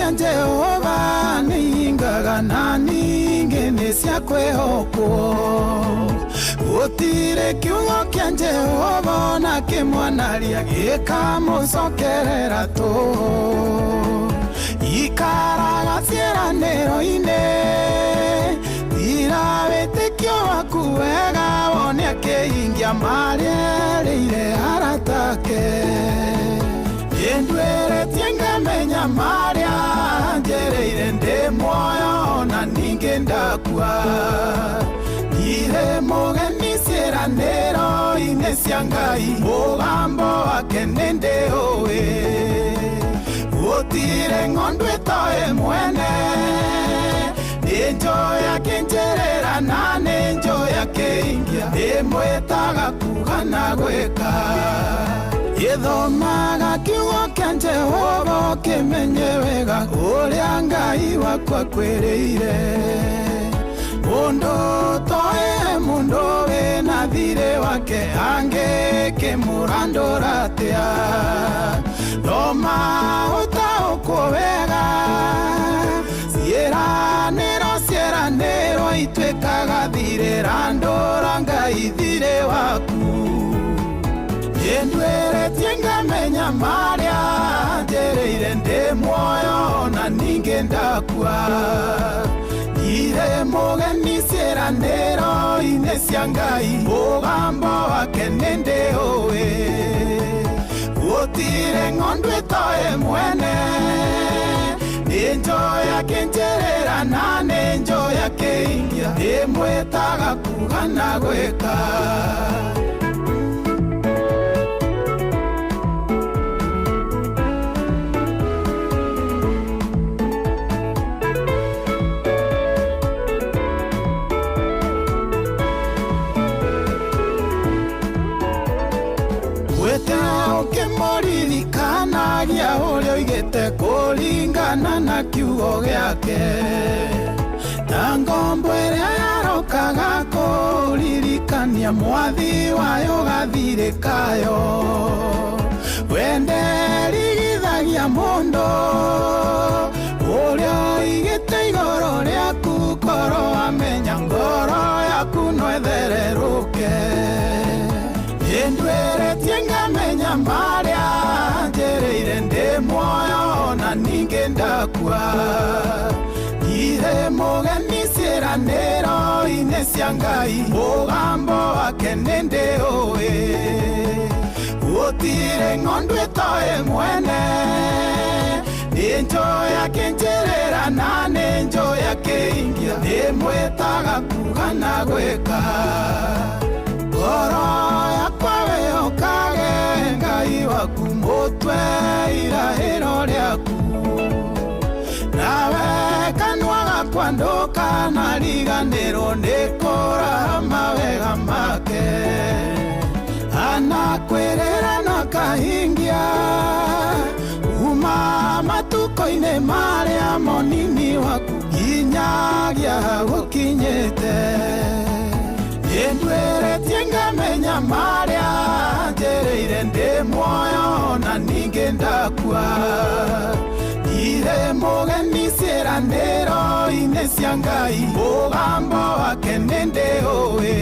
Cia Jehova nĩihingaga na ningĩ nĩ cia kwĩhokwo. Gũtirĩ kiugo kĩa Jehova ona kĩmwanaria gĩkamũcokerera tũhũ. Ikaraga ciĩranĩro-inĩ, tira wĩtĩkio waku wega wone akĩhingia marĩa erĩire arata ake. Nĩnduĩrĩtie ngamenya marĩa njereire ndĩ muoyo na ningĩ ndakua. Ndirĩ mũgeni ciĩranĩro-inĩ cia Ngai, mũgambo wake nĩndĩũĩ. Gũtirĩ ng'ondu ĩtoĩ mwene, nĩnjũĩ akĩnjĩrĩra na nĩnjũĩ akĩingia, ndĩmwĩtaga kuga na gwĩka. Gĩthomaga kiugo kĩa Jehova ũkĩmenye wega ũrĩa Ngai waku akwĩrĩire. Mũndũ ũtoĩ mũndũ wĩna thirĩ wake angĩkĩmũrandũra atĩa? Thoma ũtaũkwo wega, ciĩranĩro ciĩranĩrwo ituĩkaga thirĩ, randũra Ngai thirĩ waku. Nĩnduĩrĩtie ngamenya marĩa njereire ndĩ muoyo na ningĩ ndakua. Ndirĩ mũgeni ciĩranĩro-inĩ cia Ngai, mũgambo wake nĩndĩũĩ. Gũtirĩ ng'ondu ĩtoĩ mwene, nĩnjũĩ akĩnjĩrĩra na nĩnjũĩ akĩingia, ndĩmwĩtaga kuga na gwĩka. Gwĩte ũkĩmũririkanagia ũrĩa oigĩte kũringana na kiugo gĩake. Ta ngombo ĩrĩa yarokaga kũririkania mwathi wayo gathirĩ kayo. Wende rigithagia mũndũ ũrĩa oigĩte igũrũ rĩaku, korwo amenya ngoro yaku no ĩthererũke. Nĩnduĩrĩtie ngamenya marĩa njereire ndĩ muoyo na ningĩ ndakua. Ndirĩ mũgeni ciĩranĩro-inĩ cia Ngai, mũgambo wake nĩndĩũĩ. Gũtirĩ ng'ondu ĩtoĩ mwene, nĩnjũĩ akĩnjĩrĩra na nĩnjũĩ akĩingia, ndĩmwĩtaga kuga na gwĩka. Ngoro yakwa wĩhokage Ngai waku, mũtwe irahĩro rĩaku. Nawe kanua gakwa ndũkanariganĩrwo nĩ kũraha mawega make. Anakwĩrĩra na kahingia kuma matukũ-inĩ marĩa monini waku nginyagia gũkinyĩte. Nĩnduĩrĩtie ngamenya marĩa njereire ndĩ muoyo na ningĩ ndakua. Ndirĩ mũgeni ciĩranĩro-inĩ cia Ngai, mũgambo wake nĩndĩũĩ.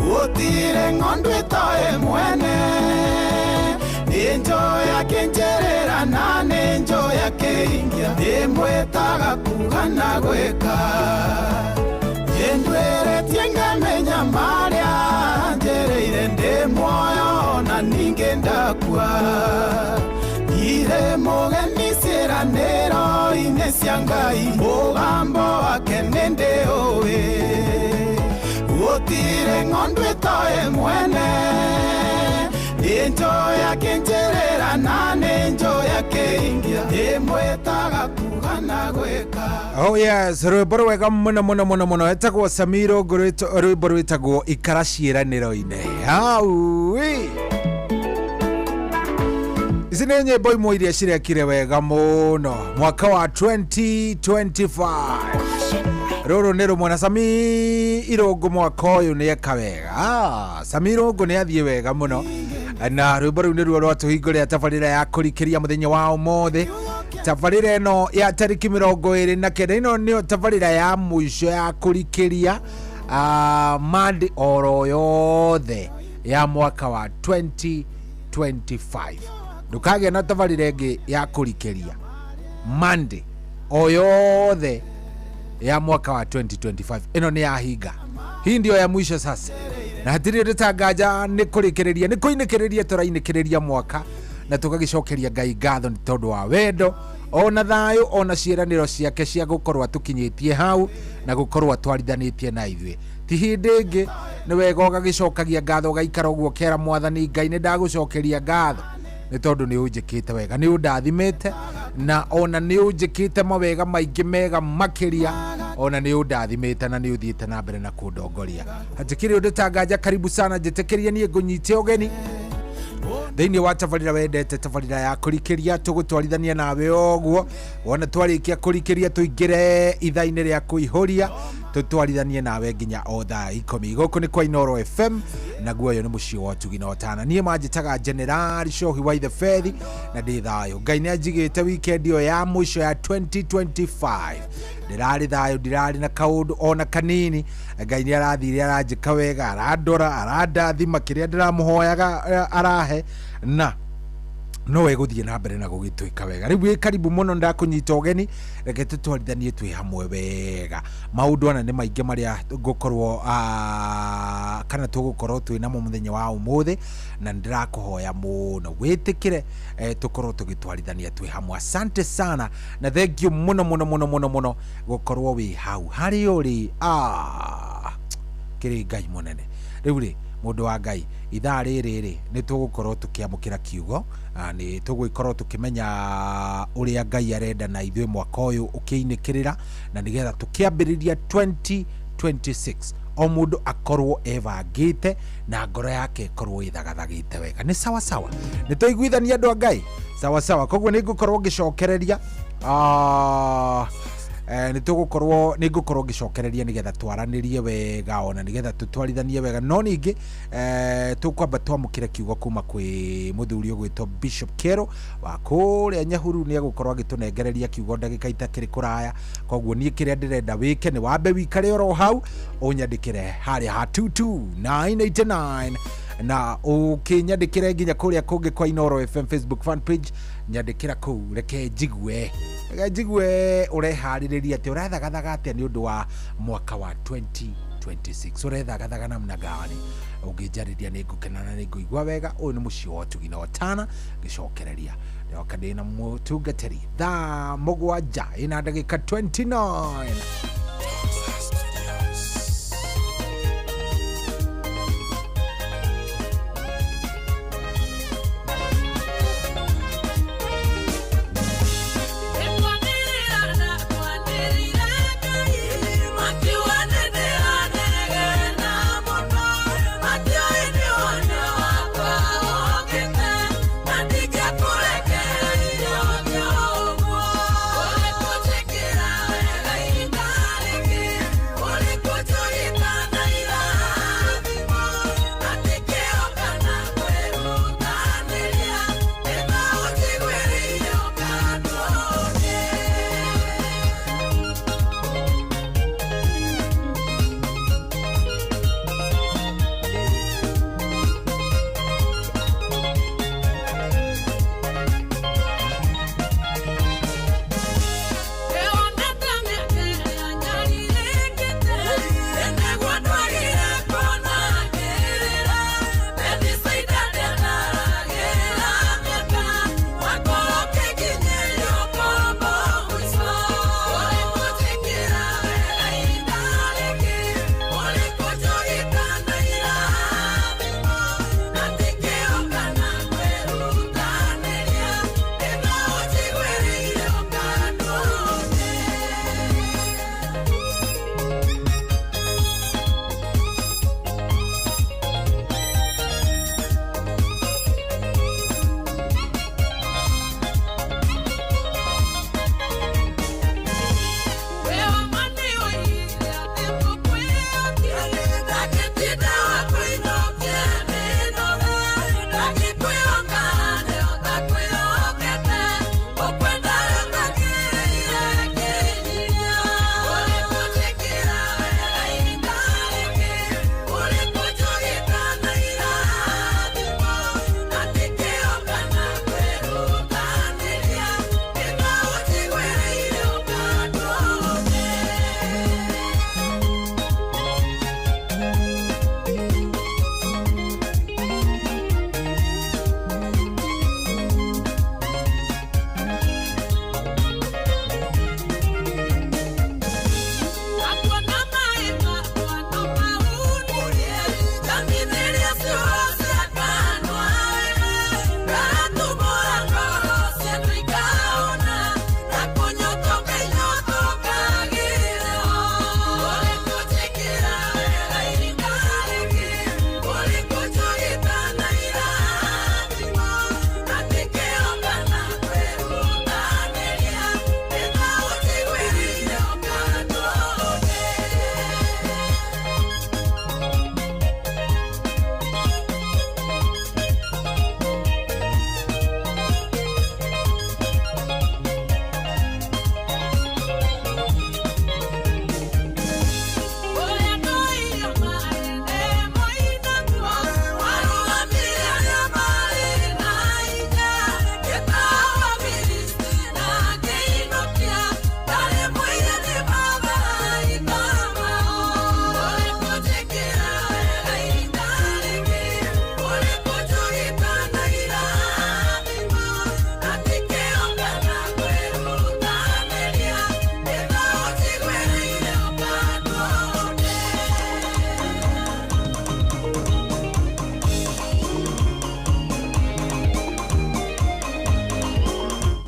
Gũtirĩ ng'ondu ĩtoĩ mwene, nĩnjũĩ akĩnjĩrĩra na nĩnjũĩ akĩingia, ndĩmwĩtaga kuga na gwĩka. Nĩnduĩrĩtie ngamenya marĩa njereire ndĩ muoyo na ningĩ ndakua. Ndirĩ mũgeni ciĩranĩro-inĩ cia Ngai, mũgambo wake nĩndĩũĩ. Gũtirĩ ng'ondu ĩtoĩ mwene, nĩnjũĩ akĩnjĩrĩra na nĩnjũĩ akĩingia, ndĩmwĩtaga kuga na gwĩka. Oh yes, rwĩmbo rwega mũno mũno mũno mũno etagwo Samiro rwĩmbo rwĩtagwo ikara ciĩranĩro-inĩ. Aui. Ici nĩ nyĩmbo imwe iria cirekire wega mũno mwaka wa 2025. Rũrũ nĩ rũmwe na Sami Irũngũ mwaka ũyũ nĩ eka wega. Sami Irũngũ nĩ athiĩ wega mũno na rwĩmbo rũu nĩruo rwatũhingũrĩra tabarĩra ya kũrikĩria mũthenya wa ũmũthĩ. Tabarĩra ĩno ya tarĩki 29, ĩno nĩyo tabarĩra ya mũico ya kũrikĩria mandi oro yothe ya mwaka wa 2025. Ndũkagĩa na tabarĩra ĩngĩ ya kũrikĩria mandi o yothe ya mwaka wa 2025. Ĩno nĩ yahinga, hii ndio ya mwisho sasa, na hatirĩ ũndũ tanganja nĩ kũrĩkĩrĩria, nĩ kũinĩkĩrĩria tũrainĩkĩrĩria mwaka na tũgagĩcokeria Ngai ngatho nĩ tondũ wa wendo ona thayũ ona ciĩranĩro ciake cia gũkorwo atũkinyĩtie hau na gũkorwo atwarithanĩtie na ithuĩ. Ti hĩndĩ ĩngĩ nĩ wega ũgagĩcokagia ngatho, ũgaikara ũguo ũkera Mwathani Ngai, nĩ ndagũcokeria ngatho nĩ tondũ nĩ ũnjĩkĩte wega, nĩ ũndathimĩte, na ona nĩ ũnjĩkĩte mawega maingĩ mega makĩria, ona nĩ ũndathimĩte na nĩ ũthiĩte na mbere na kũndongoria. Hatikĩrĩ ũndũ tanganja. Karibu sana, njĩtĩkĩrie niĩ ngũnyite ũgeni thĩinĩ wa tabarĩra wendete, tabarĩra ya kũrikĩria. Tũgũtwarithania nawe ũguo wona twarĩkia kũrikĩria, tũingĩre ithaa-inĩ rĩa kũihũria, tũtwarithanie nawe nginya o thaa 10. Gũkũ nĩ kwa Inooro FM, naguo ũyũ nĩ mũciĩ wa ũtugi na ũtana. Niĩ manjĩtaga General Shohi wa Ithe na ndĩ thayũ. Ngai nĩ anjigĩte weekend ĩyo ya mũico ya 2025, ndĩrarĩ thayũ, ndirarĩ na kaũndũ ona kanini. Ngai nĩ arathire aranjĩka wega, arandora, arandathima, kĩrĩa ndĩramũhoyaga arahe, na no egũthiĩ na mbere na gũgĩtwĩka wega. Rĩu wĩ karibu mũno, ndakũnyita ũgeni, reke tũtwarithanie twĩ hamwe wega. Maũndũ ana nĩ maingĩ marĩa ngũkorwo kana tũgũkorwo twĩ namo mũthenya wa ũmũthĩ, na nĩndĩrakũhoya mũno wĩtĩkĩre tũkorwo tũgĩtwarithania twĩ hamwe. Asante sana na thank you mũno mũno mũno mũno mũno gũkorwo wĩ hau harĩa ũrĩ. Kĩrĩ Ngai mũnene. Rĩu rĩ, mũndũ wa Ngai, ithaa rĩrĩ rĩ nĩ tũgũkorwo tũkĩamũkĩra kiugo, nĩ tũgũgĩkorwo tũkĩmenya ũrĩa Ngai arenda na ithuĩ mwaka ũyũ ũkĩinĩkĩrĩra, na nĩgetha tũkĩambĩrĩria 2026 o mũndũ akorwo ebangĩte na ngoro yake ĩkorwo ĩthagathagĩte wega. Nĩ sawa sawa, nĩ twaiguithania andũ a Ngai? Sawa sawa. Koguo nĩ ngũkorwo ngĩcokereria, nĩ tũgũkorwo, nĩ ngũkorwo ngĩcokereria nĩgetha twaranĩrie wega ona nĩgetha tũtwarithanie wega. No ningĩ tũkwamba twamũkĩre kiugo kuma kwĩ mũthuri ũgwĩtwo Bishop Kero wa kũrĩa Nyahururu. Nĩ egũkorwo agĩtũnengereria kiugo ndagĩka itakĩrĩ kũraya. Koguo niĩ kĩrĩa ndĩrenda wĩke nĩ wambe wikare oro hau, ũnyandĩkĩre harĩa ha 22989, na ũkĩnyandĩkĩre nginya kũrĩa kũngĩ kwa Inooro FM Facebook fan page. Nyandĩkĩra kũu, reke njigue, reke njigue ũreharĩrĩria atĩa, ũrathagathaga atĩa nĩ ũndũ wa mwaka wa 2026, ũrethagathaga namna gani? Ũngĩnjarĩria nĩ ngũkena na nĩ ngũigua wega. Ũyũ nĩ mũciĩ wa ũtugi na ũtana. Ngĩcokereria ndoka ndĩ na mũtungatĩri thaa 7 ĩna ndagĩka 29.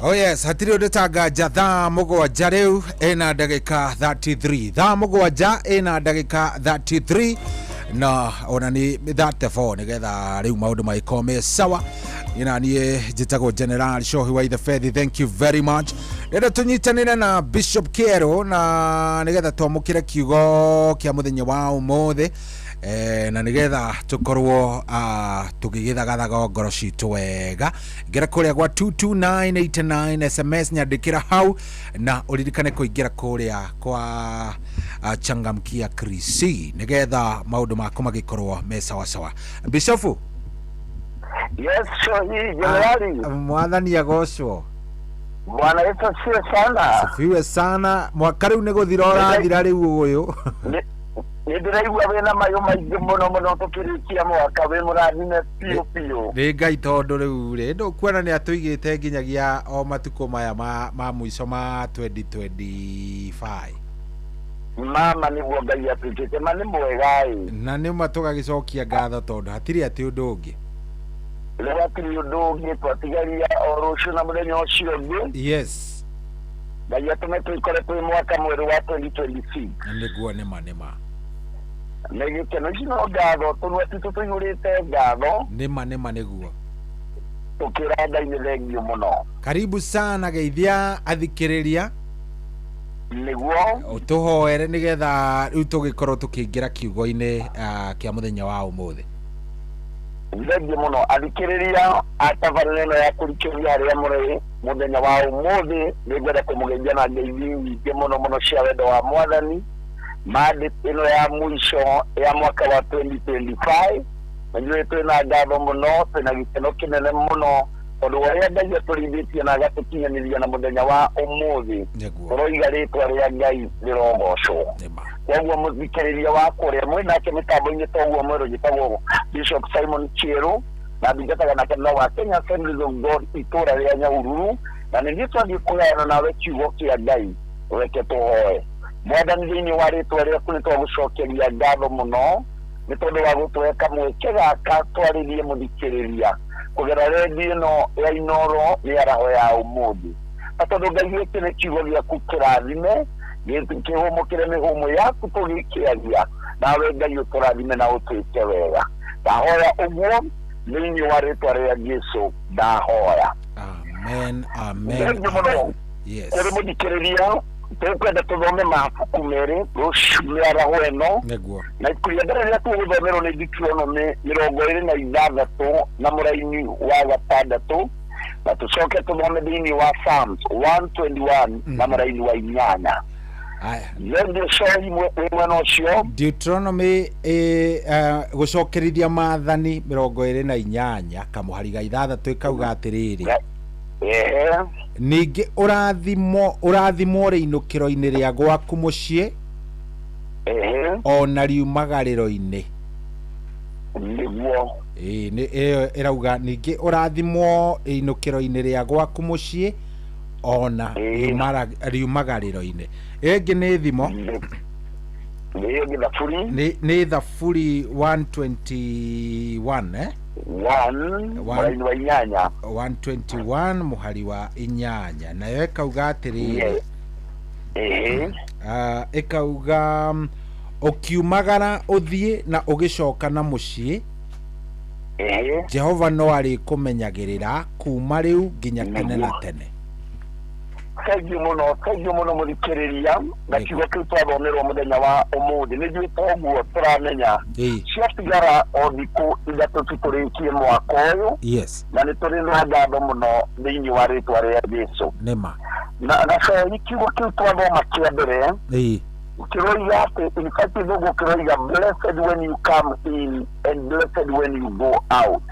Oh yes, hatirĩ ũndũ ta nganja. Thaa 7 rĩu ĩna ndagĩka 33, thaa 7 ĩna ndagĩka 33 na ona nĩ 34, nĩgetha rĩu maũndũ magĩkorwo me sawa. Ina niĩ njĩtagwo General Shohi wa Ithefethi. Thank you very much. Rĩrĩa tũnyitanĩre na Bishop Kĩerũ na nĩgetha twamũkĩre kiugo kĩa mũthenya wa ũmũthĩ, na nĩgetha tũkorwo tũgĩgĩthagathaga ngoro citũ wega. Ingĩra kũrĩa gwa 22989 SMS, nyandĩkĩra hau na ũririkane kũingĩra kũrĩa kwa Changamkia Krisi nĩgetha maũndũ maku magĩkorwo me sawasawa. Bishofu. Yes, Shohi, Jenerali. Mwathani agocwo. Bwana Yesu asifiwe sana. Sifiwe sana. Mwaka rĩu nĩ gũthira ũrathira rĩu ũyũ. Nĩ ndĩraigua wĩna mayũ maingĩ mũno mũno tũkĩrĩkia mwaka, wĩ mũrathime biũ biũ. Nĩ Ngai, tondũ rĩu rĩ ndũkuona nĩ atũigĩte nginyagia o matukũ maya ma mũico ma 2025. Mama, nĩguo Ngai atuĩkĩte ma nĩ mwega ĩ. Na nĩ ma tũgagĩcokia ngatho tondũ hatirĩ atĩ ũndũ ũngĩ. Rĩu hatirĩ ũndũ ũngĩ, twatigaria o rũciũ na mũthenya ũcio ũngĩ. Ngai atũme tũikore twĩ mwaka mwerũ wa 2026. Na nĩguo, nĩma nĩma. Nĩ gĩkeno ici, no ngatho, tũnua twitũ tũihũrĩte ngatho. Nĩma nĩma, nĩguo. Tũkĩra Ngai nĩ thengiũ mũno. Karibu sana, geithia athikĩrĩria. Nĩguo. Tũhoere nĩgetha rĩu tũgĩkorwo tũkĩingĩra kiugo-inĩ kĩa mũthenya wa ũmũthĩ. Thengiũ mũno athikĩrĩria a tabarĩra ĩno ya kũrikĩria arĩa mũrĩ mũthenya wa ũmũthĩ. Nĩ ngwenda kũmũgeithia na ngeithi nyingĩ mũno mũno cia wendo wa Mwathani mandĩ ĩno ya mũico ya mwaka wa 2025. Na ithuĩ twĩna ngatho mũno, twĩna gĩkeno kĩnene mũno tondũ ũrĩa Ngai atũrĩithĩtie na agatũkinyanĩria na mũthenya wa ũmũthĩ. Tũroiga rĩtwa rĩa Ngai rĩrogocwo. Koguo mũthikĩrĩria wa kũrĩa mwĩ nake mĩtambo-inĩ toguo mwerũ, njĩtagwo Bishop Simon Kĩerũ na ndungataga na kanitha wa Kenya Assemblies of God, itũra rĩa Nyahururu, na nĩ niĩ twathiĩ kũgayana nawe kiugo kĩa Ngai. Reke tũhoe. Mwathani, thĩinĩ wa rĩtwa rĩaku nĩ twagũcokeria ngatho mũno nĩ tondũ wa gũtũhe kamweke gaka twarĩrie mũthikĩrĩria kũgerera redio ĩno ya Inoro mĩaraho ya ũmũthĩ. Na tondũ Ngai gĩkĩ nĩ kiugo gĩaku kĩrathime, kĩhũmũkĩre mĩhũmũ yaku tũgĩkĩaria nawe. Ngai, ũtũrathime na ũtwĩke wega. Ndahoya ũguo thĩinĩ wa rĩtwa rĩa Jesu, ndahoya. Amen, amen. Thengiũ mũno. Amen. Yes. Kũrĩ mũthikĩrĩria, tũkwenda tũthome mabuku merĩ rũciũ mĩaraho ĩno. Na ibuku rĩa mbere rĩrĩa tũgũthomerwo nĩ Deuteronomy 26 na mũraini wa 6, na tũcoke tũthome thĩinĩ wa Psalms 121 na mũraini wa 8. Aya. Thengiũ Cohi, wĩ mwena ũcio. Deuteronomy, gũcokerithia maathani, 28 kamũhari ga 6, ĩkauga atĩrĩrĩ: "Ningĩ ũrathimwo, ũrathimwo rĩinũkĩro-inĩ rĩa gwaku mũciĩ ona riumagarĩro-inĩ." Ĩĩ, nĩ ĩyo ĩrauga ningĩ ũrathimwo ĩinũkĩro-inĩ rĩa gwaku mũciĩ ona riumagarĩro-inĩ. Ĩngĩ nĩ thimo. Nĩ ĩngĩ Thaburi. Nĩ Thaburi 121, eh? 1 mũraini wa 8. 121 mũhari wa 8, nayo ĩkauga atĩrĩrĩ: ĩkauga, "Ũkiumagara ũthiĩ na ũgĩcoka na mũciĩ, Jehova no arĩkũmenyagĩrĩra kuma rĩu nginya tene na tene." Thengiũ mũno, thengiũ mũno mũthikĩrĩria na kiugo kĩu twathomerwo mũthenya wa ũmũthĩ. Nĩ ithuĩ toguo tũramenya ciatigara o thikũ 3 tu tũrĩkie mwaka ũyũ. Na nĩ tũrĩ na ngatho mũno thĩinĩ wa rĩtwa rĩa Jesu. Na cohi, kiugo kĩu twathoma kĩa mbere kĩroiga atĩ, in fact gĩthũngũ kĩroiga, "Blessed when you come in and blessed when you go out."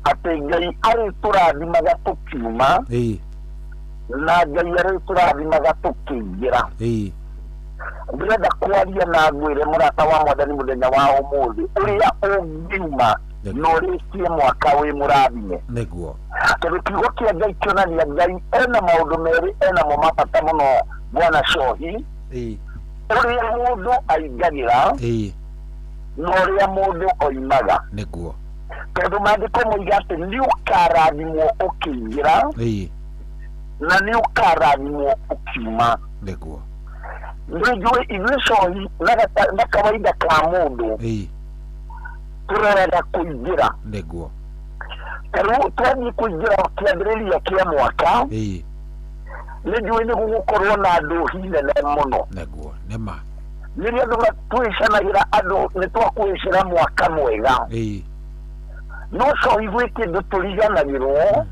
Atĩ Ngai arĩtũrathimaga tũkiuma na Ngai arĩtũrathimaga tũkĩingĩra. Ndĩrenda kwaria na ngwĩre mũrata wa Mwathani mũthenya wa ũmũthĩ, ũrĩa ũngiuma na ũrĩkie mwaka wĩ mũrathime, tondũ kiugo kĩa Ngai kĩonania Ngai ena maũndũ merĩ enamo ma bata mũno, bwana Cohi: ũrĩa mũndũ aingagĩra na ũrĩa mũndũ oimaga. Tondũ maandĩko moiga atĩ nĩ ũkarathimwo ũkĩingĩra. Na nĩ ũkarathimwo ũkiuma. Nĩguo. Nĩ njũĩ ithuĩ cohi na kawaida ka mũndũ tũroraga kũingĩra. Nĩguo. Tarĩu twathiĩ kũingĩra kĩambĩrĩria kĩa mwaka, nĩ njũĩ nĩ gũgũkorwo na ndũhi nene mũno. Nĩguo, nĩma. Nĩrĩa andũ matwĩcanagĩra, andũ nĩ twakwĩcĩra mwaka mwega. No cohi gwĩ kĩndũ tũriganagĩrwo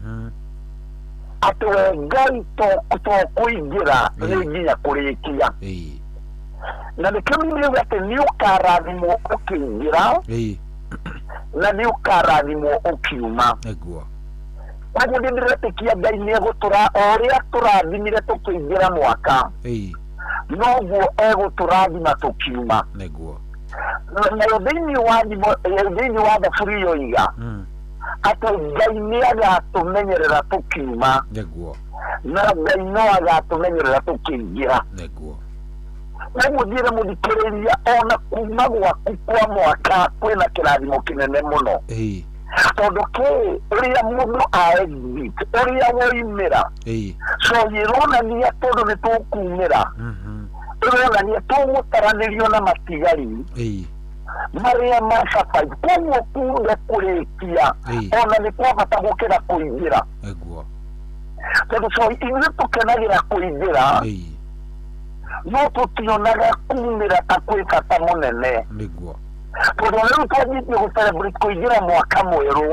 atĩ we Ngai to kũingĩra nĩ nginya kũrĩkia. Na nĩkĩo Bibilia yuga atĩ nĩ ũkarathimwo ũkĩingĩra na nĩ ũkarathimwo ũkiuma. Nĩguo. Koguo nĩ ndĩretĩkia Ngai nĩ egũtũra o ũrĩa tũrathimire tũkĩingĩra mwaka, noguo egũtũrathima tũkiuma. Nĩguo. Nayo thĩinĩ wa thimo, thĩinĩ wa Thaburi yoiga atĩ Ngai nĩ agatũmenyerera tũkiuma. Nĩguo. Na Ngai no agatũmenyerera tũkĩingĩra. Nĩguo. Koguo njĩre mũthikĩrĩria, ona kuma gwaku kwa mwaka kwĩna kĩrathimo kĩnene mũno. Tondũ kĩ ũrĩa mũndũ a exit, ũrĩa woimĩra, so ĩronania tondũ nĩ tũkumĩra, ĩronania tũgũtaranĩrio na matigari marĩa ma survive. Koguo kumbe kũrĩkia ona nĩ kwa bata gũkĩra kũingĩra. Nĩguo. Tondũ so ithuĩ tũkenagĩra kũingĩra, no tũtionaga kumĩra ta kwĩ bata mũnene. Nĩguo. Tondũ rĩu twanjĩtie gũ celebrate kũingĩra mwaka mwerũ,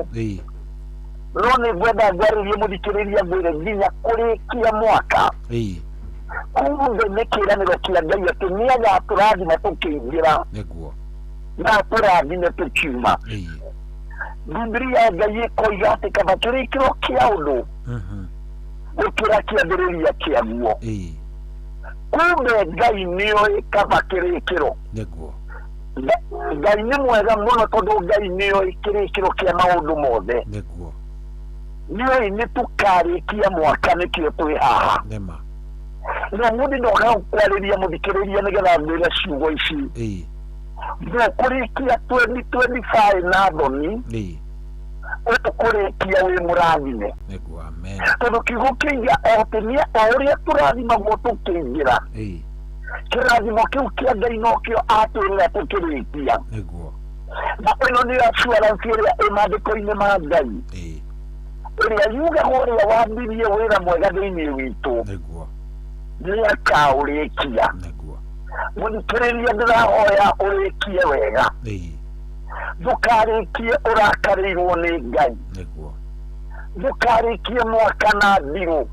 no nĩ ngwenda ngwarĩrie mũthikĩrĩria ngwĩre nginya kũrĩkia mwaka, kumbe nĩ kĩĩranĩro kĩa Ngai atĩ nĩ agatũrathima tũkĩingĩra Nĩguo. na atũrathime tũkiuma. Bibilia ya Ngai ĩkoiga atĩ kaba kĩrĩkĩro kĩa ũndũ gũkĩra kĩambĩrĩria kĩaguo. Kumbe Ngai nĩoĩ kaba kĩrĩkĩro. Nĩguo. Ngai nĩ mwega mũno tondũ Ngai nĩoĩ kĩrĩkĩro kĩa maũndũ mothe. Nĩguo. Nĩoĩ nĩ tũkarĩkia mwaka, nĩkĩo twĩ haha. Nĩma. Na mũndũ ndoka kwarĩria mũthikĩrĩria nĩgetha ngwĩre ciugo ici. Ndũkũrĩkia 2025 na thoni, ũkũrĩkia wĩ mũrathime. Nĩguo, amen. Tondũ kiugo kĩiga atĩ nĩ o ũrĩa tũrathimagwo tũkĩingĩra, kĩrathimo kĩu kĩa Ngai nokĩo atwĩrĩra tũkĩrĩkia. Nĩguo. Na ĩno nĩ assurance ĩrĩa ĩ maandĩko-inĩ ma Ngai, ĩrĩa yugaga ũrĩa wambirie wĩra mwega thĩinĩ witũ Nĩguo. nĩ akaũrĩkia. Nĩguo. Mũthikĩrĩria, ndĩrahoya ũrĩkie wega. Ndũkarĩkie ũrakarĩirwo nĩ Ngai. Nĩguo. Ndũkarĩkie mwaka na thirũ.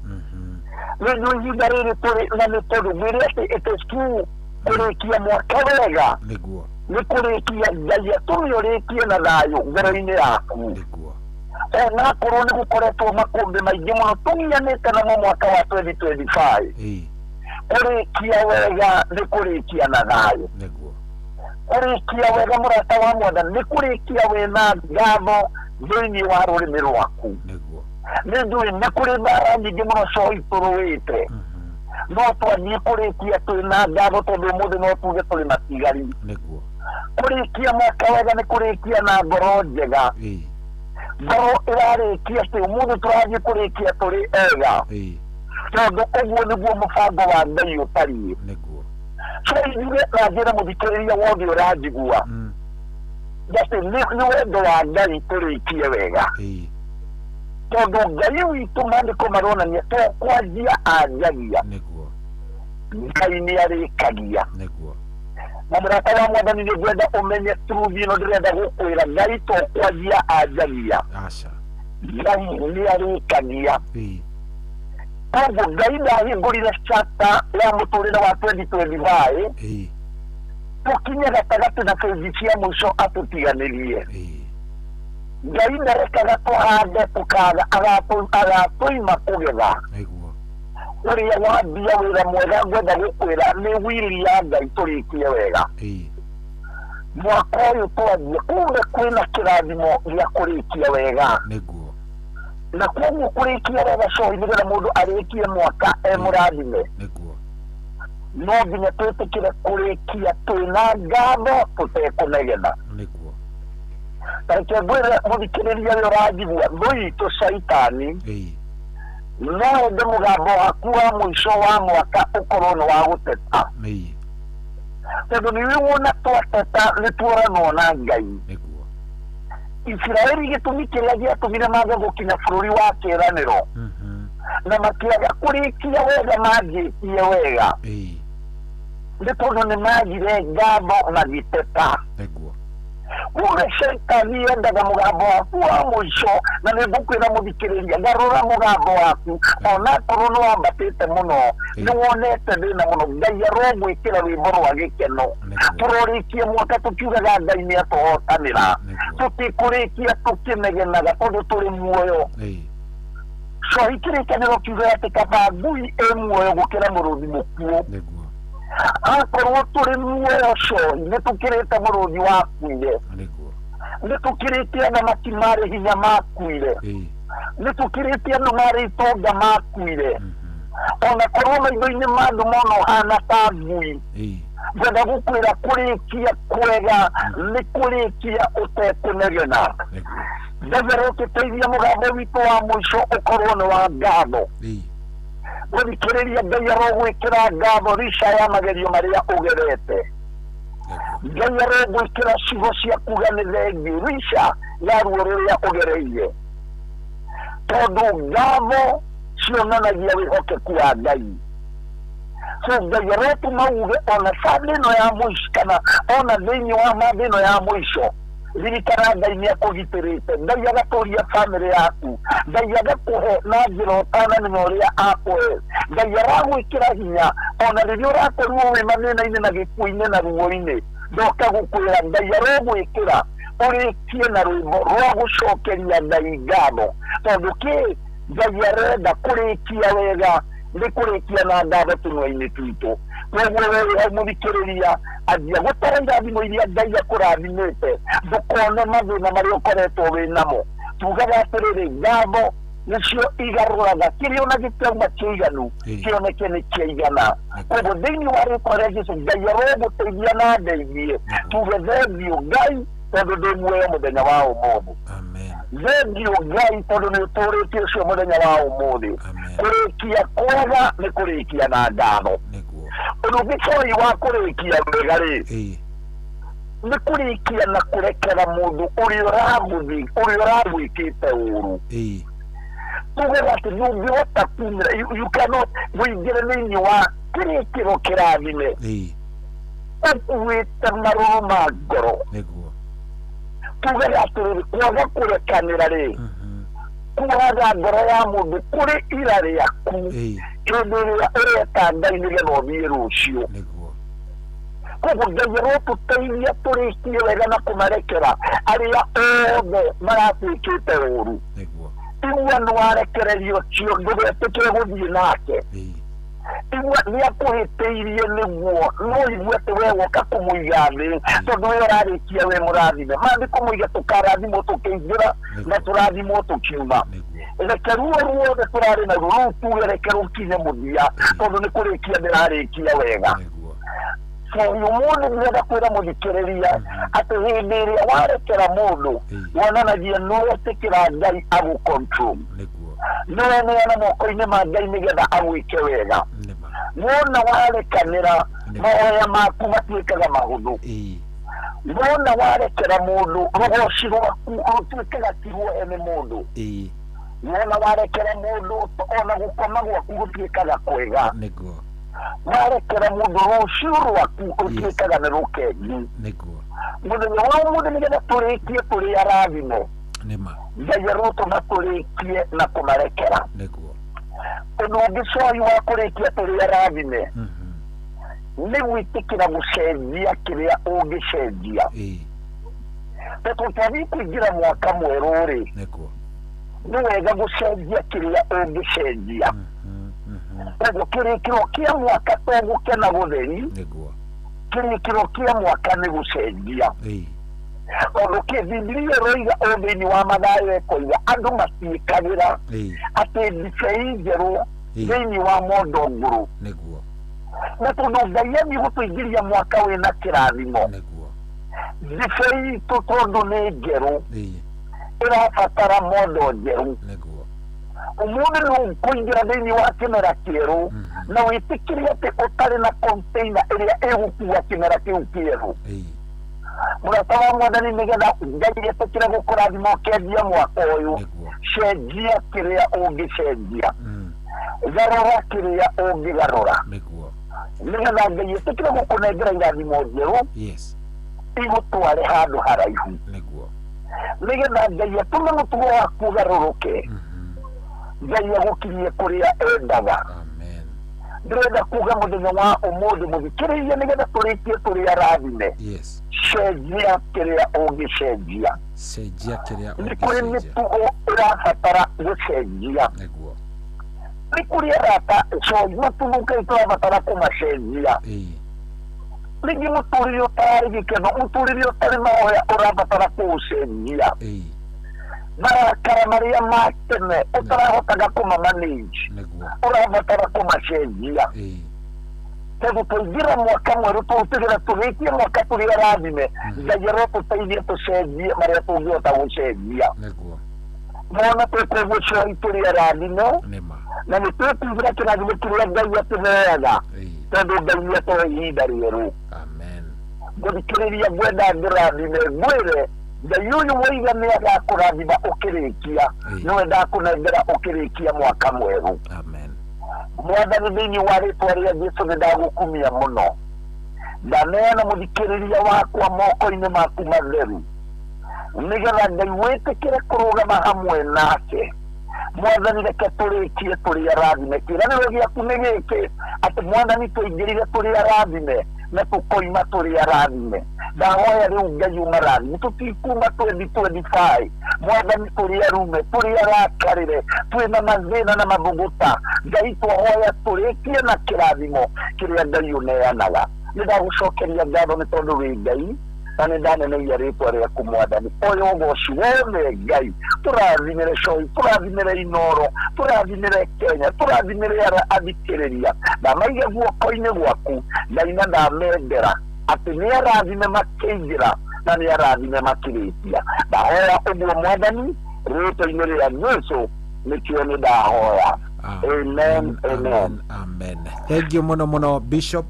Rĩu ihinda rĩrĩ tũrĩ na nĩ tondũ ngwĩre atĩ it is true, kũrĩkia mwaka wega Nĩguo. Nĩ kũrĩkia Ngai atũme ũrĩkie na thayũ ngoro-inĩ yaku. Nĩguo. Onakorwo nĩ gũkoretwo makũmbĩ maingĩ mũno tũngianĩte namo mwaka wa 2025, kũrĩkia wega nĩ kũrĩkia na thayũ. Nĩguo. Kũrĩkia wega, mũrata wa Mwathani, nĩ kũrĩkia wĩna ngatho thĩinĩ wa rũrĩmĩ rwaku. Nĩguo. Nĩ njũĩ nĩ kũrĩ mbara nyingĩ mũno coi tũrũĩte, no twathiĩ kũrĩkia twĩna ngatho tondũ ũmũthĩ no tuge tũrĩ matigari. Nĩguo. Kũrĩkia mwaka wega nĩ kũrĩkia na ngoro njega, ngoro ĩrarĩkia atĩ ũmũthĩ tũrathiĩ kũrĩkia tũrĩ ega, tondũ ũguo nĩguo mũbango wa Ngai ũtariĩ. Nĩguo. So ithuĩ na njĩra mũthikĩrĩria wothe ũranjigua atĩ nĩ wendo wa Ngai tũrĩkie wega, tondũ Ngai witũ maandĩko maronania to kwanjia anjagia, Nĩguo. Ngai nĩ arĩkagia. Nĩguo. Na mũrata wa Mwathani, nĩ ngwenda ũmenye truth ĩno ndĩrenda gũkwĩra: Ngai to kwanjia anjagia, Aca. Ngai nĩ arĩkagia. Koguo Ngai ndahingũrire chapter ya mũtũrĩre wa 2025 tũkinye gatagatĩ na bengi cia mũico atũtiganĩrie. Ngai ndarekaga tũhande tũkaga agatũima kũgetha. Nĩguo. Ũrĩa wambia wĩra mwega, ngwenda gũkwĩra nĩ wili ya Ngai tũrĩkie wega mwaka ũyũ twanjie. Kumbe kwĩna kĩrathimo gĩa kũrĩkia wega. Nĩguo. Na koguo kũrĩkia wega cohi, nĩgetha mũndũ arĩkie mwaka e mũrathime, Nĩguo. No nginya twĩtĩkĩre kũrĩkia twĩna ngatho tũtekũnegena. Nĩguo. Ta reke ngwĩre mũthikĩrĩria ũrĩa ũranjigua, thũ itũ Caitani No ende mũgambo waku wa mũico wa mwaka ũkorwo nĩ wa gũteta. Tondũ nĩ wona twateta nĩ tuoranwo na Ngai. Nĩguo. Isiraeli gĩtũmi kĩrĩa gĩatũmire mage gũkinya bũrũri wa kĩĩranĩro na makĩaga kũrĩkia wega manjĩtie wega nĩ tondũ nĩ magire ngatho magĩteta. Nĩguo. Uge caitani yendaga mũgambo waku wa mũico, na nĩ ngũkwĩra mũthikĩrĩria, garũra mũgambo waku onakorwo nĩ wambatĩte mũno, nĩ wonete thĩna mũno, Ngai arogwĩkĩra rwĩmbo rwa gĩkeno. Nĩguo. Tũrorĩkie mwaka tũkiugaga Ngai nĩ atũhotanĩra. Nĩguo. Tũtikũrĩkia tũkĩnegenaga tondũ tũrĩ muoyo. Cohi kĩrĩkanĩro kiugaga atĩ kaba ngui ĩ muoyo gũkĩra mũrũthi mũkuũ. Nĩguo. Akorwo tũrĩ muoyo cohi nĩ tũkĩrĩte mũrũthi wakuire. Nĩguo. Nĩ tũkĩrĩte athamaki marĩ hinya makuire. Nĩ tũkĩrĩte andũ marĩ itonga makuire. Ona korwo maitho-inĩ ma andũ mona ũhana ta ngui, ngwenda gũkwĩra kũrĩkia kwega nĩ kũrĩkia ũtekũnegena. Nĩguo. Ndethere ũtũteithia mũgambo witũ wa mũico ũkorwo nĩ wa ngatho. Gũthikĩrĩria Ngai arogwĩkĩra ngatho rica ya magerio marĩa ũgerete. Nĩguo. Ngai arogwĩkĩra ciugo cia kuga nĩ thengiũ rica ya ruo rũrĩa ũgereire, tondũ ngatho cionanagia wĩhokeku wa Ngai. So Ngai arotũma uge ona Sunday ĩno ya mũico kana ona thĩinĩ wa Monday ĩno ya mũico, ririkana Ngai nĩ akũgitĩrĩte, Ngai agatũria bamĩrĩ yaku, Ngai agakũhe na njĩra ũtanamenya ũrĩa akũhe. Ngai aragwĩkĩra hinya ona rĩrĩa ũrakorirwo wĩ mathĩna-inĩ na gĩkuũ-inĩ na ruo-inĩ. Ndoka gũkwĩra Ngai arogwĩkĩra ũrĩkie na rwĩmbo rwa gũcokeria Ngai ngatho, tondũ kĩ Ngai arenda kũrĩkia wega nĩ kũrĩkia na ngatho tũnua-inĩ twitũ. Koguo we wĩ hau mũthikĩrĩria, anjia gũtara irathimo iria Ngai akũrathimĩte, ndũkone mathĩna marĩa ũkoretwo wĩ namo. Tugaga atĩrĩrĩ, ngatho nĩcio igarũraga kĩrĩa ona gĩtauma kĩiganu kĩoneke nĩ kĩaigana. Koguo thĩinĩ wa rĩtwa rĩa Jesũ, Ngai arogũteithia na ndeithie tuge thengiũ Ngai tondũ ndĩ muoyo mũthenya wa ũmũthĩ. Amen. Thengiũ Ngai tondũ nĩ ũtũrĩtie ũcio mũthenya wa ũmũthĩ. Amen. Kũrĩkia kwega nĩ kũrĩkia na ngatho. Nĩguo. Ũndũ ũngĩ coĩ wa kũrĩkia wega rĩ, nĩ kũrĩkia na kũrekera mũndũ ũrĩa ũragũthi, ũrĩa ũragwĩkĩte ũru. Tugaga atĩ ndũngĩhota kumĩra, you cannot wĩingĩre thĩinĩ wa kĩrĩkĩro kĩrathime ũkuĩte marũrũ ma ngoro. Nĩguo. Tugaga atĩrĩrĩ, kwaga kũrekanĩra rĩ, kuohaga ngoro ya mũndũ kũrĩ ira rĩaku hĩndĩ ĩrĩa ũreta Ngai nĩgetha ũthiĩ rũciũ. Nĩguo. Koguo Ngai arotũteithia tũrĩkie wega na kũmarekera arĩa othe maratwĩkĩte ũru. Nĩguo. Igua nĩ warekererio ũcio, ndũgetĩkĩre gũthiĩ nake. Igua nĩ akũhĩtĩirie nĩguo, no igua atĩ we woka kũmũiga thĩ, tondũ we ũrarĩkia we mũrathime. Maandĩko moiga tũkarathimwo tũkĩingĩra na tũrathimwo tũkiuma. Nĩguo. Reke ruo ruothe tũrarĩ naruo rũu tuge reke rũkinye mũthia, tondũ nĩ kũrĩkia ndĩrarĩkia wega. Nĩguo. So ũmũthĩ ndĩrenda kwĩra mũthikĩrĩria atĩ hĩndĩ ĩrĩa warekera mũndũ, wonanagia nĩ wetĩkĩra Ngai agũ-control. Nĩguo. Nĩ weneana moko-inĩ ma Ngai nĩgetha agwĩke wega. Nĩma. Wona warekanĩra, mahoya maku matuĩkaga mahũthũ. Wona warekera mũndũ, rũgoci rwaku rũtuĩkaga ti ruohe nĩ mũndũ. Wona warekera mũndũ, ona gũkoma gwaku gũtuĩkaga kwega. Nĩguo. Warekera mũndũ, rũciũ rwaku rũtuĩkaga nĩ rũkengi. Nĩguo. Mũthenya wa ũmũthĩ nĩgetha tũrĩkie tũrĩ arathime, Nĩma. Ngai arotũma tũrĩkie na kũmarekera. Nĩguo. Ũndũ ũngĩ coĩ wa kũrĩkia tũrĩ arathime nĩ gwĩtĩkĩra gũcenjia kĩrĩa ũngĩcenjia. Tondũ twathiĩ kũingĩra mwaka mwerũ rĩ, Nĩguo. nĩ wega gũcenjia kĩrĩa ũngĩcenjia. Koguo kĩrĩkĩro kĩa mwaka to gũkena gũtheri, Nĩguo. kĩrĩkĩro kĩa mwaka nĩ gũcenjia. Tondũ kĩ Bibilia ĩroiga o thĩinĩ wa Mathayo ĩkoiga andũ matiĩkagĩra atĩ ndibei njerũ thĩinĩ wa mondo ngũrũ. Nĩguo. Na tondũ Ngai athiĩ gũtũingĩria mwaka wĩna kĩrathimo, Nĩguo. ndibei itũ tondũ nĩ njerũ ĩrabatara mondo njerũ. Nĩguo. Ũmũthĩ nĩ ũkũingĩra thĩinĩ wa kĩmera kĩerũ na wĩtĩkĩre atĩ ũtarĩ na container ĩrĩa ĩgũkua kĩmera kĩu kĩerũ. Mũrata wa mwathani, nĩgetha Ngai etĩkĩre gũkũrathima ũkĩanjia mwaka ũyũ, cenjia kĩrĩa ũngĩcenjia, garũra kĩrĩa ũngĩgarũra, nĩgetha Ngai etĩkĩre gũkũnengera irathimo njerũ igũtware handũ haraihu, nĩgetha Ngai atũme mũtugo waku ũgarũrũke, Ngai agũkinyie kũrĩa endaga. Ndĩrenda kuga mũthenya wa ũmũthĩ, mũthikĩrĩrie, nĩgetha tũrĩkie tũrĩ arathime, cenjia kĩrĩa ũngĩcenjia. Cenjia kĩrĩa Nĩ kũrĩ ũngĩcenjia. mĩtugo ĩrabatara gũcenjia. Nĩ kũrĩ arata coi matuthũkĩte tũrabatara kũmacenjia. Rĩngĩ mũtũrĩre ũtararĩ gĩkeno, mũtũrĩre ũtarĩ mahoya, ũrabatara kũũcenjia. Marakara marĩa ma tene ũtarahotaga kũmamanage, ũrabatara kũmacenjia. Tondũ twaingĩra mwaka mwerũ, tũtigĩra tũrĩkie mwaka tũrĩ arathime, Ngai arotũteithie tũcenjie marĩa tũngĩhota gũcenjia. Mona twĩkũguo coi tũrĩ arathime na nĩ twĩkuugĩra kĩrathimo kĩrĩa Ngai atũheaga, tondũ Ngai nĩ atũhe ihinda rĩerũ. Ngũthikĩrĩria, ngwenda ngũrathime, ngwĩre Ngai ũyũ waiga nĩ agakũrathima ũkĩrĩkia, nĩwe ndakũnengera ũkĩrĩkia mwaka mwerũ. Mwathani, thĩinĩ wa rĩtwa rĩa Jesu, nĩ ndagũkumia mũno. Ndaneana mũthikĩrĩria wakwa moko-inĩ maku matheru, nĩgetha Ngai wĩtĩkĩre kũrũgama hamwe nake. Mwathani, reke tũrĩkie tũrĩ arathime. Kĩĩranĩro gĩaku nĩ gĩkĩ, atĩ mwathani, tũingĩrire tũrĩ arathime na tũkoima tũrĩ arathime. Ndahoya rĩu Ngai ũmarathime. Tũtikuma 2025, mwathani, tũrĩ arume, tũrĩ arakarĩre, twĩna mathĩna na mathũgũta. Ngai, twahoya tũrĩkie na kĩrathimo kĩrĩa Ngai ũneanaga. Nĩ ndagũcokeria ngatho nĩ tondũ wĩ Ngai, na nĩ ndaneneia rĩtwa rĩaku, mwathani ũyũ ũgoci wothe. Ngai, tũrathimĩre coi, tũrathimĩre Inoro, tũrathimĩre Kenya, tũrathimĩre ara athikĩrĩria. Ndamaiga guoko-inĩ gwaku, Ngai, na ndamendera atĩ nĩ arathime makĩingĩra na nĩ arathime makĩrĩkia. Ndahoya ũguo, mwathani, rĩtwa-inĩ rĩa Jesu nĩkĩo nĩ ndahoya. Amen, amen. Amen. Thank you mũno mũno, Bishop.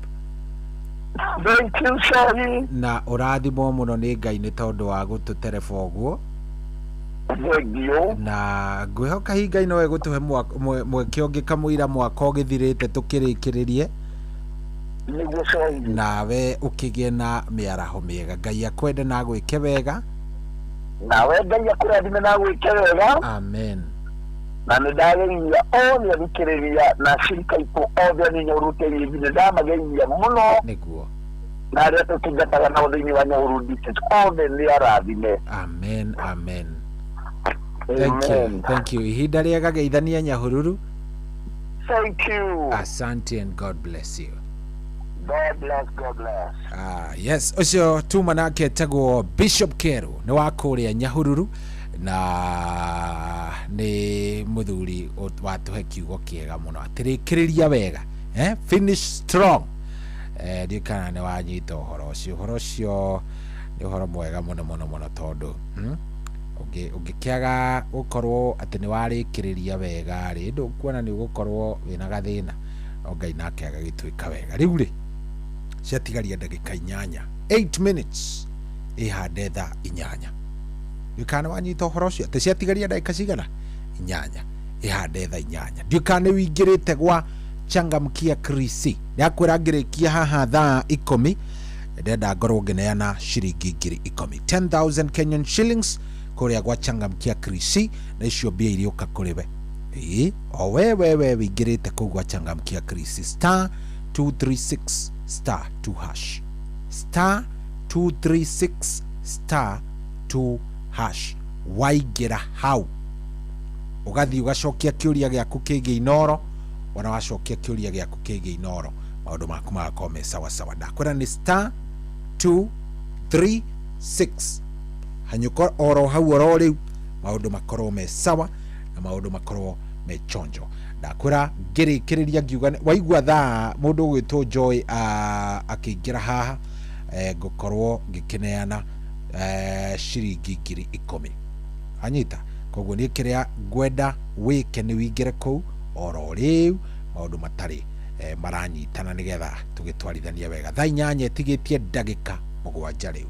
Thank you, Shahi. Na ũrathimwo mũno nĩ Ngai nĩ tondũ wa gũtũtereba ũguo. Thank you. Na ngwĩhoka hi Ngai no egũtũhe mweke ũngĩ kamũira mwaka ũgĩthirĩte tũkĩrĩkĩrĩrie. Nĩguo, Shahi. Nawe ũkĩgĩe na mĩaraho mĩega. Ngai akwende na agwĩke wega. Nawe Ngai akũrathime na gwĩke wega. Amen. Na nĩ ndageithia othe athikĩrĩria na cirika itũ othe a Nyahururu KAB, nĩ ndamageithia mũno. Na arĩa tũtungataga nao thĩinĩ wa Nyahururu District othe nĩ arathime. Amen, amen. Thank you, thank you. Ihinda rĩega, geithania Nyahururu. Thank you. Asante and God bless you. God bless, God bless. Ah, yes, ũcio tuma nake etagwo Bishop Keru, nĩ wa kũrĩa Nyahururu na nĩ mũthuri watũhe kiugo kĩega mũno, atĩrĩkĩrĩria wega, eh? Finish strong. Ndiũĩ kana nĩ wanyita ũhoro ũcio. Ũhoro ũcio nĩ ũhoro mwega mũno mũno mũno, tondũ ũngĩkĩaga gũkorwo atĩ nĩ warĩkĩrĩria wega rĩ, ndũkuona nĩ ũgũkorwo wĩna gathĩna, no Ngai nake agagĩtuĩka wega. Rĩu rĩ, ciatigaria ndagĩka 8, 8 minutes ĩhande thaa 8. Ndiũĩ kana nĩ wanyita ũhoro ũcio, atĩ ciatigaria ndagĩka cigana? 8 ĩhande thaa 8. Ndiũĩ kana nĩ wingĩrĩte gwa Changamkia Krisi. Nĩakwĩra ngĩrĩkia haha thaa 10, ndenda ngorwo ngĩneana ciringi 10,000, 10,000 Kenyan shillings, kũrĩa gwa Changamkia Krisi, na icio mbia iriũka kũrĩ we, ĩĩ, o we we we wĩingĩrĩte kũu gwa Changamkia Krisi, *236 *2 hash, *236 *2 hash. Waingĩra hau, ũgathiĩ ũgacokia kĩũria gĩaku kĩgiĩ Inoro. Wona wacokia kĩũria gĩaku kĩgiĩ Inoro, maũndũ maku magakorwo me sawasawa. Ndakwĩra nĩ *236, hanyũka oro hau oro rĩu, maũndũ makorwo me sawa na maũndũ makorwo me chonjo. Ndakwĩra ngĩrĩkĩrĩria ngiuga waigua thaa mũndũ ũgwĩtwo Joy akĩingĩra haha, ngũkorwo ngĩkĩneana ciringi 10,000. Anyita. Koguo niĩ kĩrĩa ngwenda wĩke nĩ wĩingĩre kũu oro rĩu maũndũ matarĩ maranyitana nĩgetha tũgĩtwarithania wega. Thaa 8 ĩtigĩtie ndagĩka 7 rĩu.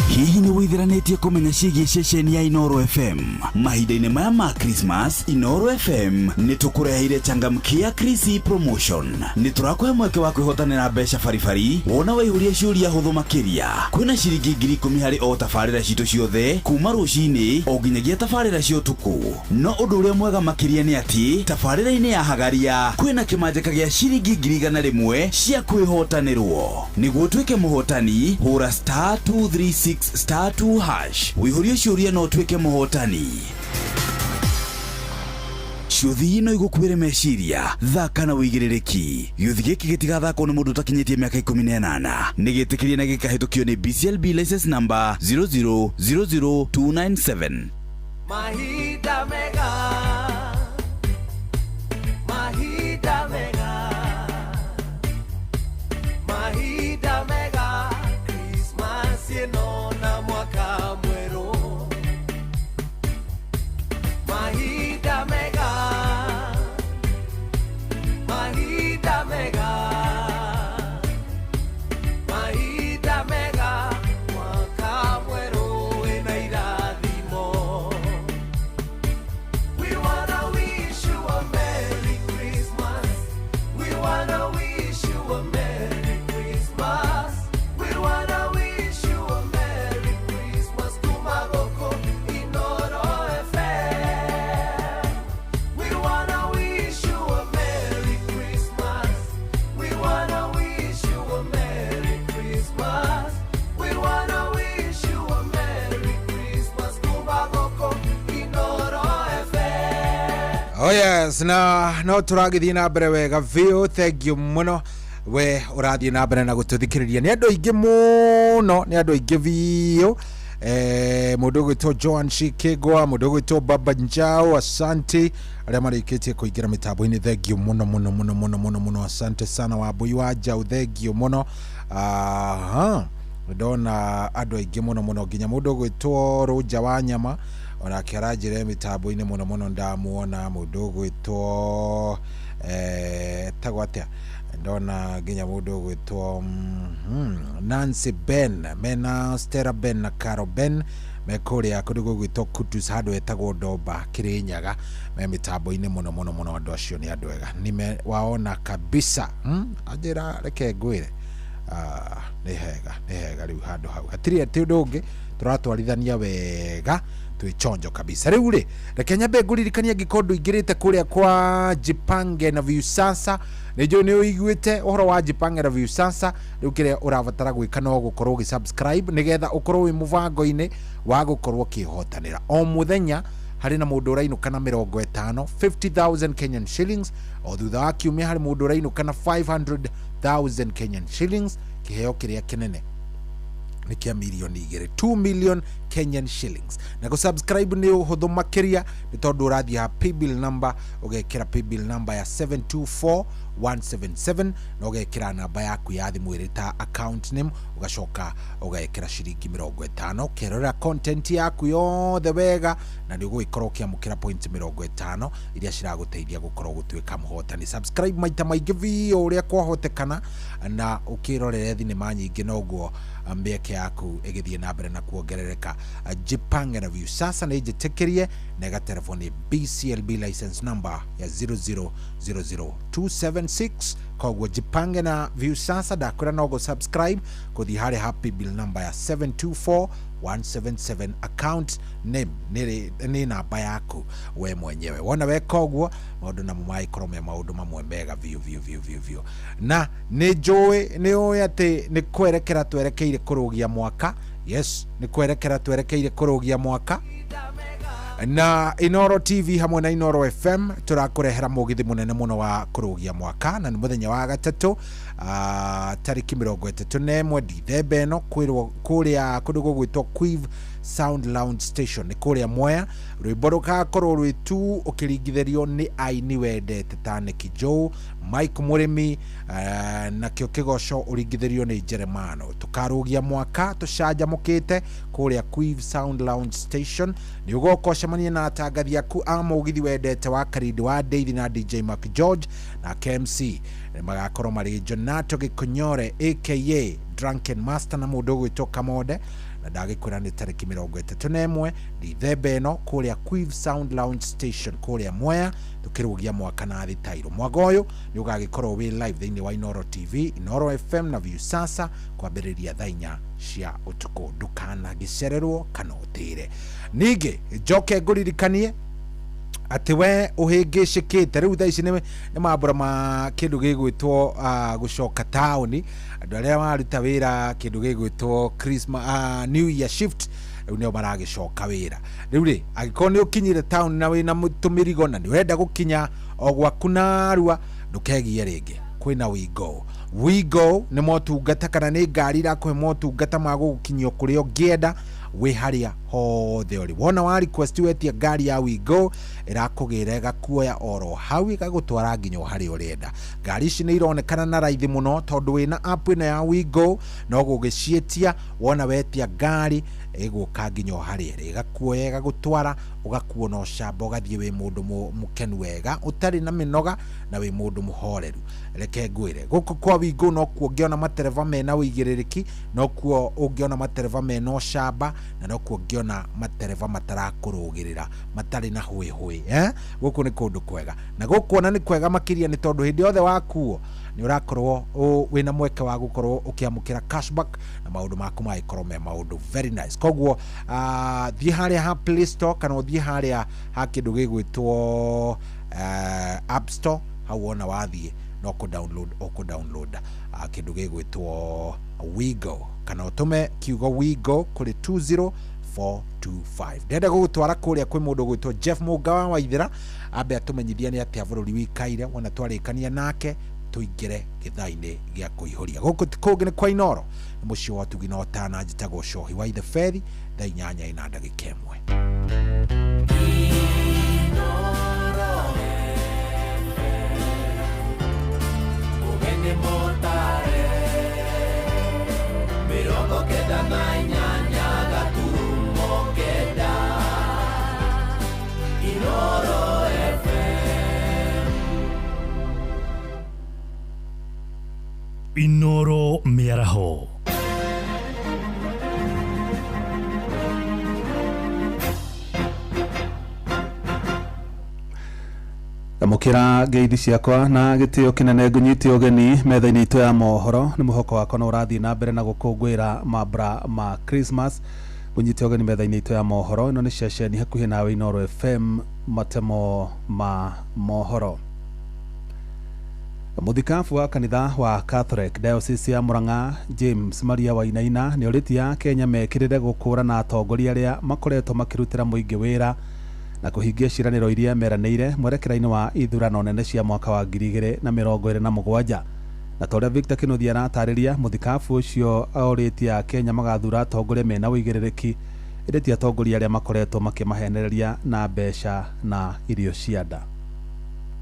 Hihi nĩ wĩtheranĩtie kũmenya ciĩgiĩ ceceni ya Inooro FM? Mahinda-inĩ maya ma Christmas, Inooro FM nĩ tũkũreheire Changamkia Krisi Promotion. Nĩ tũrakũhe mweke wa kwĩhotanĩra mbeca baribari wona waihũria ciũria hũthũ makĩria. Kwĩna ciringi 10,000 harĩ o tabarĩra citũ ciothe kuma rũcinĩ o nginyagia tabarĩra cia ũtukũ. No ũndũ ũrĩa mwega makĩria nĩ atĩ tabarĩra-inĩ ya Hagaria kwĩna kĩmanjĩka gĩa ciringi 100,000 cia kwĩhotanĩrwo. Nĩguo ũtuĩke mũhotani, hũra *236 *2# wĩihũrie ciũria no ũtuĩke mũhotani. Ciũthi no igũkuĩre meciria, thaka na wĩigĩrĩrĩki. Gĩũthi gĩkĩ gĩtigathakwo nĩ mũndũ ũtakinyĩtie mĩaka 18. Nĩ gĩtĩkĩrie na gĩkahĩtũkio nĩ BCLB license number 0000297. Mahinda mega, mahinda mega, mahinda mega, Christmas ĩno na mwaka mwerũ. Mahinda mega, mahinda mega, mahinda mega, mwaka mwerũ wĩna irathimo. We wanna wish you a Merry Christmas. We wanna wish you a Merry Christmas. We wanna wish you a Merry Christmas. Kumagoko Inooro FM. We wanna wish you a Merry Christmas. We wanna wish you a Merry Christmas. We wanna wish you a Merry Christmas. Kumagoko Inooro FM. Oh yes, na no tũragĩthiĩ na mbere wega biũ. Thank you mũno we ũrathiĩ na mbere na gũtũthikĩrĩria. Nĩ andũ aingĩ mũno, nĩ andũ aingĩ biũ. Mũndũ ũgwĩtwo Joan Shikigwa, mũndũ ũgwĩtwo Baba Njao, asante arĩa marĩkĩtie kũingĩra mĩtambo-inĩ. Thank you mũno mũno mũno mũno mũno mũno, asante sana. Wambui wa Njau, thank you mũno. Aha, ndona andũ aingĩ mũno mũno, nginya mũndũ ũgwĩtwo Rũnja wa Nyama onake aranjĩra mĩtambo-inĩ mũno mũno, ndamuona. Mũndũ ũgwĩtwo tagwo atĩa, ndona nginya mũndũ ũgwĩtwo Nancy Ben mena Stella Ben na Caro Ben me kũrĩa kũndũ gũgwĩtwo Kutus, handũ etagwo Ndomba Kĩrĩnyaga, me mĩtambo-inĩ mũno mũno mũno. Andũ acio nĩ andũ ega, nime waona kabisa. Anjĩra reke ngwĩre, nĩ hega, nĩ hega rĩu handũ hau hatirĩ atĩ ũndũ ũngĩ, tũratwarithania wega twĩ chonjo kabisa. Rĩu rĩ, reke nyambe ngũririkanie angĩkorwo ndũingĩrĩte kũrĩa kwa Jipange na Viusasa, nĩ njũĩ nĩ ũiguĩte ũhoro wa Jipange na Viusasa. Rĩu kĩrĩa ũrabatara gwĩka no gũkorwo ũgĩ subscribe nĩgetha ũkorwo wĩ mũbango-inĩ wa gũkorwo ũkĩhotanĩra o mũthenya. Harĩ na mũndũ ũrainũka na 50, 50,000 Kenyan shillings. O thutha wa kiumia harĩ mũndũ ũrainũka na 500,000 Kenyan shillings. Kĩheo kĩrĩa kĩnene nĩ kĩa mirioni 2, 2 million Kenyan shillings. Na gũ subscribe nĩ ũhũthũ makĩria, nĩ tondũ ũrathiĩ ha paybill number, ũgekĩra paybill number ya 724177 na ũgekĩra namba yaku ya thimũ ĩrĩ ta account name, ũgacoka ũgekĩra ciringi 50, ũkerorera content yaku yothe wega, na nĩ ũgũgĩkorwo ũkĩamũkĩra point 50 iria ciragũteithia gũkorwo gũtuĩka mũhotani. Subscribe maita maingĩ biũ ũrĩa kwahotekana, na ũkĩrorere thinema nyingĩ, noguo mĩeke yaku ĩgĩthiĩ na mbere na kuongerereka. Jipange na Viusasa nĩ njĩtĩkĩrie na ĩgaterebo nĩ BCLB license number ya 0000276. Koguo Jipange na Viusasa, ndakwĩra no gũ subscribe, kũthiĩ harĩa ha paybill number ya 724177, account name nĩ namba yaku we mwenyewe. Wona weka ũguo, maũndũ namo magĩkorwo me maũndũ mamwe mega biũ biũ biũ biũ biũ. Na nĩ njũĩ nĩ ũĩ atĩ nĩ kwerekera twerekeire kũrũgia mwaka. Yes, nĩ kwerekera twerekeire kũrũgia mwaka, na Inooro TV hamwe na Inooro FM tũrakũrehera mũgithi mũnene mũno wa kũrũgia mwaka, na nĩ mũthenya wa gatatũ, tarĩki 31 Dithemba ĩno, kwĩrwo kũrĩa kũndũ gũgwĩtwo Quive Sound Lounge Station nĩ kũrĩa Mwea. Rwĩmbo rũgakorwo rwĩ tu ũkĩringithĩrio nĩ aini wendete ta Nicky Joe, Mike Mũrĩmi, nakĩo kĩgoco ũringithĩrio nĩ Jeremano. Tũkarũgia mwaka tũcanjamũkĩte kũrĩa Quive Sound Lounge Station. Nĩ ũgoka ũcemanie na atangathi aku a mũgithi wendete wa Karindi wa Deithi na DJ Mark George na KMC. Magakorwo marĩ Jonato Gĩkũnyore aka Drunken Master na mũndũ ũgwĩtwo Kamonde, na ndagĩkwĩra nĩ tarĩki 31 Dithemba ĩno kũrĩa Quive Sound Lounge Station kũrĩa Mwea, tũkĩrũgia mwaka na thitairũ. Mwaka ũyũ nĩ ũgagĩkorwo wĩ live thĩinĩ wa Inooro TV, Inooro FM na Viusasa kwambĩrĩria thaa 4 cia ũtukũ. Ndũkanagĩcererwo kana ũtĩre. Ningĩ njoke ngũririkanie atĩ we ũhĩngĩcĩkĩte rĩu thaa ici nĩ mambũra ma kĩndũ gĩgwĩtwo gũcoka taũni. Andũ arĩa maruta wĩra kĩndũ gĩgwĩtwo Christmas, New Year shift, rĩu nĩo maragĩcoka wĩra. Rĩu rĩ, angĩkorwo nĩ ũkinyire taũni na wĩna tũmĩrigo na nĩ ũrenda gũkinya o gwaku narua, ndũkegie rĩngĩ. Kwĩna WeGo. WeGo nĩ motungata kana nĩ ngari irakũhe motungata ma gũgũkinyia kũrĩa ũngĩenda wĩ harĩa hothe ũrĩ. Wona wa request wetia ngari ya WeGo ĩrakũgĩra ĩgakuoya oro hau ĩgagũtwara nginya o harĩa ũrenda. Ngari ici nĩ ironekana na raithi mũno tondũ wĩna app ĩno ya WeGo no gũgĩciĩtia. Wona wetia ngari ĩgũka nginya o harĩa ĩrĩ, ĩgakuoya ĩgagũtwara, ũgakuo na ũcamba, ũgathiĩ wĩ mũndũ mũkenu wega, ũtarĩ na mĩnoga na wĩ mũndũ mũhoreru. Reke ngwĩre gũkũ kwa WeGo nokuo ũngĩona matereba mena ũigĩrĩrĩki, nokuo ũngĩona matereba mena ũcamba, na nokuo ũngĩona matereba matarakũrũgĩrĩra, matarĩ na hũĩhũĩ. Gũkũ nĩ kũndũ kwega, na gũkũ ona nĩ kwega makĩria nĩ tondũ hĩndĩ yothe wakuo nĩ ũrakorwo wĩna mweke wa gũkorwo ũkĩamũkĩra cashback na maũndũ maku magĩkorwo me maũndũ very nice. Koguo thiĩ harĩa ha Play Store kana ũthiĩ harĩa ha kĩndũ gĩgwĩtwo App Store, hau wona wathiĩ no kũ download ũkũ download kĩndũ gĩgwĩtwo WeGo kana ũtũme kiugo WeGo kũrĩ 20425. Ndĩrenda gũgũtwara kũrĩa kwĩ mũndũ ũgwĩtwo Jeff Mũnga wa Waithĩra, ambe atũmenyithia nĩ atĩa bũrũri wĩikaire. Wona twarĩkania nake tũingĩre gĩthaa-inĩ gĩa kũihũria. Gũkũ ti kũngĩ nĩ kwa Inooro, nĩ mũciĩ wa ũtugi na ũtana. Njĩtagwo Cohi wa Ithe Beri, thaa 8:01. Ũgeni mũtare 98.9 Inooro FM. Inooro Mĩaraho. Amũkĩra ngeithi ciakwa na gĩtĩo kĩnene, ngũnyite ũgeni metha-inĩ itũ ya mohoro. Nĩ mũhoko wakwa no ũrathiĩ na mbere na gũkũngũĩra mambura ma Christmas. Ngũnyite ũgeni metha-inĩ itũ ya mohoro. Ĩno nĩ ceceni hakuhĩ nawe, Inooro FM, matemo ma mohoro. Mũthikabu wa kanitha wa Catholic Diocese ya Murang'a James Maria Wainaina nĩ orĩtie Akenya mekĩrĩre gũkũrana atongoria arĩa makoretwo makĩrutĩra mũingĩ wĩra na kũhingia ciĩranĩro iria meranĩire mwerekera-inĩ wa ithurano nene cia mwaka wa 2027. Na ta ũrĩa Victor Kĩnuthia aratarĩria, mũthikabu ũcio orĩtie Akenya magathura atongoria mena ũigĩrĩrĩki, ĩndĩ ti atongoria arĩa makoretwo makĩmahenereria na mbeca na irio cia nda.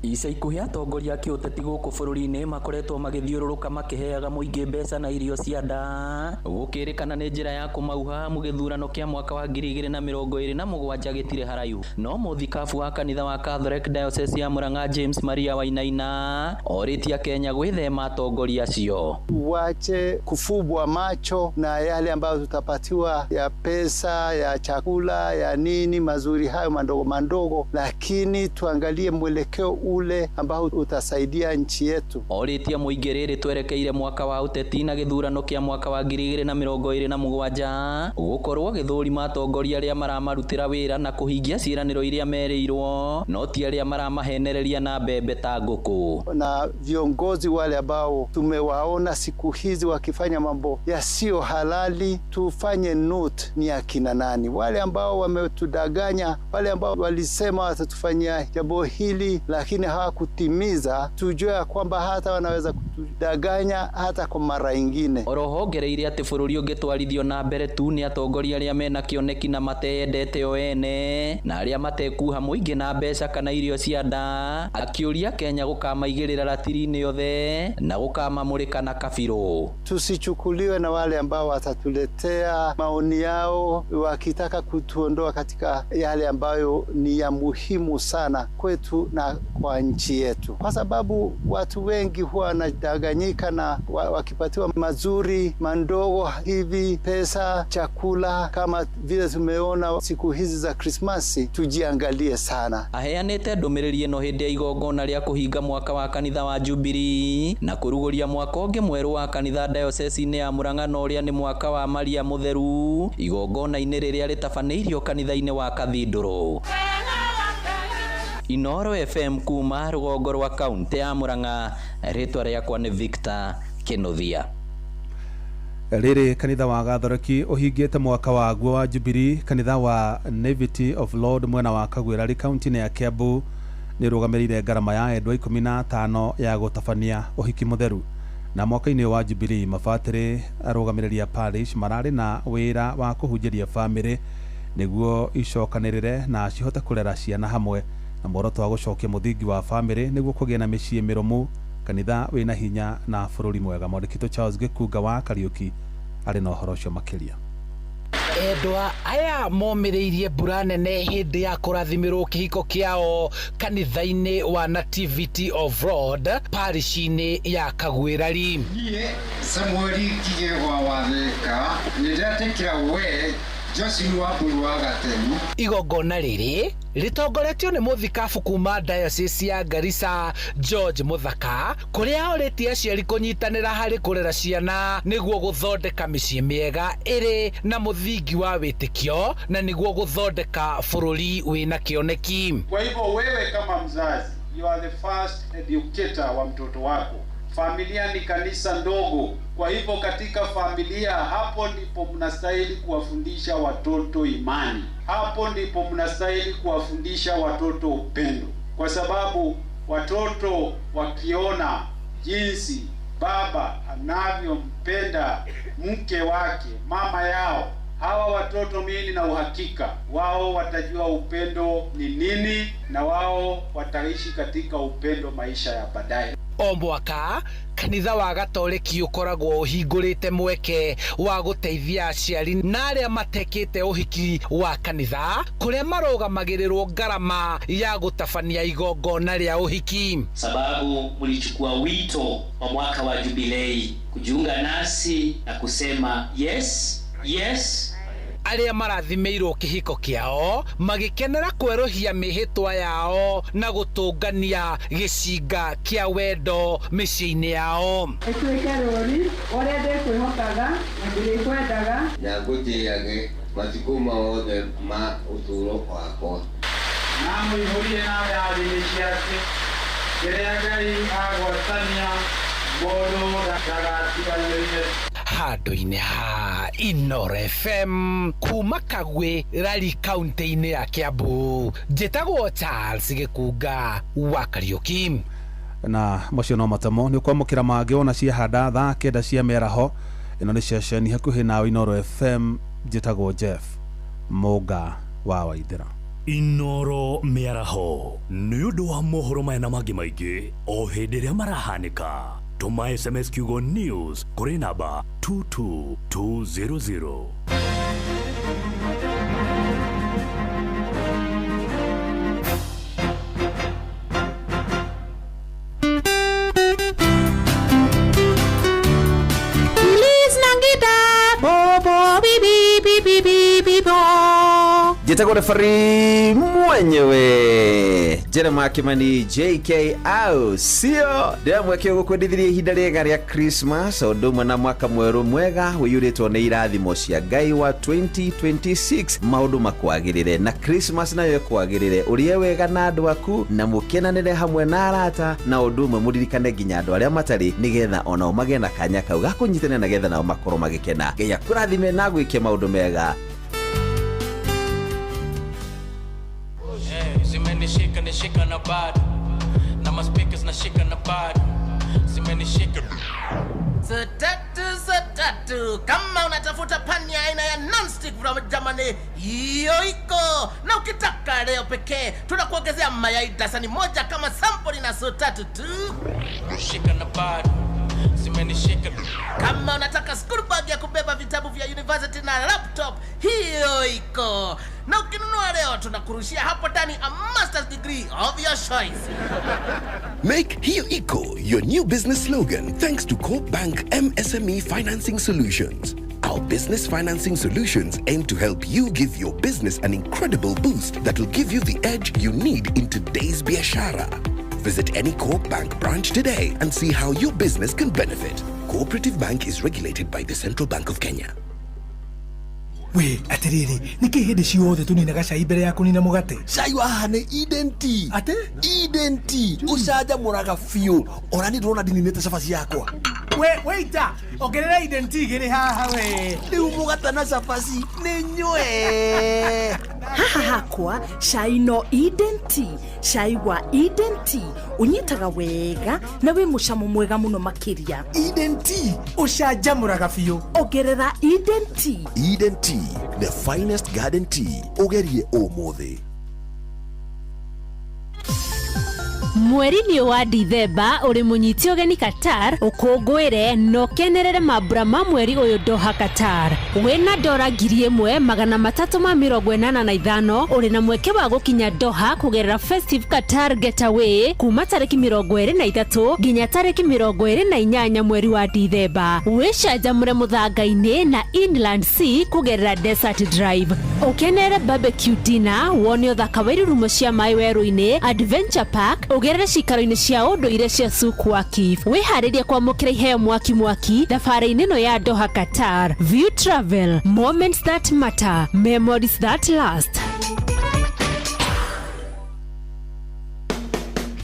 Ica ikuhĩ atongoria a kĩũteti gũkũ bũrũri-inĩ makoretwo magĩthiũrũrũka makĩheaga mũingĩ mbeca na irio cia nda, gũkĩrĩkana nĩ njĩra ya kũmauha amu gĩthurano kĩa mwaka wa 2027 gĩtirĩ haraihu. No mũthikabu wa kanitha wa Catholic Diocese ya Murang'a James Maria Wainaina orĩtie Akenya gwĩthema atongoria acio. Wache kufubwa macho na yale ambayo tutapatiwa ya pesa, ya chakula, ya nini, mazuri hayo mandogo mandogo, lakini tuangalie mwelekeo ule ambao utasaidia nchi yetu. Orĩtie mũingĩ rĩrĩ twerekeire mwaka wa ũteti na gĩthurano kĩa mwaka wa 2027 gũkorwo gĩthũrima atongoria arĩa maramarutĩra wĩra na kũhingia ciĩranĩro iria merĩirwo, no ti arĩa maramahenereria na mbembe ta ngũkũ. Na viongozi wale ambao tumewaona siku hizi wakifanya mambo yasiyo halali, tufanye note ni akina nani, wale ambao wametudanganya, wale ambao walisema watatufanyia jambo hili lakini lakini hawakutimiza, tujue ya kwamba hata wanaweza kutudanganya hata kwa mara ingine. Oroho ongereire atĩ bũrũri ũngĩtwarithio na mbere tu nĩ atongoria arĩa mena kĩoneki na mateyendete o ene na arĩa matekuha mũingĩ na mbeca kana irio cia nda, akĩũria Kenya gũkamaigĩrĩra ratiri-inĩ othe na gũkamamũrĩka na kabirũ. Tusichukuliwe na wale ambao watatuletea maoni yao wakitaka kutuondoa katika yale ambayo ni ya muhimu sana kwetu na kwa nchi yetu, kwa sababu watu wengi huwa wanadanganyika na wakipatiwa mazuri mandogo hivi, pesa, chakula, kama vile tumeona siku hizi za Krismasi. Tujiangalie sana. Aheanĩte ndũmĩrĩri ĩno hĩndĩ ya igongona rĩa kũhinga mwaka wa kanitha wa Jubilee na kũrugũria mwaka ũngĩ mwerũ wa kanitha dayosesi-inĩ ya Murang'a na ũrĩa nĩ mwaka wa Maria Mũtheru, igongona-inĩ rĩrĩa rĩtabanĩirio kanitha-inĩ wa Kathindũrũ. Inooro FM kuma rũgongo rwa kaunti ya Murang'a, rĩtwa rĩakwa nĩ Victor Kĩnuthia. Rĩrĩ kanitha wa Gathoreki ũhingĩte mwaka waguo wa Jubilee, kanitha wa Nativity of Lord mwena wa Kagwĩrari kaunti-inĩ ya Kiambu nĩ ũrũgamĩrĩire ngarama ya endwa 15 ya gũtabania ũhiki mũtheru. Na mwaka-inĩ wa Jubilee mabatĩrĩ arũgamĩrĩri a parish mararĩ na wĩra wa kũhunjĩria bamĩrĩ nĩguo icokanĩrĩre na cihote kũrera ciana hamwe, na muoroto wa gũcokia mũthingi wa bamĩrĩ nĩguo kũgĩe na mĩciĩ mĩrũmu, kanitha wĩna hinya na bũrũri mwega. Mwandĩki Charles Gĩkunga wa Kariũki arĩ na ũhoro ũcio makĩria. Endwa aya momĩrĩirie mbura nene hĩndĩ ya kũrathimĩrwo kĩhiko kĩao kanitha-inĩ wa Nativity of Lord parish-inĩ ya Kagwĩrari. Niĩ Samueli Kigegwa wa Thĩka nĩndetĩkĩra we Jocelyn Wamburu wa Gatemu. Igongona rĩrĩ rĩtongoretio nĩ mũthikabu kuma diocese ya Garissa George Muthaka, kũrĩa orĩtie aciari kũnyitanĩra harĩ kũrera ciana nĩguo gũthondeka mĩciĩ mĩega ĩrĩ na mũthingi wa wĩtĩkio na nĩguo gũthondeka bũrũri wĩna kĩoneki. Kwa hivyo wewe kama mzazi, you are the first educator wa mtoto wako. Familia ni kanisa ndogo. Kwa hivyo katika familia, hapo ndipo mnastahili kuwafundisha watoto imani. Hapo ndipo mnastahili kuwafundisha watoto upendo, kwa sababu watoto wakiona jinsi baba anavyompenda mke wake, mama yao, hawa watoto mimi na uhakika wao watajua upendo ni nini, na wao wataishi katika upendo maisha ya baadaye. O mwaka kanitha wa Gatoreki ũkoragwo ũhingũrĩte mweke wa gũteithia aciari na arĩa matekĩte ũhiki wa kanitha, kũrĩa marũgamagĩrĩrwo ngarama ya gũtabania igongona rĩa ũhiki. Sababu mlichukua wito wa mwaka wa Jubilei kujiunga nasi na kusema yes, yes. Arĩa marathimĩirwo kĩhiko kĩao magĩkenera kwerũhia mĩhĩtwa yao na gũtũngania gĩcinga kĩa wendo mĩciĩ-inĩ yao. Ĩtuĩke rũũri ũrĩa ndĩkwĩhokaga na ndĩrĩkwendaga na ngũtĩĩage matukũ mothe ma ũtũũro wakwa. Na mũihũrie na irathimo ciake, kĩrĩa Ngai agwatania mũndũ ndagatiganĩrie. Handũ-inĩ ha Inooro FM kuma Kagwĩrari kaunti-inĩ ya Kiambu, njĩtagwo Charles Gĩkunga wa Kariũki. Na macio no matamo nĩ ũkwamũkĩra mangĩ wona ciahanda thaa 9 cia mĩaraho. Ĩno nĩ ceceni hakuhĩ nawe Inooro FM, njĩtagwo Jeff Mũnga wa Waithĩra. Inooro mĩaraho nĩ ũndũ wa mohoro maya na mangĩ maingĩ o hĩndĩ ĩrĩa marahanĩka. Tũma SMS kiugo news kũrĩ namba 22200. Please nangida bobo bibi bibi bibi bo. Njĩtagwo refari mwenyewe Jeremiah Kimani JK au sio ndĩramweke gũkwendithirie ihinda rĩega rĩa Christmas o ũndũ ũmwe na mwaka mwerũ mwega ũiyũrĩtwo nĩ irathimo cia Ngai wa 2026. Maũndũ makwagĩrĩre na Christmas nayo ĩkwagĩrĩre, ũrĩe wega na andũ aku na mũkenanĩre hamwe na arata, na ũndũ ũmwe mũririkane nginya andũ arĩa matarĩ, nĩgetha onao magĩe na kanya kau ga kũnyitanĩra, nĩgetha nao makorwo magĩkena. Ngai akũrathime na agwĩke maũndũ mega. Zimenishika nishika na bado Zinashika na bado zimenishika. Tatu tatu, kama unatafuta pani ya aina ya nonstick from Germany, hiyo iko. Na ukitaka leo pekee tunakuongezea mayai dasani moja kama sampuli na so tatu tu. Shika na bado zimenishika. Kama unataka school bag ya kubeba vitabu vya university na laptop, hiyo iko. Na ukinunua leo tunakurushia hapo ndani a master's degree of your choice. Make Hiyo Iko your new business slogan thanks to Corp Bank MSME Financing Solutions. Our business financing solutions aim to help you give your business an incredible boost that will give you the edge you need in today's biashara. Visit any Corp Bank branch today and see how your business can benefit. Cooperative Bank is regulated by the Central Bank of Kenya. We atiriri, niki hindi ciothe tuninaga cai mbere ya kunina mugate? Cai wa haha nĩ Eden Tea. Atĩ? Eden Tea ũcanjamũraga biũ, ona niĩ ndĩrona ndininĩte cabaci yakwa. We waiter, ongerera Eden Tea igĩrĩ haha we. Rĩu mũgate na cabaci nĩ nyue. Haha hakwa cai no Eden Tea. Cai wa Eden Tea ũnyitaga wega na wĩ mũcamo mwega mũno makĩria. Eden Tea ũcanjamũraga biũ. Ongerera Eden Tea. Eden Tea, the finest garden tea. Ũgerie ũmũthĩ. Mweri-inĩ wa Dithemba ũrĩ mũnyiti ũgeni Qatar, ũkũngũĩre na ũkenerere mambura ma mweri ũyũ Doha Qatar. Wĩna dora 1385 ũrĩ na mweke wa gũkinya Doha kũgerera Festive Qatar Getaway kuma tarĩki 23 nginya tarĩki 28 mweri wa Dithemba. Wĩcanjamũre mũthanga-inĩ na Inland Sea kũgerera Desert Drive. Ũkenerere barbecue dinner, wone ũthaka wa irurumo cia maĩ werũ-inĩ, Adventure Park, ũgerere cikaro-inĩ cia ũndũire cia Souk Waqif. Wĩharĩrie kwamũkĩra iheo mwaki mwaki thabarĩ-inĩ ĩno ya Doha Qatar. View Travel, moments that matter, memories that last.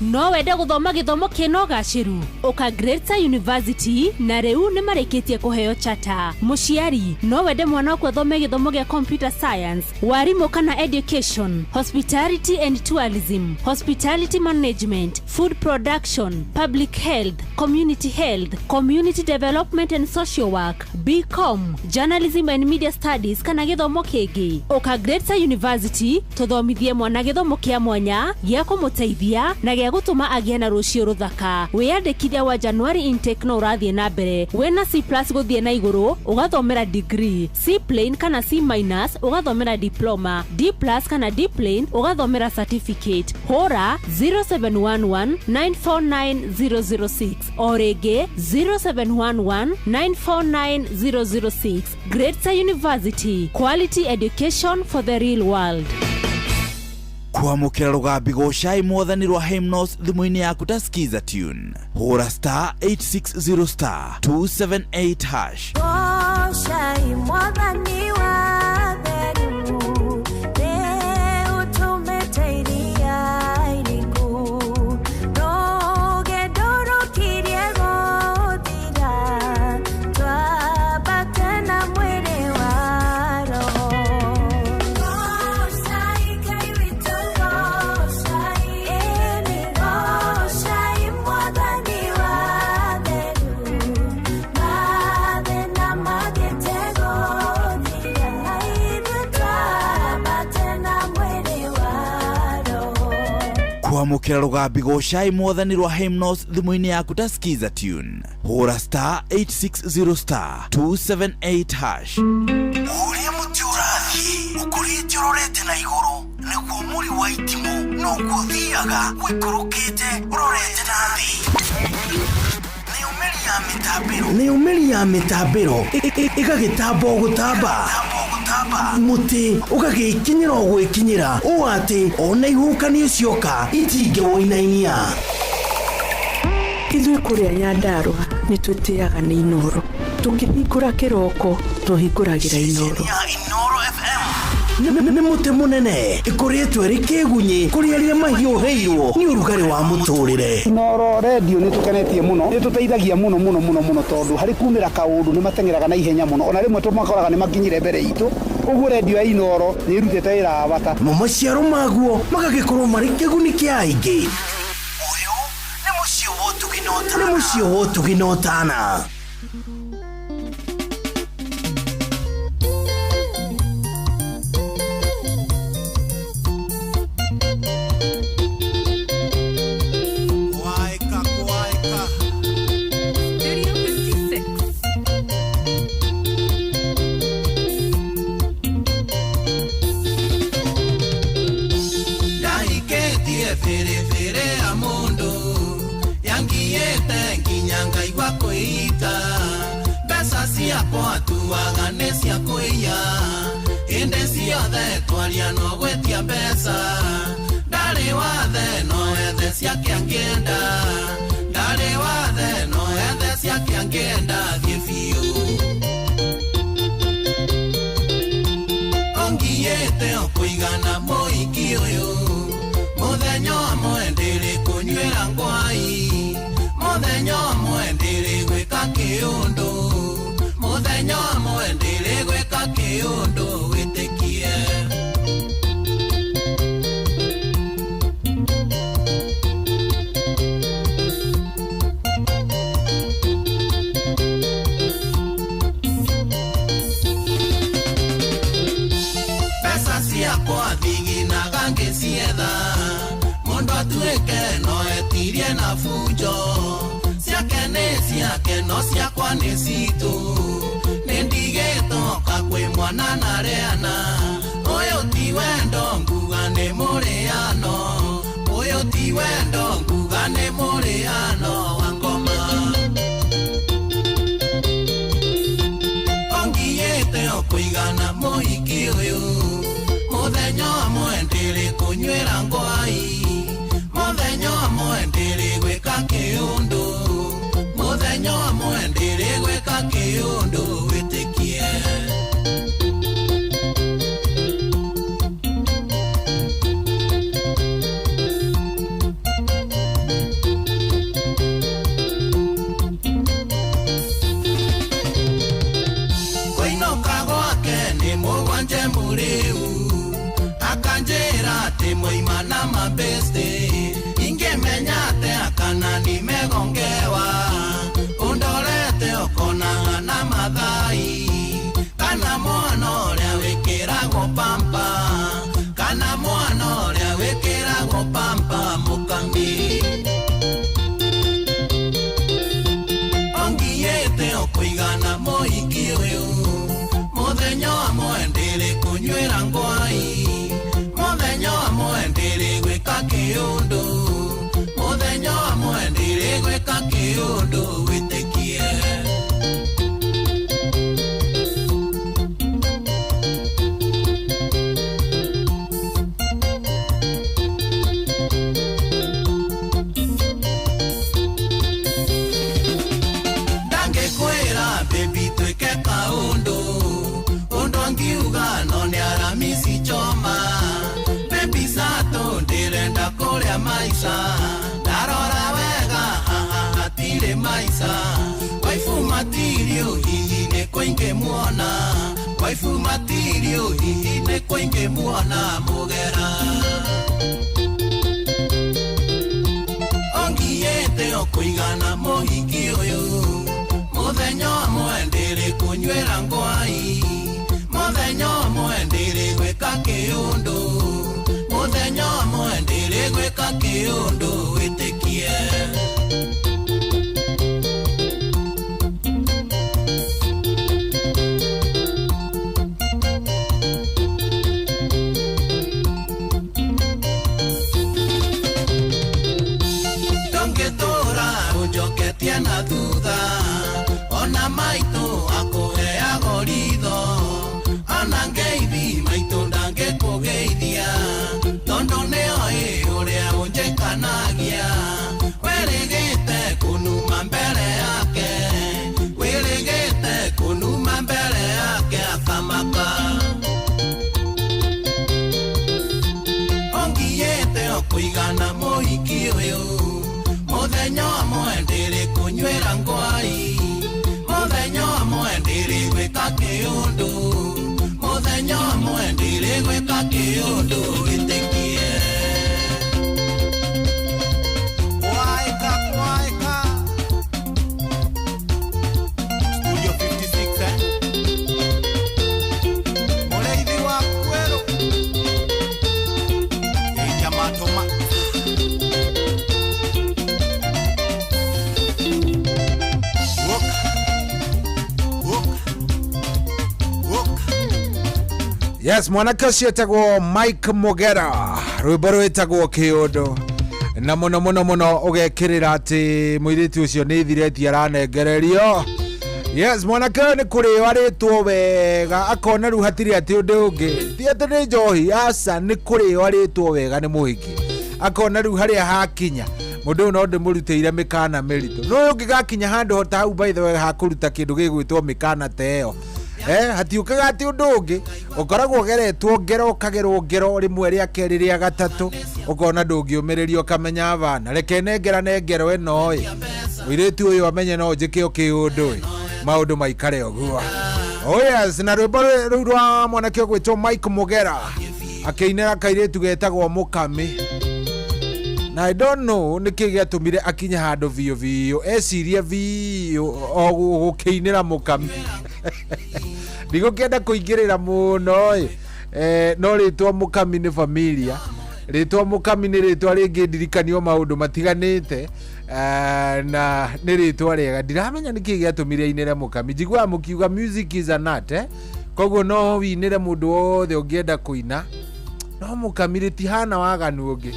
No wende gũthoma gĩthomo kĩna ũgacĩru? Ũka Greater University na rĩu nĩ marĩkĩtie kũheo chata. Mũciari no wende mwana waku athome gĩthomo gĩa computer science, warimũ kana education, hospitality and tourism, hospitality management, food production, public health, community health, community development and social work, BCom, journalism and media studies kana gĩthomo kĩngĩ. Ũka Greater University tũthomithie mwana gĩthomo kĩa mwanya gĩa kũmũteithia na gĩa gũtũma agĩe na rũciũ rũthaka. Wĩyandĩkithia wa January intake no ũrathiĩ na mbere. Wĩna C plus gũthiĩ na igũrũ ũgathomera degree, C plain kana C minus ũgathomera diploma, D plus kana D plain ũgathomera certificate. Hũra 0711 949 006 o rĩngĩ 0711 949 006. Greater University, quality education for the real world. Kwamũkĩra rũgambi gũcai mwathani rwa Hymnos thimũ-inĩ yaku ta Skiza tune. Hũra star 860 star 278 hash. Goshai mwathani wa theru, rĩu tũmĩte iria iriku, rũgendo rũkirie gũthira, twambate na mwĩrĩ wa roho. Goshai Ngai witũ, goshai, ĩni goshai mwathani wa theru, mathĩna magĩte gũthira, ithuĩ twambate na mwĩrĩ wa roho. Kwamũkĩra rũgambi gũcai mwathani rwa Hymnos thimũ-inĩ yaku ta Skiza tune. Hũra star 860 star 278 hash. Ũrĩa mũtĩ ũrathiĩ ũkũrĩte ũrorete na igũrũ nĩguo mũri wa itimũ noguo ũthiaga ũikũrũkĩte ũrorete na thĩ. Nĩyo mĩri ya mĩtambĩro ĩgagĩtamba o gũtamba, mũtĩ ũgagĩkinyĩra o gwĩkinyĩra ũũ atĩ ona ihuhũkanio cioka itingĩwũinainia. Ithuĩ kũrĩa Nyandarũa nĩ twĩtĩaga nĩ Inoro. Tũkĩhingũra kĩroko tũhingũragĩra Inoro. Nĩ mũtĩ mũnene ĩkũrĩtwo ĩrĩ kĩgunyĩ kũrĩ arĩa mahiũhĩirwo nĩ ũrugarĩ wa mũtũrĩre. Inoro redio nĩ tũkenetie mũno, nĩ tũteithagia mũno mũno mũno mũno, tondũ harĩ kumĩra kaũndũ nĩ mateng'eraga na ihenya mũno, ona rĩmwe tũmakoraga nĩ makinyire mbere itũ. Ũguo redio ya Inoro nĩ ĩrutĩte wĩra wa bata. Mo maciaro maguo magagĩkorwo marĩ kĩguni kĩa aingĩ. Nĩ mũciĩ wa ũtugi na ũtana. Waika, waika. Studio 56. Ndahikĩtie bĩrĩbĩrĩ ya mũndũ yangiĩte nginya ngaigua kwĩita mbeca ciakwa tuaga nĩ cia kũiya hĩndĩ ciothe twaria no gwĩtia mbeca ndarĩ wathe no ethe ciake angĩenda ndarĩ wathe no ethe ciake angĩenda thiĩ biũ ongiĩte o kũigana mũhiki ũyũ mũthenya ũmwe ndĩrĩ kũnyuĩra ngwai mũthenya ũmwe ndĩrĩ gwĩka kĩũndũ mũthenya ũmwe ndĩrĩ gwĩka kĩũndũ wĩtĩkie. Mbeca ciakwa thiginaga ngĩcietha mũndũ atuĩke no etirie na bunjo ciake nĩ ciake no ciakwa nĩ citũ nĩ ndigĩtoka kwĩ mwana na rĩana ũyũ ti wendo nguga nĩ mũrĩano ũyũ ti wendo nguga nĩ mũrĩano wa ngoma ongiĩte o kũigana mũhiki ũyũ mũthenya ũmwe ndĩrĩ kũnyuĩra ngwai mũthenya ũmwe ndĩrĩ gwĩka kĩũndũ mũthenya ũmwe ndĩrĩ gwĩka kĩũndũ wĩtĩkie. Kũinũka gwake nĩ mũgwanje mũrĩu akanjĩra atĩ mwaima na mabeste ingĩmenya atĩa kana nimegongewa ũndorete ũkonaga na mathai kana mwana ũrĩa wĩkĩragwo pampa kana mwana ũrĩa wĩkĩragwo pampa mũkami ongiĩte o kũigana mũhiki ũyũ mũthenya ũmwe ndĩrĩ kũnyuĩra ngwai mũthenya ũmwe ndĩrĩ gwĩka kĩũndũ mũthenya ũmwe ndĩrĩ gwĩka kĩũndũ wĩtĩkie. Ndangĩkwĩra baby twĩke kaũndũ ũndũ angiuga no nĩ aramisi choma baby sato ndĩrenda kũrĩa maica ndarora wega haha hatirĩ maica waifu matirio hihi nĩ kũingĩmuona waifu matirio hihi nĩ kũingĩmuona mũgera ongiĩte o kũigana mũhiki ũyũ mũthenya ũmwe ndĩrĩ kũnyuĩra ngwai mũthenya ũmwe ndĩrĩ gwĩka kĩũndũ mũthenya ũmwe ndĩrĩ gwĩka kĩũndũ wĩtĩkie. Ndũngĩtũra ũnjoketie na thutha ona maitũ akũheago ritho ona ngeithi maitũ ndangĩkũgeithia tondũ nĩoĩ ũrĩa ũnjĩkanagia wĩrĩgĩte kũnuma mbere yake wĩrĩgĩte kũnuma mbere yake akamaka ongiĩte o kũigana mũhiki ũyũ mũthenya ũmwe ndĩrĩ kũnyuĩra ngwai mũthenya ũmwe ndĩrĩ gwĩka kĩũndũ mũthenya ũmwe ndĩrĩ gwĩka kĩũndũ wĩtĩkie. Waika, waika. Yes, mwanake ũcio etagwo Mike Mugera, rwĩmbo rwĩtagwo Kĩũndũ, na mũno mũno mũno ũgekĩrĩra atĩ mũirĩtu ũcio nĩ thireti aranengererio. Yes, mwanake ũyũ nĩ kũrĩo arĩtwo wega, akona rĩu hatirĩ atĩ ũndũ ũngĩ, ti atĩ nĩ njohi, aca, nĩ kũrĩo arĩtwo wega nĩ mũhiki, akona rĩu harĩa hakinya mũndũ ũyũ no ndĩmũrutĩire mĩkana mĩritũ. No ũyũ ũngĩgakinya handũ ta hau, by the way, hakũruta kĩndũ gĩgwĩtwo mĩkana ta ĩyo, hatiũkaga atĩ ũndũ ũngĩ, ũkoragwo ũgeretwo ngero, ũkagerwo ngero rĩmwe, rĩa kerĩ, rĩa gatatũ, ũkona ndũngĩũmĩrĩria, ũkamenya bana, reke nengerane ngero ĩno ĩ, mũirĩtu ũyũ amenye no njĩke o kĩũndũ ĩ, maũndũ maikare ũguo. Oh yes, na rwĩmbo rũu rwa mwanake ũgwĩtwo Mike Mugera akĩinĩra kairĩtu getagwo Mũkami, na I don't know nĩkĩ gĩatũmire akinye handũ biũ biũ ecirie biũ o gũkĩinĩra Mũkami. Ndigũkĩenda kũingĩrĩra mũno ĩ, no rĩtwa Mũkami nĩ familia, rĩtwa Mũkami nĩ rĩtwa rĩngĩ ndirikanio maũndũ matiganĩte, na nĩ rĩtwa rĩega. Ndiramenya nĩkĩ gĩatũmire ainĩre Mũkami. Njiguaga mũkiuga music is an art, eh? Koguo no winĩre mũndũ wothe ũngĩenda kũina, no Mũkami rĩtihana waganu ũngĩ.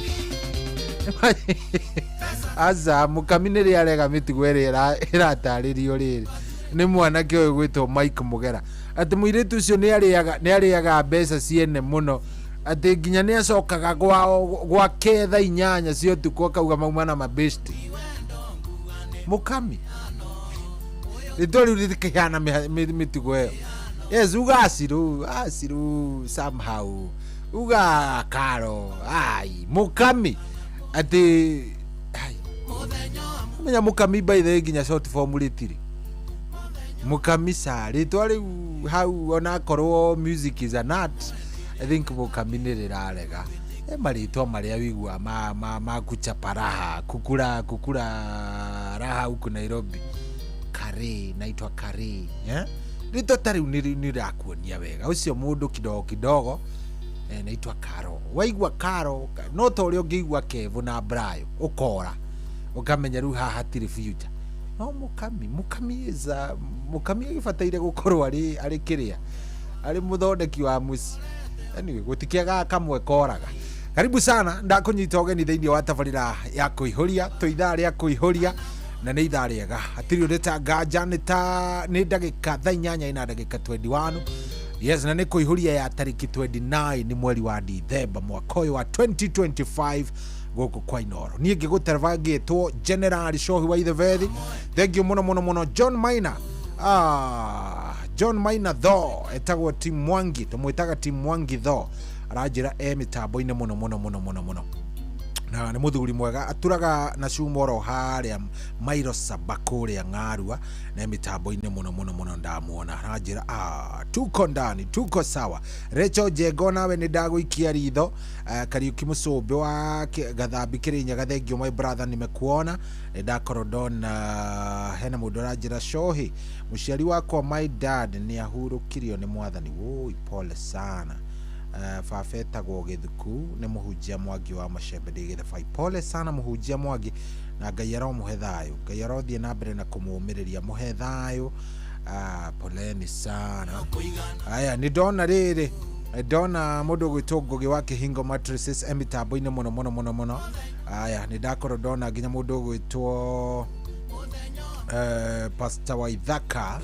Aca, Mũkami nĩ rĩarega mĩtugo ĩrĩa ĩratarĩrio rĩrĩ nĩ mwanake ũyũ gwĩtwo Mike Mugera, atĩ mũirĩtu ũcio nĩ arĩaga mbeca ciene mũno, atĩ nginya nĩ acokaga gwao gwake thaa 8 cia ũtukũ, akauga mauma na mabesti. Mũkami rĩtwa rĩu rĩtikĩhana mĩtugo ĩyo. Yes, uga acirũ acirũ somehow, uga karo ai Mũkami atĩ ai menya Mũkami, by the way, nginya short form rĩtirĩ Mũkami ca rĩtwa rĩu hau. Onakorwo music is an art, I think Mũkami nĩ rĩrarega. E marĩtwa marĩa wiguaga ma kuchapa raha, kukura kukura raha huku Nairobi, Kare, naitwa Kare, eh? Rĩtwa ta rĩu nĩ rĩrakuonia wega ũcio mũndũ kidogo kidogo, naitwa Karo. Waigua Karo, no ta ũrĩa ũngĩigua Kevo na Brayo, ũkora ũkamenya rĩu haha hatirĩ future. No Mũkami, Mũkami is a, Mũkami agĩbataire gũkorwo arĩ kĩrĩa arĩ mũthondeki wa mũciĩ. Anyway, gũtikĩagaga kamwe koraga. Karibu sana, ndakũnyita ũgeni thĩinĩ wa tabarĩra ya kũihũria. Twĩ ithaa rĩa kũihũria na nĩ ithaa rĩega, hatirĩ ũndũ ta nganja, nĩ ta nĩ ndagĩka thaa 8 ina ndagĩka 21. Yes, na nĩ kũihũria ya tarĩki 29 nĩ mweri wa Dithemba mwaka ũyũ wa 2025 gũkũ kwa Inoro. Niĩ ngĩgũtereba ngĩtwo General Shohi wa Ithebethi. Thank you mũno mũno mũno. John Maina, John Maina tho etagwo Tim Mwangi, tũmwĩtaga Tim Mwangi tho, aranjĩra e mĩtambo-inĩ mũno mũno mũno mũno mũno, na nĩ mũthuri mwega, aturaga na cuma oro harĩa mairo 7 kũrĩa Ng'arua, na mĩtambo-inĩ mũno mũno mũno. Ndamuona aranjĩra, tuko ndani, tuko sawa. Recho Njengo, nawe nĩ ndagũikia ritho. Kariuki Mũcũmbĩ wa Gathambi Kĩrĩnyaga, thank you my brother, nimekuona. Nĩ ndakorwo ndona hena mũndũ aranjĩra, Shohi, mũciari wakwa, my dad, nĩ ahurũkirio nĩ mwathani. Woi, pole sana. Baba etagwo Gĩthuku, nĩ mũhunjia Mwangi wa Macembe, ndĩ Gĩthabai. Pole sana mũhunjia Mwangi, na Ngai aromũhe thayũ, Ngai arothiĩ na mbere na kũmũũmĩrĩria, mũhe thayũ. Poleni sana. Aya, nĩ ndona rĩrĩ, ndona mũndũ ũgwĩtwo Ngũgĩ wa Kĩhingo Mattresses e mĩtambo-inĩ mũno mũno mũno mũno. Aya, nĩ ndakorwo ndona nginya mũndũ ũgwĩtwo Pastor Waithaka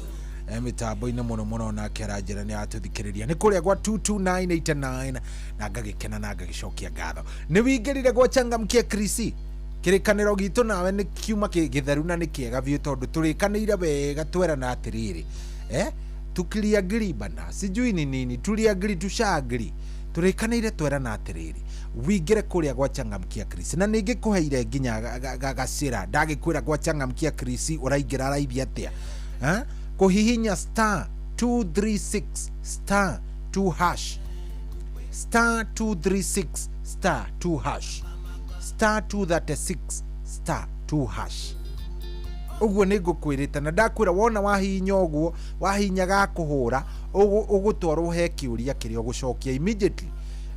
e mĩtambo-inĩ mũno mũno, nake aranjĩra nĩ aratũthikĩrĩria nĩ kũrĩa gwa 22989, na ngagĩkena na ngagĩcokia ngatho nĩ wingĩrire gwa Changamkia Krisi. Kĩrĩkanĩro gitũ nawe nĩ kiuma gĩtheru na nĩ kĩega biũ, tondũ tũrĩkanĩire wega twerana atĩrĩrĩ, tukiliagree bana, sijui ni nini, tuliagree, tushagree, tũrĩkanĩire twerana atĩrĩrĩ, wingĩre kũrĩa gwa Changamkia Krisi, na nĩ ngĩkũheire nginya gacĩra, ndagĩkwĩra gwa Changamkia Krisi ũraingĩra raithi atĩa, eh? Kũhihinya star 236 star 2 hash, star 236 star 2 hash, star 236 star 2 hash. Ũguo nĩ ngũkwĩrĩte na ndakwĩra, wona wahihinya ũguo, wahihinya gakũhũra, ũgũtwarwo he kĩũria kĩrĩa ũgũcokia immediately,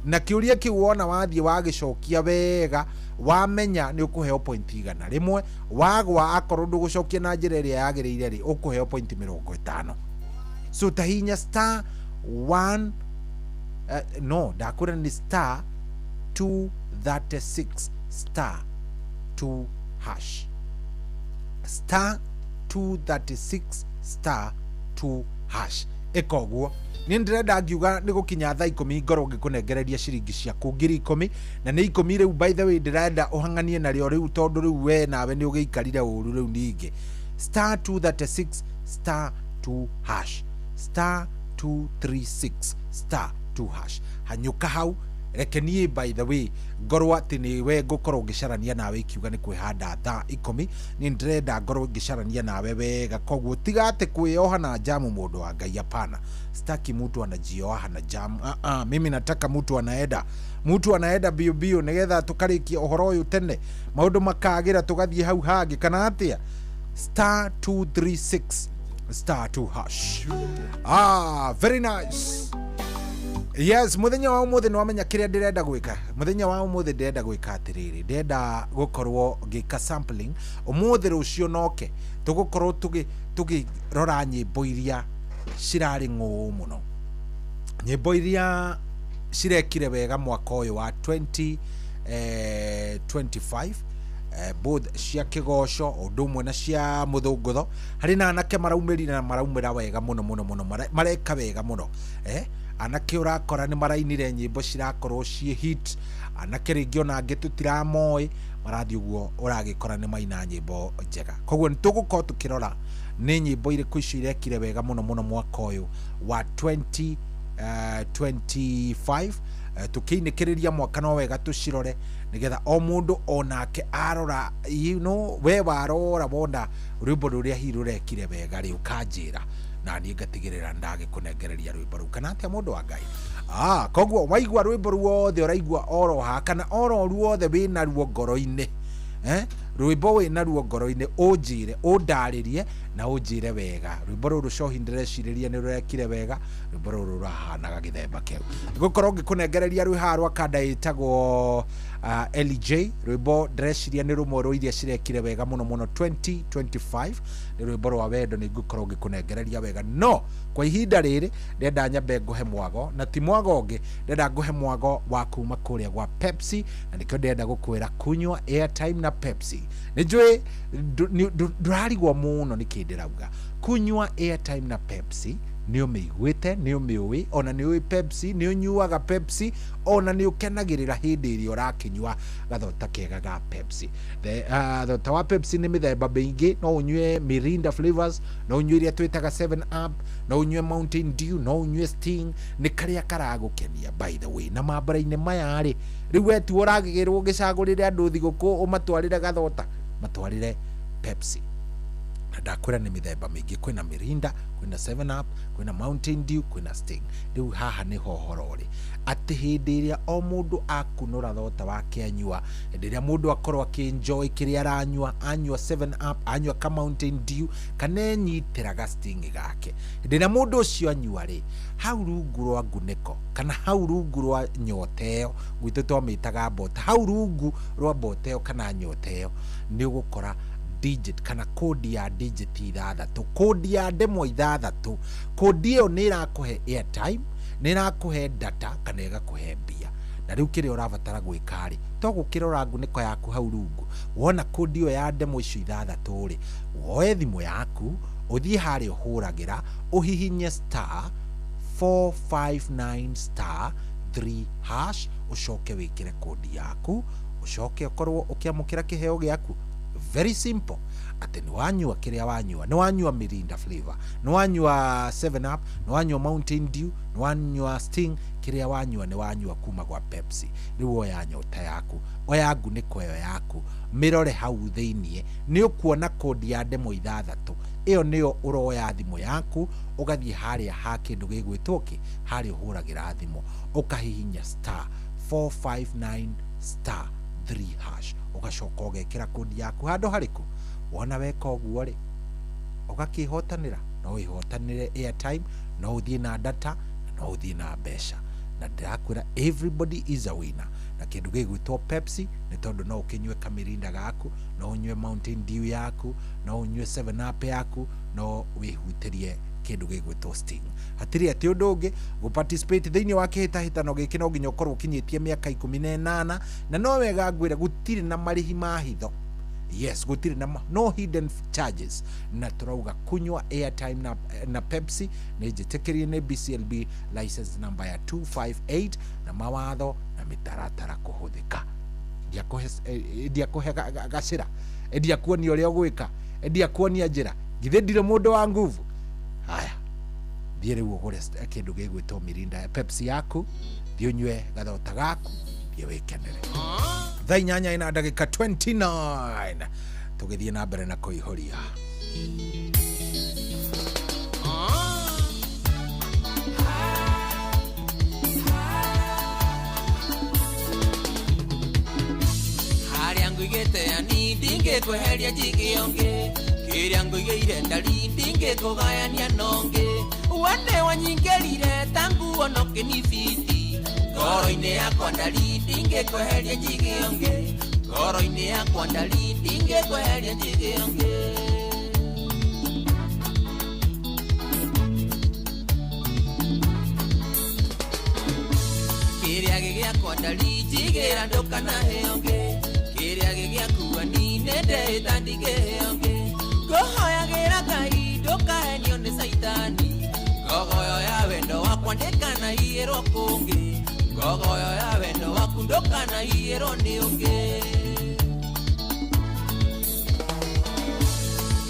na kĩũria kĩu wona wathiĩ wagĩcokia wega, wamenya nĩ ũkũheo point 100. Wagwa, akorwo ndũgũcokia na njĩra ĩrĩa yagĩrĩire rĩ, ũkũheo point 50. So tahinya star 1 No ndakwĩra nĩ star 236 star 2 hash, star 236 star 2 hash. Ĩka ũguo. Niĩ ndĩrenda ngiuga nĩ gũkinya thaa 10 ngorwo ngĩkũnengereria ciringi ciaku 10,000, na nĩ 10 rĩu. By the way, ndĩrenda ũhang'anie narĩo rĩu, tondũ rĩu we nawe nĩ ũgĩikarire ũru rĩu. Ningĩ star 236 star 2 hash, star 236 star 2 hash. Hanyũka hau. Reke niĩ, by the way, ngorwo atĩ nĩ we ngũkorwo ngĩcarania nawe. Ikiuga nĩ kwĩhanda thaa 10, nĩ ndĩrenda ngorwo ngĩcarania nawe wega. Koguo tiga atĩ kwĩyoha na jamu, mũndũ wa Ngai. Hapana, staki mtu anajioha na jamu. Mimi nataka mtu anaenda, mtu anaenda bio bio, nĩgetha tũkarĩkia ũhoro ũyũ tene, maũndũ makagĩra, tũgathiĩ hau hangĩ, kana atĩa? Star 236 star 2 hash. Ah, very nice. Yes, muthenya wa umuthi nĩwamenya kĩrĩa ndĩrenda gwĩka. Mũthenya wa ũmũthĩ ndĩrenda gwĩka atĩrĩrĩ, ndĩrenda gũkorwo ngĩka sampling ũmũthĩ. Rũciũ noke tũgũkorwo tũgĩrora nyĩmbo iria cirarĩ ng'ũũ mũno, nyĩmbo iria cirekire wega mwaka ũyũ wa 20 25, both cia kĩgoco ũndũ ũmwe na cia mũthũngũtho. Harĩ na anake maraumĩrire na maraumĩra wega mũno mũno mũno, mareka wega mũno. Anake ũrakora nĩ marainire nyĩmbo cirakorwo ciĩ hit. Anake rĩngĩ ona angĩ tũtiramoĩ, marathiĩ ũguo ũragĩkora nĩ maina nyĩmbo njega. Koguo nĩ tũgũkorwo tũkĩrora nĩ nyĩmbo irĩkũ icio irekire wega mũno mũno mwaka ũyũ wa 20 25. Tũkĩinĩkĩrĩria mwaka, no wega tũcirore nĩgetha o mũndũ onake arora, we warora wona rwĩmbo rũrĩa hihi rũrekire wega rĩ, ũkanjĩra na niĩ ngatigĩrĩra ndagĩkũnengereria rwĩmbo rũu, kana atĩa, mũndũ wa Ngai? Ah, koguo waigua rwĩmbo ruothe ũraigua oro haha, kana oro ruothe wĩna ruo ngoro-inĩ, rwĩmbo wĩna ruo ngoro-inĩ, ũnjĩre, ũndarĩrie na ũnjĩre wega rwĩmbo rũrũ cohi ndĩrecirĩria nĩ rũrekire wega, rwĩmbo rũrũ rũrahanaga gĩthemba kĩu. Ngũkorwo ngĩkũnengereria rwĩ haha rwa kanda ĩtagwo LJ. Rwĩmbo ndĩreciria nĩ rũmwe rwa iria cirekire wega mũno mũno 2025, nĩ rwĩmbo rwa wendo. Nĩ ngũkorwo ngĩkũnengereria wega, no kwa ihinda rĩrĩ ndĩrenda nyambe ngũhe mwago, na ti mwago ũngĩ, ndĩrenda ngũhe mwago wa kuma kũrĩa gwa Pepsi. Na nĩkĩo ndĩrenda gũkwĩra kunywa airtime na Pepsi. Nĩ njũĩ ndũrarigwo mũno nĩkĩ ndĩrauga kunywa airtime na Pepsi. Nĩ ũmĩiguĩte, nĩ ũmĩũĩ, ona nĩ ũĩ Pepsi, nĩ ũnyuaga Pepsi, ona nĩ ũkenagĩrĩra hĩndĩ ĩrĩa ũrakĩnyua gathota kega ga Pepsi. Thota wa Pepsi nĩ mĩthemba mĩingĩ. No ũnyue Mirinda flavors, no ũnyue iria twĩtaga 7 Up, no ũnyue Mountain Dew, no ũnyue Sting, nĩ karĩa karagũkenia. By the way, na mambura-inĩ maya rĩ, rĩu we tiwe ũragĩrwo ũgĩcagũrĩre andũ thigũkũ, ũmatwarĩre gathota, matwarĩre Pepsi. Na ndakwĩra nĩ mĩthemba mĩingĩ: kwĩna Mirinda, kwĩna 7 Up, kwĩna Mountain Dew, kwĩna Sting. Rĩu haha nĩho ũhoro ũrĩ, atĩ hĩndĩ ĩrĩa o mũndũ akunũra thota wake anyua, hĩndĩ ĩrĩa mũndũ akorwo akĩenjoy kĩrĩa aranyua, anyua 7 Up, anyua ka Mountain Dew, kana enyitĩra ga Sting gake, hĩndĩ ĩrĩa mũndũ ũcio anyua rĩ, hau rungu rwa ngunĩko kana hau rungu rwa nyota ĩyo, gwitũ twamĩtaga mbota, hau rungu rwa mbota ĩyo kana nyota ĩyo, nĩ ũgũkora digit kana kodi ya digit 6, kodi ya ndemwa 6. Kodi ĩyo nĩ ĩrakũhe airtime, nĩ ĩrakũhe data, kana ĩgakũhe mbia. Na rĩu kĩrĩa ũrabatara gwĩka rĩ, to gũkĩrora ngunĩko yaku hau rungu, wona kodi ĩyo ya ndemwa icio 6 rĩ, woe thimũ yaku, ũthiĩ harĩa ũhũragĩra, ũhihinye star 459 star 3 hash, ũcoke wĩkĩre kodi yaku, ũcoke ũkorwo ũkĩamũkĩra kĩheo gĩaku. Very simple, atĩ nĩ wanyua kĩrĩa wanyua, nĩ wanyua Mirinda flavor, nĩ wanyua 7 Up, nĩ wanyua Mountain Dew, nĩ wanyua Sting, kĩrĩa wanyua nĩ wanyua kuma gwa Pepsi. Rĩu oya nyota yaku, oya ngunĩko ĩyo yaku, mĩrore hau thĩiniĩ, nĩ ũkuona kodi ya ndemwa 6. Ĩyo nĩyo ũroya thimũ yaku, ũgathiĩ harĩa ha kĩndũ gĩgwĩtwo kĩ, harĩa ũhũragĩra thimũ, ũkahihinya star 459 star 3 hash, ũgacoka ũgekĩra kodi yaku handũ harĩkũ. Wona weka ũguo rĩ, ũgakĩhotanĩra. No wĩhotanĩre airtime, no ũthiĩ na data, na no ũthiĩ na mbeca. Na ndĩrakwĩra everybody is a winner na kĩndũ gĩgwĩtwo Pepsi, nĩ tondũ no ũkĩnyue kamirinda gaku, no ũnyue Mountain Dew yaku, no ũnyue 7 Up yaku, no wĩhutĩrie kĩndũ gĩgwĩtwo Sting. Hatirĩ atĩ ũndũ ũngĩ gũparticipate thĩinĩ wa kĩhĩtahĩtano gĩkĩ no nginya ũkorwo ũkinyĩtie mĩaka 18, na no wega ngwĩre gũtirĩ na marĩhi ma hitho. Yes, gũtirĩ na no hidden charges. Na tũrauga kunywa airtime na Pepsi nĩ njĩtĩkĩrie nĩ BCLB license number ya 258 na mawatho na mĩtaratara kũhũthĩka. Ndiakũhe gacĩra, ndiakuonia ũrĩa ũgwĩka, ndiakuonia njĩra, githĩ ndirĩ mũndũ wa nguvu. Haya, thiĩ rĩu ũgũre kĩndũ gĩgwĩtwo Mirinda ya Pepsi yaku, thiĩ ũnyue gathota gaku, thiĩ wĩkenere. Thaa 8:29 tũgĩthiĩ na mbere na kũihũria. Harĩa nguigĩte yani ndingĩkweheria njige ũngĩ, kĩrĩa nguigĩire ndari ndingĩkũgayania na ũngĩ. Wene wanyingĩrire ta nguo no kĩnibiti, ngoro-inĩ yakwa ndari ndingĩkweheria njige ũngĩ, ngoro-inĩ yakwa ndari ndingĩkweheria njige ũngĩ. Kĩrĩa gĩgĩakwa ndari njigĩra ndũkanahe ũngĩ, kĩrĩa gĩgĩakua ni nĩndĩĩta ndingĩhe ũngĩ. Ngũhoyagĩra Ngai ndũkahenio nĩ caitani, ngogoyo ya wendo wakwa ndĩkanaiyĩrwo kũngĩ, ngogoyo ya wendo waku ndũkanaiyĩrwo nĩ ũngĩ.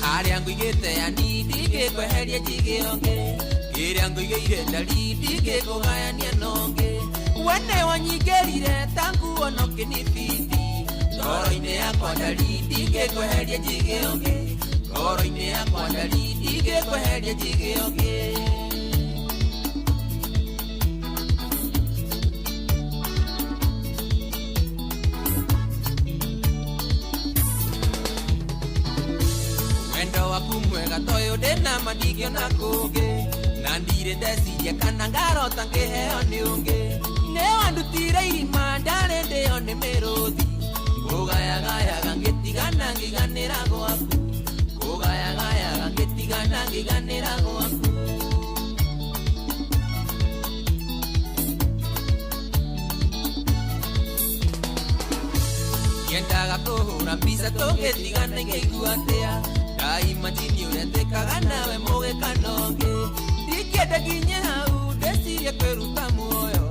Harĩa nguigĩte yani ndingĩkweheria njige ũngĩ, kĩrĩa nguigĩire ndari ndingĩkũgayania na ũngĩ. Wene wanyingĩrire ta nguo no kĩnibiti, ngoro-inĩ yakwa ndari ndingĩkweheria njige ũngĩ, ngoro-inĩ yakwa ndari ndingĩkweheria njige ũngĩ. Wendo waku mwega toyũ ndĩna ma ndingĩona kũngĩ, na ndirĩ ndeciria kana ngarota ngĩheo nĩ ũngĩ. Nĩ wandutire irima ndarĩ ndĩo nĩ mĩrũthi, ngũgayagayaga ngĩtigana ngĩganĩra gwaku, ngũgayagayaga ngĩtigana ngĩganĩra gwaku. Nyendaga kũhũra mbica tũngĩtigana ingĩigua atĩa, ndaimajini ũrĩa twĩkaga nawe mũgĩkana ũngĩ. Ndingĩenda nginye hau ndĩcirie kwĩruta muoyo,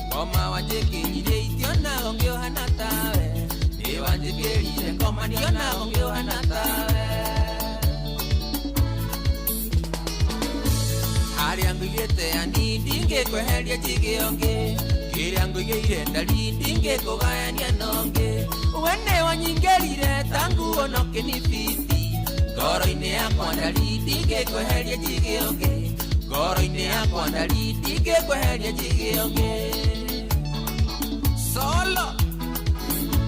ngoma wanjĩkĩrire itionago ngĩũhana tawe, nĩ wanjĩkĩrire ngoma ndionago ngĩũhana tawe. Harĩa nguigĩte yani ndingĩkweheria njige ũngĩ, kĩrĩa nguigĩire ndari ndingĩkũgayania na ũngĩ. Wene wanyingĩrire ta nguo no kĩnibiti, ngoro-inĩ yakwa ndari ndingĩkweheria njige ũngĩ, ngoro-inĩ yakwa ndari ndingĩkweheria njige ũngĩ. Solo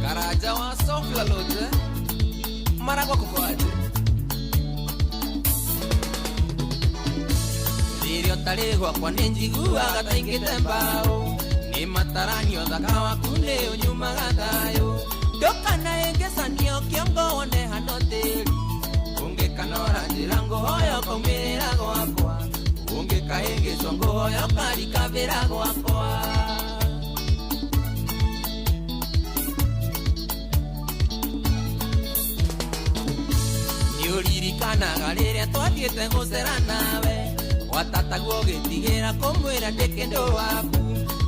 Karaja wa Sofla Lodge Maragwa kuko aje? Rĩrĩa ũtarĩ gwakwa nĩ njiguaga ta ingĩte mbaũ, nĩ mataranio thaka waku nĩ ũnyumaga thayũ. Ndũkanaĩngĩcanio kĩongo wone hano tĩri, ũngĩkanora njĩra ngũhoya ũkaumĩrĩra gwakwa, ũngĩkahĩngĩcwo ngũhoya ũkarikabĩra gwakwa. Nĩũririkanaga rĩrĩa twathiĩte gũcera nawe, gwatataguo ũgĩtigĩra kũmwĩra ndĩ kĩndũ waku,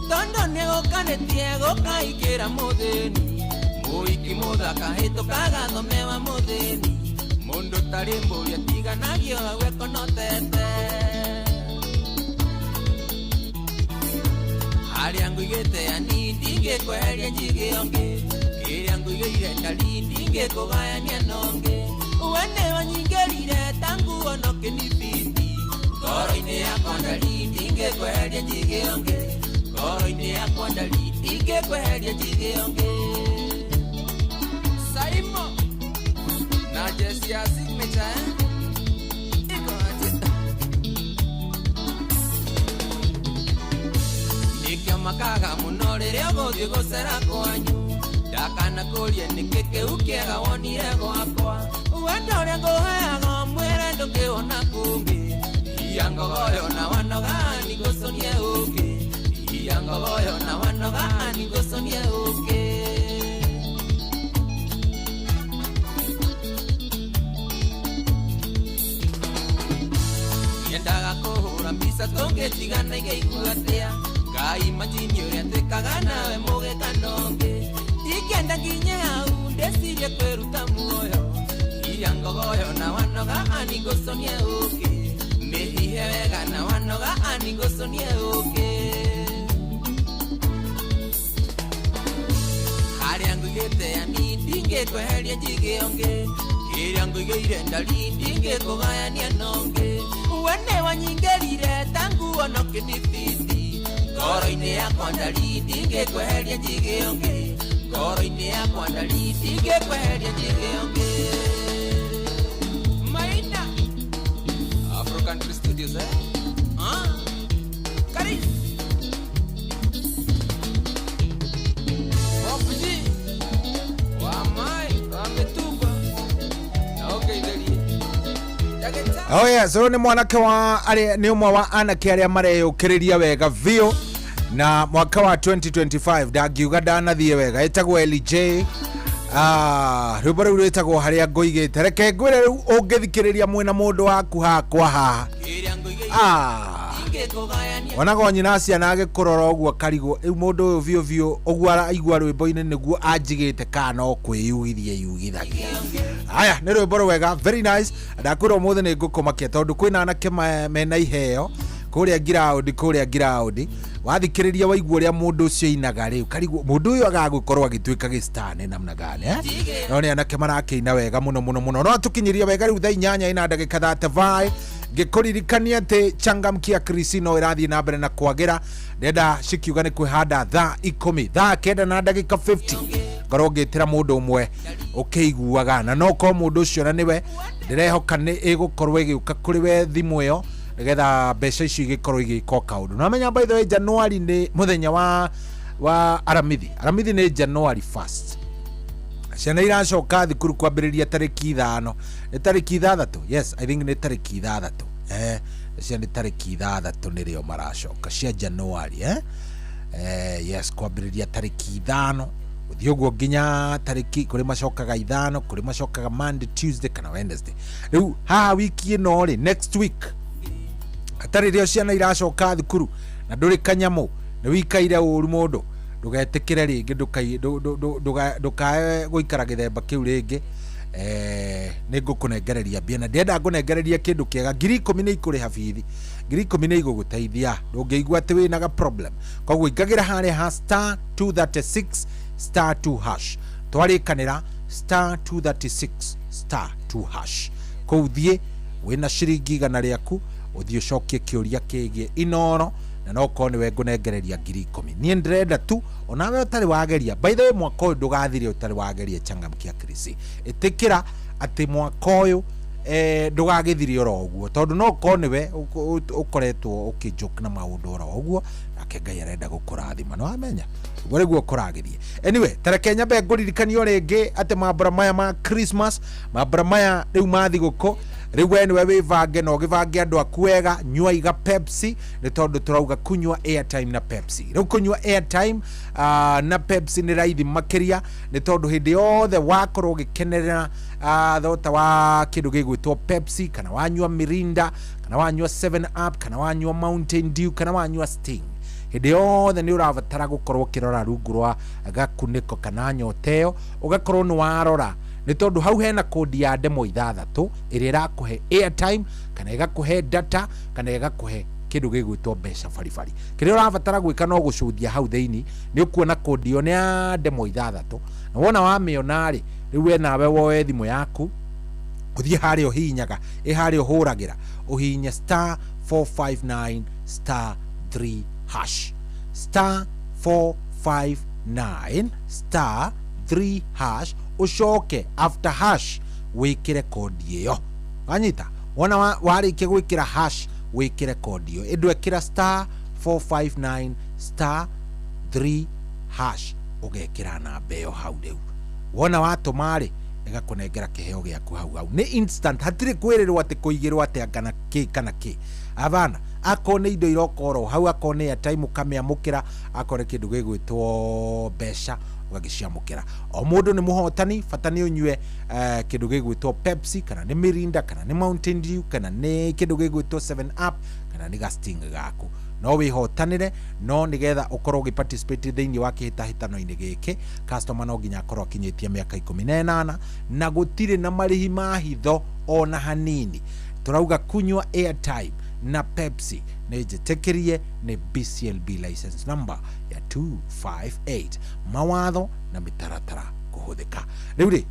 tondũ nĩgũkanĩtie gũkaingĩra mũthĩni, mũhiki mũthaka hĩtũkaga thome wa mũthĩni, mũndũ ũtarĩ mbũri atiganagio hau ekonotete. Harĩa nguigĩte yani ndingĩkweheria njige ũngĩ, kĩrĩa nguigĩire ndari ndingĩkũgayania na ũngĩ. Wene wanyingĩrire ta nguo no kĩnibiti, ngoro-inĩ yakwa ndari ndingĩkweheria njige ũngĩ, ngoro-inĩ yakwa ndari ndingĩkweheria njige ũngĩ. Saimo na Jesse ya signature iko aje? Nĩkĩo Ndĩmakaga mũno rĩrĩa ũgũthiĩ gũcera kwanyu. Ndakanakũrie nĩkĩ kĩu kĩega wonire gwakwa. Wendo ũrĩa ngũheaga mwĩre ndũngĩwona kũngĩ. Iya ngogoyo na wanoga ningũconie ũngĩ. Iya ngogoyo na wanoga ningũconie ũngĩ. Nyendaga kũhũra mbica tũngĩtigana ingĩigua atĩa. Ngai majini ũrĩa twĩkaga nawe mũgĩkano ũngĩ. Ndingĩenda nginye hau ndĩcirie kwĩruta muoyo. Iya ngogoyo na wanoga aningũconie ũngĩ. Mĩhihe wega na wanoga aningũconie ũngĩ. Harĩa ngũigĩte yani ndingĩkweheria njige ũngĩ. Kĩrĩa ngũigĩire ndari ndingĩkũgayania na ũngĩ. We nĩwe nyingĩrire ta nguo no kĩnibiti. Ngoro-inĩ yakwa ndari ndingĩkweheria njige ũngĩ. Ngoro-inĩ yakwa ndari ndingĩkweheria njige ũngĩ. Maina Afro Country Studios eh? Ah. Karis. Opji. Wamai, wametupa. Na okay ndari. Oh yes, ũyũ nĩ mwanake wa arĩa nĩ ũmwe wa anake arĩa mareyũkĩrĩria wega biũ na mwaka wa 2025 ndangiuga ndanathiĩ wega. Ĩtagwo LJ. Ah, rwĩmbo rũu rwĩtagwo harĩa ngũigĩte. Reke ngwĩre rĩu ũngĩthikĩrĩria mwĩna mũndũ waku hakwa haha. Ah. Onago nyina ciana agĩkũrora ũguo akarigwo rĩu mũndũ ũyũ biũ biũ ũguo araigua rwĩmbo-inĩ nĩguo anjigĩte kana no kwĩyugithia yugithagia. Aya nĩ rwĩmbo rwega, very nice. Ndakwĩra ũmũthĩ nĩ ngũkũmakia tondũ kwĩna anake mena iheo kũrĩa ngiraũndi, kũrĩa ngiraũndi. Wathikĩrĩria waigua ũrĩa mũndũ ũcio ainaga rĩu karigwo mũndũ ũyũ agagũkorwo agĩtuĩka gĩstar nĩ namna gani eh? No nĩ anake marakĩina wega mũno mũno mũno. No atũkinyĩria wega rĩu thaa inyanya ina ndagĩka 35 ngĩkũririkania atĩ changamkia Krisi no ĩrathiĩ na mbere na kwagĩra. Ndenda cikiuga nĩ kwĩhanda thaa 10 thaa 9 na ndagĩka 50 ngorwo ngĩtĩra mũndũ ũmwe ũkĩiguaga na no korwo mũndũ ũcio na nĩwe ndĩrehoka nĩ ĩgũkorwo ĩgĩũka kũrĩ we thimũ ĩyo nĩgetha mbeca icio igĩkorwo igĩka kaũndũ. Na menya by the way January nĩ mũthenya wa Aramithi. Aramithi nĩ January 1st. Ciana iracoka thukuru kwambĩrĩria tarĩki 5. Nĩ tarĩki 6? Yes, I think nĩ tarĩki 6. Ciana nĩ tarĩki 6 nĩrĩo maracoka cia January, eh? Yes, kwambĩrĩria tarĩki 5 gũthiĩ ũguo nginya tarĩki kũrĩ macokaga 5, kũrĩ macokaga Monday, Tuesday kana Wednesday. Rĩu haha wiki ĩno rĩ, next week atarĩ rĩo ciana iracoka thukuru na ndũrĩ kanyamũ nĩ wikaire ũru mũndũ ndũgetĩkĩre rĩngĩ ndũkae gũikara gĩthemba kĩu rĩngĩ. Nĩ ngũkũnengereria mbia na ndĩrenda ngũnengererie kĩndũ kĩega. 10,000 nĩ ikũrĩha bithi, 10,000 nĩ igũgũteithia ndũngĩigua atĩ wĩna ga problem. Koguo ingagĩra harĩa ha star 236 star 2 hash. Twarĩkanĩra star 236 star 2 hash. Kũu thiĩ wĩna ciringi 100 rĩaku ũthiĩ ũcokie kĩũria kĩgiĩ Inoro na no korwo nĩwe ngũnengereria 10,000. Niĩ ndĩrenda tu onawe ũtarĩ wageria. By the way mwaka ũyũ ndũgathire ũtarĩ wageria changamkia Krisi. Ĩtĩkĩra atĩ mwaka ũyũ ndũgagĩthire oro ũguo tondũ no korwo nĩwe ũkoretwo ũkĩjoke na maũndũ oro ũguo nake Ngai arenda gũkũrathima. Nĩ wamenya ũguo nĩguo kũragĩthiĩ. Anyway, tareke nyambe ngũririkanie o rĩngĩ atĩ mambura maya ma Christmas, mambura maya rĩu ma thigũkũ, rĩu we nĩwe wĩbange na ũgĩbange andũ aku wega. Nyua iga Pepsi nĩ tondũ tũrauga kunyua airtime na Pepsi. Rĩu kũnyua airtime na Pepsi nĩ raithi makĩria nĩ tondũ hĩndĩ yothe wakorwo ũgĩkenerera thota wa kĩndũ gĩgwĩtwo Pepsi kana wanyua Mirinda kana wanyua 7 Up kana wanyua Mountain Dew kana wanyua Sting, hĩndĩ yothe nĩ ũrabatara gũkorwo ũkĩrora rungu rwa gakunĩko kana nyota ĩyo ũgakorwo nĩ warora nĩ tondũ hau hena kodi ya ndemwa 6 ĩrĩa ĩrakũhe airtime kana ĩgakũhe data kana ĩgakũhe kĩndũ gĩgwĩtwo mbeca baribari. Kĩrĩa ũrabatara gwĩka no gũcũthia hau thĩinĩ nĩ ũkuona kodi ĩyo nĩ ya ndemwa 6 na wona wamĩona rĩ, rĩu we nawe woe thimũ yaku ũthiĩ harĩa ũhihinyaga, ĩ harĩa ũhũragĩra, ũhihinye star 459 star 3 hash, star 459 star 3 hash, ũcoke after hash wĩkĩre kodi ĩyo. Wanyita? Wona warĩkia gwĩkĩra hash wĩkĩre kodi ĩyo. Ĩndũ ĩkĩra star 459 star 3 hash ũgekĩra namba ĩyo hau. Rĩu wona watũma rĩ, ĩgakũnengera kĩheo gĩaku hau hau, nĩ instant, hatirĩ kwĩrĩrwo atĩ kũigĩrwo atĩ kana kĩ kana kĩ. Abana, akorwo nĩ indo iroka oro hau, akorwo nĩ airtime ũkamĩamũkĩra, akorwo nĩ kĩndũ gĩgwĩtwo mbeca ũgagĩciamũkĩra. O mũndũ nĩ mũhotani, bata nĩ ũnyue kĩndũ gĩgwĩtwo Pepsi, kana nĩ Mirinda, kana nĩ Mountain Dew, kana nĩ kĩndũ gĩgwĩtwo 7 Up, kana nĩ gasting gaku, no wĩhotanĩre. No nĩgetha ũkorwo ũgĩparticipate thĩinĩ wa kĩhĩtahĩtano-inĩ gĩkĩ, customer no nginya akorwo akinyĩtie mĩaka 18, na gũtirĩ na marĩhi ma hitho ona hanini. Tũrauga kunywa airtime na Pepsi nĩ njĩtĩkĩrie nĩ BCLB license number ya 258. Mawatho na mĩtaratara kũhũthĩka. Rĩu rĩ,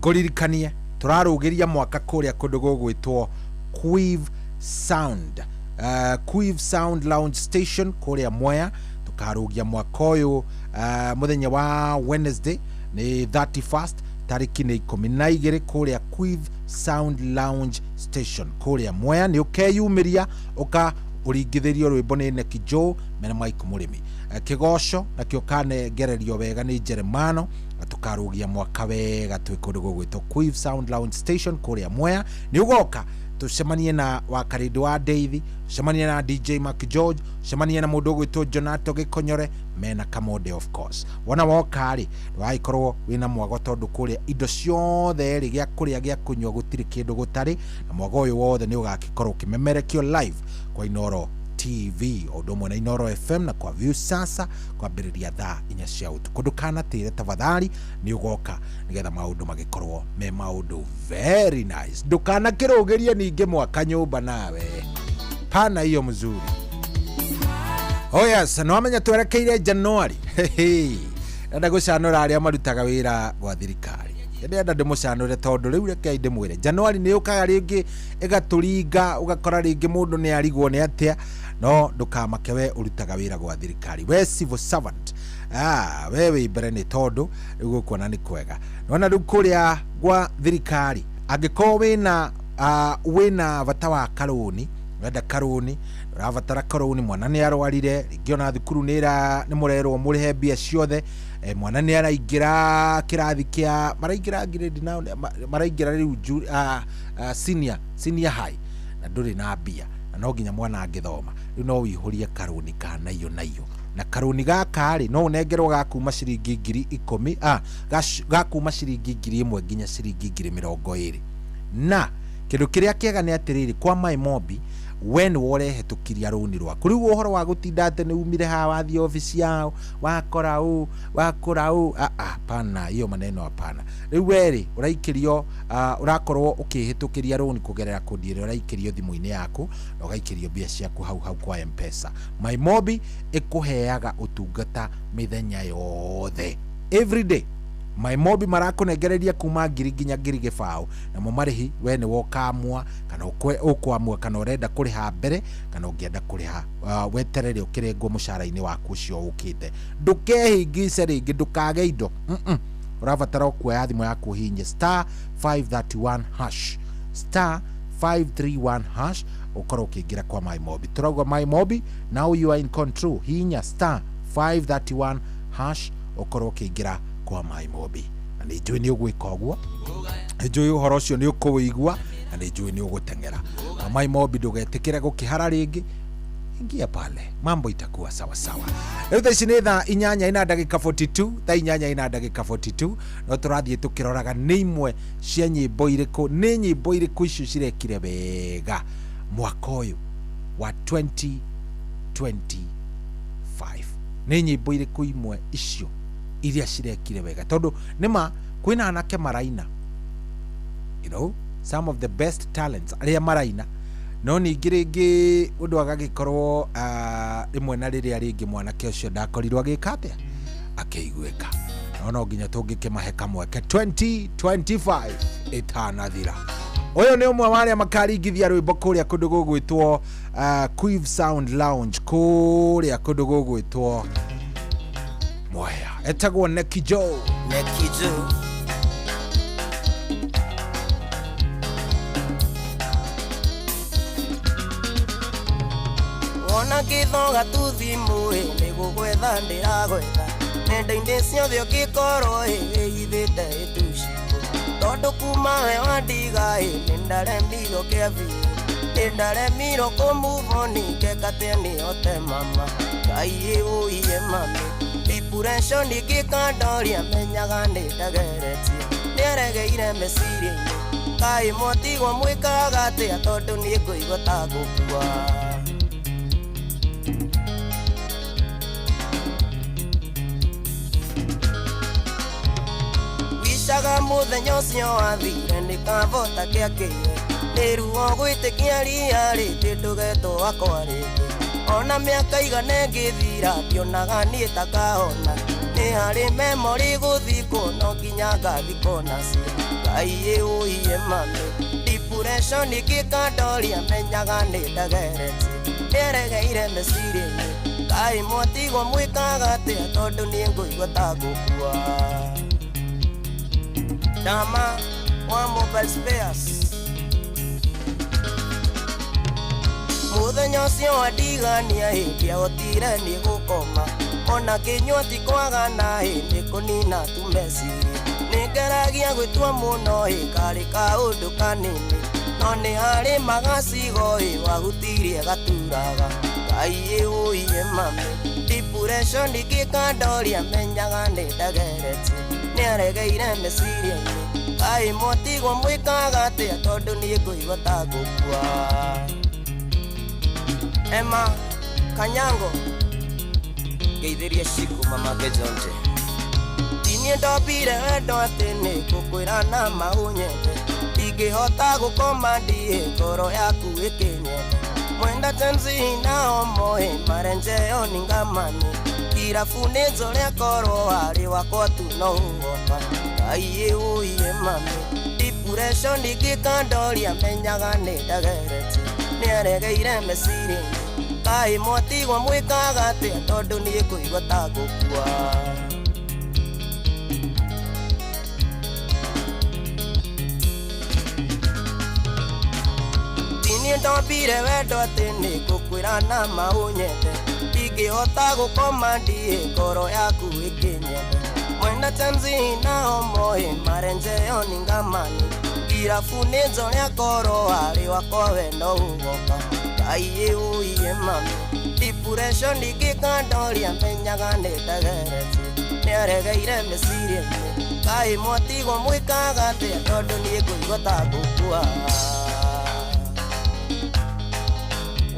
ngũririkanie tũrarũgĩria mwaka kũrĩa kũndũ gũgwĩtwo Quiv Sound, Quiv Sound Lounge Station kũrĩa Mwea. Tũkarũgia mwaka ũyũ mũthenya wa Wednesday, nĩ 31st, tarĩki nĩ 12, kũrĩa Quiv Sound Lounge Station kũrĩa Mwea. Nĩ ũkeyumĩria ũka ũringithĩrio rwĩmbo nĩ Neki Joe mena Mike Mũrĩmi. Kĩgoco nakĩo kanengererio wega nĩ Jeremano, na tũkarũgia mwaka wega twĩ kũndũ gũgwĩtwo Quiv Sound Lounge Station kũrĩa Mwea. Nĩ ũgoka tũcemanie na wakarĩndũ wa Deithi, tũcemanie na DJ Mark George, tũcemanie na mũndũ ũgwĩtwo Jonato Gĩkonyore mena Kamode. Of course, wona woka rĩ, ndũgagĩkorwo wĩna mwago, tondũ kũrĩa indo ciothe rĩ, gĩa kũrĩa, gĩa kũnyua, gũtirĩ kĩndũ gũtarĩ, na mwago ũyũ wothe nĩ ũgakĩkorwo ũkĩmemerekio live kwa Inoro TV o ũndũ ũmwe na Inoro FM na kwa View Sasa kwambĩrĩria thaa 4 cia ũtukũ. Ndũkanatĩre tafadhali, nĩ ũgoka nĩgetha maũndũ magĩkorwo me maũndũ very nice. Ndũkanakĩrũgĩrie ningĩ mwaka nyũmba nawe pana hiyo mzuri. Oh yes, no amenya twerekeire Januari. Ndenda gũcanũra arĩa marutaga wĩra gwa thirikari, ndĩrenda ndĩmũcanũre, tondũ rĩu rekei ndĩmwĩre Januari nĩ yũkaga rĩngĩ ĩgatũringa, ũgakora rĩngĩ mũndũ nĩ arigwo nĩ atĩa. No ndũkamake, we ũrutaga wĩra gwa thirikari, we civil servant, we wĩ mbere, nĩ tondũ rĩu gũkuona nĩ kwega. Nona rĩu kũrĩa gwa thirikari, angĩkorwo wĩna bata wa karũni, wenda karũni, ũrabatara karũni, mwana nĩ arwarire rĩngĩ, ona thukuru nĩ nĩ mũrerwo mũrĩhe mbia ciothe, mwana nĩ araingĩra kĩrathi kĩa maraingĩra grade now, maraingĩra rĩu senior high, na ndũrĩ na mbia na no nginya mwana angĩthoma, rĩu no wĩihũrie karũni ka naiyo naiyo. Na karũni gaka rĩ, no ũnengerwo ga kuma ciringi 10,000, ga kuma ciringi 1,000 nginya ciringi 20,000. Na kĩndũ kĩrĩa kĩega nĩ atĩrĩrĩ, kwa MyMobi we nĩwe ũrehetũkiria rũni rwaku. Rĩu ũhoro wa gũtinda atĩ nĩ umire haha wathiĩ obici yao wakora ũũ wakora ũũ, hapana, hiyo maneno hapana. Rĩu we rĩ, ũraikĩrio, ũrakorwo ũkĩhĩtũkĩria rũni kũgerera kũndi ĩrĩa ũraikĩrio thimũ-inĩ yaku, na ũgaikĩrio mbia ciaku hau hau kwa M-Pesa. MyMobi ĩkũheaga ũtungata mĩthenya yothe, every day. MyMobi marakũnengereria kuma ngiri nginya 20,000, namo marĩhi we nĩwe ũkamua kana ũkwamua kana ũrenda kũrĩha mbere kana ũngĩenda kũrĩha weterere ũkĩrengwo mũcara-inĩ waku ũcio ũkĩte. Ndũkehingice rĩngĩ, ndũkage indo. Ũrabatara o kuoya thimũ yaku, ũhihinye star 531 hash, star 531 hash, ũkorwo ũkĩingĩra kwa MyMobi. Tũrauga MyMobi, now you are in control. Hihinya star 531 hash, ũkorwo ũkĩingĩra kwa MyMobi, na nĩ njũĩ nĩ ũgwĩka ũguo, nĩ njũĩ ũhoro ũcio nĩ ũkũwĩigua, na nĩ njũĩ nĩ ũgũteng'era na MyMobi. Ndũgetĩkĩre gũkĩhara rĩngĩ, ingia pale, mambo itakuwa sawa sawa. Rĩu thaa ici nĩ thaa 8 ina ndagĩka 42, thaa 8 ina ndagĩka 42. No tũrathiĩ tũkĩroraga nĩ imwe cia nyĩmbo irĩkũ, nĩ nyĩmbo irĩkũ icio cirekire wega mwaka ũyũ wa 2025, nĩ nyĩmbo irĩkũ imwe icio iria cirekire wega, tondũ nĩma kwĩna anake maraina, some of the best talents arĩa maraina, no ningĩ rĩngĩ ũndũ agagĩkorwo rĩmwe na rĩrĩa rĩngĩ mwanake ũcio ndakorirwo agĩka atĩa akĩiguĩka, no no nginya tũngĩkĩmahe kamweke 2025 ĩtanathira. Ũyũ nĩ ũmwe wa arĩa makaringithia rwĩmbo kũrĩa kũndũ gũgwĩtwo Quiv Sound Lounge kũrĩa kũndũ gũgwĩtwo Mwea, etagwo Neki Joe. Neki Joe. Ona ngĩthoga tu thimũ ĩ nĩ gũgwetha ndĩragwetha nenda-inĩ ciothe ũngĩkorwo ĩ wĩhithĩte ĩtucikũ tondũ kuma we wandiga ĩ nĩ ndaremirwo kĩa biũ nĩ ndaremirwo kũmuvoni ngekate nĩhote mama ngai ĩũiye mami depression ingĩkandoria menyaga nĩ ndageretie nĩeregeire meciria-inĩ kaĩ mwatigwo mwĩkaga atĩa tondũ niĩ ngũigua ta gũkua. Wicaga mũthenya ũcio wathire nĩ kavota kĩakĩire nĩ ruo gwĩtĩkia ria rĩtĩ ndũgetwo wakwa rĩngĩ ona mĩaka igana ĩngĩthira ndionaga niĩ ta kahona nĩ harĩ memori gũthikwo no nginya ngathikwo nacio ngai ĩũiye mami depression ĩngĩkandoria menyaga nĩ ndageretie nĩeregeire meciria-inĩ kaĩ mwatigwo mwĩkaga atĩa tondũ niĩ ngũigua ta gũkua. Dama wa mobile spares mũthenya ũcio wandigania hĩndĩ ahotire nĩ gũkoma ona kĩnyua ti kwagana ĩ nĩ kũnina tu meciria nĩ ngeragia gwĩtua mũno ĩ karĩ kaũndũ kanini no nĩ harĩ magacigo ĩ wahutirie gaturaga ngai ĩũiye mami depression ĩngĩkandoria menyaga nĩ ndageretie nĩaregeire meciria-inĩ kaĩ mwatigwo mwĩkaga atĩa tondũ niĩ ngũigua ta gũkua. Emma Kanyango ngeithĩrie Shiku mamake Jonte tinie ndombire wendo atĩ nĩ ngũkwĩra na maũnyende ndingĩhota gũkoma ndiĩ ngoro yaku ĩkĩnyende mwenda tenzi na omoĩ marenjeo ningamani irabu nĩ nzũrĩa korwo harĩ wakwa tu no ũgoka ngai ĩũiye mami depression ĩngĩkandoria menyaga nĩ ndageretie nĩaregeire meciria-inĩ kaĩ mwatigwo mwĩkaga atĩa tondũ niĩ ngũigua ta gũkua. Tinie ndombire wendo atĩ nĩ ngũkwĩra na maũnyende ndingĩhota gũkoma ndiĩ ngoro yaku ĩkĩnyende mwenda tenzi na omoĩ marenjeo ningamani irabu nĩ nzũrĩa korwo harĩ wakwa we no ũgoka ngai ĩũiye mami depression ĩngĩkandoria menyaga nĩ ndageretie nĩaregeire meciria-inĩ kaĩ mwatigwo mwĩkaga atĩa tondũ niĩ ngũigua ta gũkua.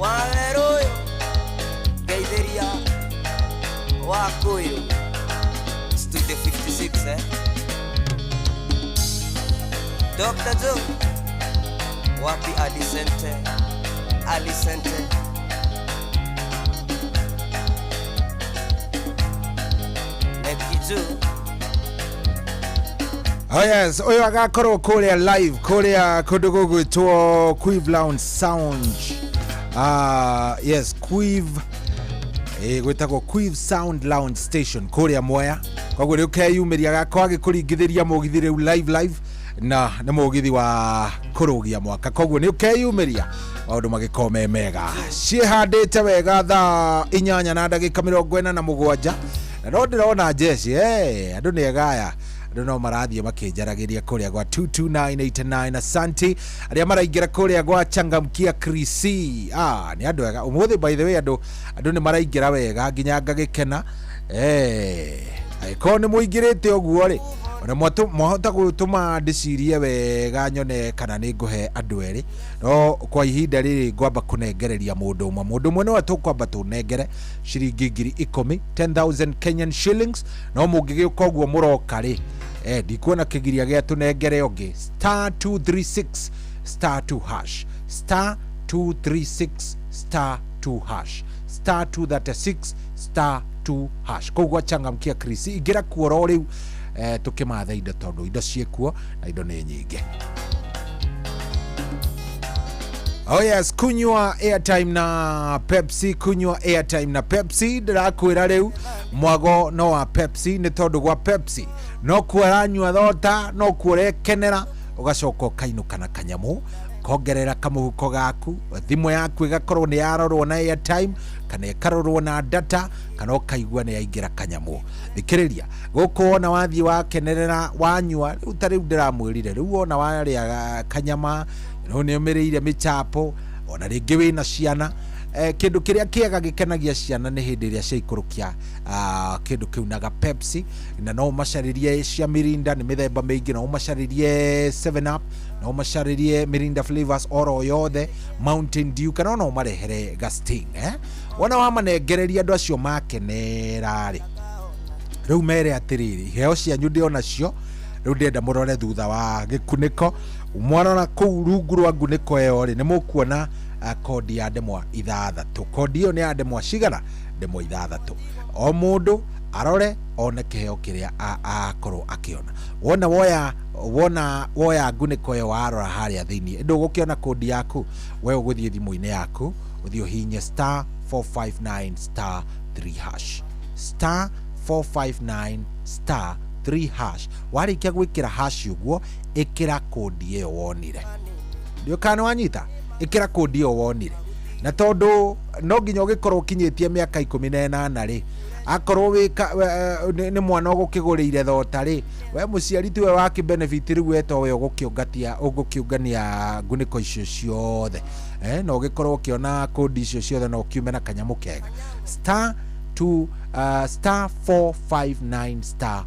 Wawerũ ũyũ ngeithĩria Wakũyũ Studio 56 eh? Dr. Joe wapi Alicente Alicente Nekijo. Oh yes, ũyũ agakorwo kũrĩa live kũrĩa kũndũ gũgwĩtwo Quive Lounge Sound. Yes, Quive gwĩtagwo Quive Sound Lounge Station kũrĩa Mwea. Koguo rĩu keyumĩria agakorwo agĩkũringithĩria mũgithi rĩu live live na nĩ mũgithi wa kũrũgia mwaka. Koguo nĩ ũkeyumĩria maũndũ magĩkorwo me mega. Ciĩhandĩte wega thaa 8 na ndagĩka 47 na no ndĩrona njeci andũ nĩ egaya andũ no marathiĩ makĩnjaragĩria kũrĩa gwa 22989 asanti arĩa maraingĩra kũrĩa gwa changamkia krisi. Nĩ andũ ega ũmũthĩ, by the way andũ nĩ maraingĩra wega nginya ngagĩkena. Angĩkorwo nĩ mũingĩrĩte ũguo rĩ ona mwahota gũtũma ndĩcirie wega nyone kana nĩ ngũhe andũ erĩ, no kwa ihinda rĩrĩ ngwamba kũnengereria mũndũ ũmwe. Mũndũ ũmwe nĩwe tũkwamba tũnengere ciringi 10,000 10,000 Kenyan shillings, no mũngĩgĩũka ũguo mũroka rĩ ndikuona kĩgiria gĩa tũnengere ũngĩ star 236 star 2 hash star 236 star 2 hash star 236 star 2 hash. Koguo gwachangamkia Chris ingĩra kuo rĩu tukimatha indo tondu indo ciĩkuo na indo nĩ nyingĩ. Oh yes, kunywa airtime na Pepsi, kunywa airtime na Pepsi. Ndĩrakwĩra rĩu mwago no wa Pepsi nĩ tondũ gwa Pepsi no kuo aranyua thota, no kuo ũrekenera ũgacoka ũkainũka na kanyamũ Ũkongerera kamũhuko gaku, thimũ yaku ĩgakorwo nĩ yarorwo na airtime kana ĩkarorwo na data, kana ũkaigua nĩ yaingĩra kanyamũ. Thikĩrĩria gũkũ, wona wathiĩ wakenerera wanyua rĩu, ta rĩu ndĩramwĩrire, rĩu wona warĩa kanyama rĩu nĩ ũmĩrĩire mĩchapo, ona rĩngĩ wĩna ciana, kĩndũ kĩrĩa kĩega gĩkenagia ciana nĩ hĩndĩ ĩrĩa ciaikũrũkia kĩndũ kĩu na ga Pepsi, na no ũmacarĩrie cia Mirinda, nĩ mĩthemba mĩingĩ, no ũmacarĩrie 7 Up, no ũmacarĩrie Mirinda flavors oro yothe, Mountain Dew, kana ona ũmarehere ga Sting, eh? Wona wamanengereria andũ acio makenera rĩ, rĩu mere atĩrĩrĩ, iheo cianyu ndĩ onacio rĩu, ndĩrenda mũrore thutha wa gĩkunĩko. Mwarora kũu rungu rwa ngunĩko ĩyo rĩ, nĩ mũkuona kodi ya ndemwa 6. Kodi ĩyo nĩ ya ndemwa cigana? Ndemwa 6. O mũndũ arore one kĩheo kĩrĩa akorwo akĩona. Wona woya, wona woya ngunĩko ĩyo, warora harĩa thĩiniĩ, ndũgũkĩona kodi yaku. We ũgũthiĩ thimũ-inĩ yaku, ũthiĩ ũhinye *459*3#, *459*3#. Warĩkia gwĩkĩra hash ũguo, ĩkĩra kodi ĩyo wonire. Ndio kana wanyita? Ĩkĩra kodi ĩyo wonire, na tondũ no nginya ũgĩkorwo ũkinyĩtie mĩaka 18 rĩ, akorwo nĩ mwana ũgũkĩgũrĩire thota rĩ, we mũciari tiwe wakĩ benefit rĩu, we towe ũgũkĩũngatia, ũgũkĩũngania ngunĩko icio ciothe, na ũgĩkorwo ũkĩona kodi icio ciothe na ũkiume na kanyamũ kega. *2 *459*3#,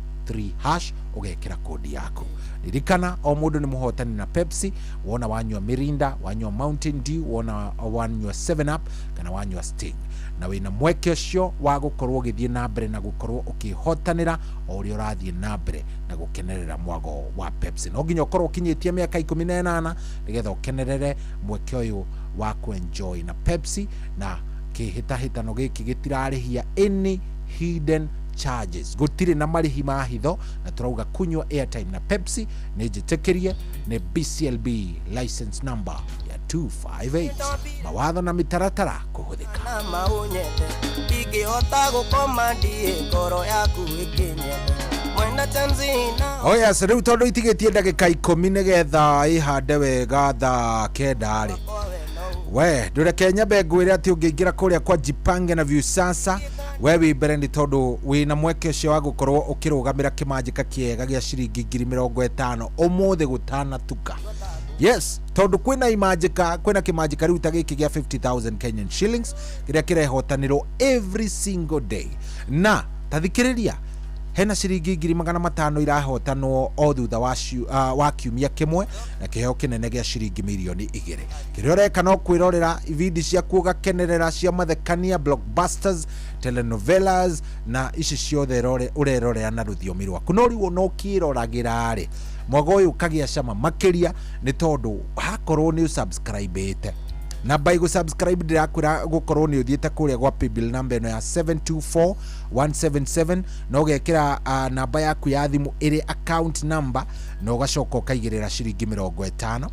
ũgekĩra kodi yaku. Ririkana, o mũndũ nĩ mũhotani na Pepsi. Wona wanyua Mirinda, wanyua Mountain Dew, wona wanyua 7 Up kana wanyua Sting, na wĩna mweke ũcio wa gũkorwo ũgĩthiĩ na mbere na gũkorwo ũkĩhotanĩra o ũrĩa ũrathiĩ na mbere na gũkenerera mwago wa Pepsi. No nginya ũkorwo ũkinyĩtie mĩaka 18 nĩgetha ũkenerere mweke ũyũ wa kuenjoy na Pepsi, na kĩhĩtahĩtano gĩkĩ gĩtirarĩhia any hidden charges, gũtirĩ na marĩhi ma hitho. Na tũrauga kunywa airtime na Pepsi nĩ njĩtĩkĩrie nĩ BCLB license number ya 258. Mawatho na mĩtaratara kũhũthĩka. Na maunyende ndingĩhota gũkoma ndiĩ ngoro yaku ĩkĩnyende mwenda tanzina. Oh yes, rĩu tondũ itigĩtie ndagĩka 10 nĩgetha ĩhande wega thaa 9 rĩ, we ndũreke nyambe ngwĩre atĩ ũngĩingĩra kũrĩa kwa Jipange na Viusasa, we wĩ mbere, nĩ tondũ wĩna mweke ũcio wa gũkorwo ũkĩrũgamĩra kĩmanjĩka kĩega gĩa ciringi 50,000 ũmũthĩ gũtanatuka. Yes, tondũ kwĩna imanjĩka, kwĩna kĩmanjĩka rĩu ta gĩkĩ gĩa 50,000 Kenyan shillings kĩrĩa kĩrehotanĩrwo every single day. Na tathikĩrĩria, hena ciringi 500,000 irahotanwo o thutha wa kiumia kĩmwe, na kĩheo kĩnene gĩa ciringi 2 mirioni. Kĩrĩa ũreka no kwĩrorera ibindi ciaku, ũgakenerera cia mathekania, blockbusters, telenovelas na ici ciothe ũrerorera na rũthiomi rwaku. No rĩu ona ũkĩroragĩra rĩ, mwago ũyũ ũkagĩa cama makĩria, nĩ tondũ hakorwo nĩ ũsubscribe na by gũ-subscribe ndĩrakwĩra gũkorwo nĩ ũthiĩte kũrĩa gwa paybill number ĩno ya 724177 na ũgekĩra namba yaku ya thimũ ĩrĩ account number, na ũgacoka ũkaigĩrĩra ciringi 50.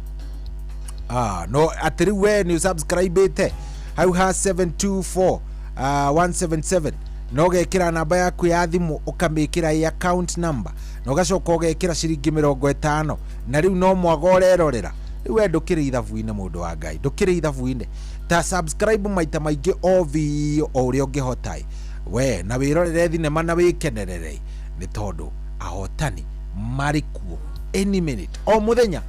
No atĩ rĩu we nĩ ũsubscribe hau ha 724 177 na ũgekĩra namba yaku ya thimũ, ũkamĩkĩra ĩ account number, na ũgacoka ũgekĩra ciringi 50, na rĩu no mwaga ũrerorera. Rĩu we ndũkĩrĩ ithabu-inĩ, mũndũ wa Ngai, ndũkĩrĩ ithabu-inĩ. Ta subscribe maita maingĩ o biũ o ũrĩa ũngĩhota ĩ, we na wĩrorere thinema na wĩkenerere, nĩ tondũ ahotani marĩ kuo any minute. O mũthenya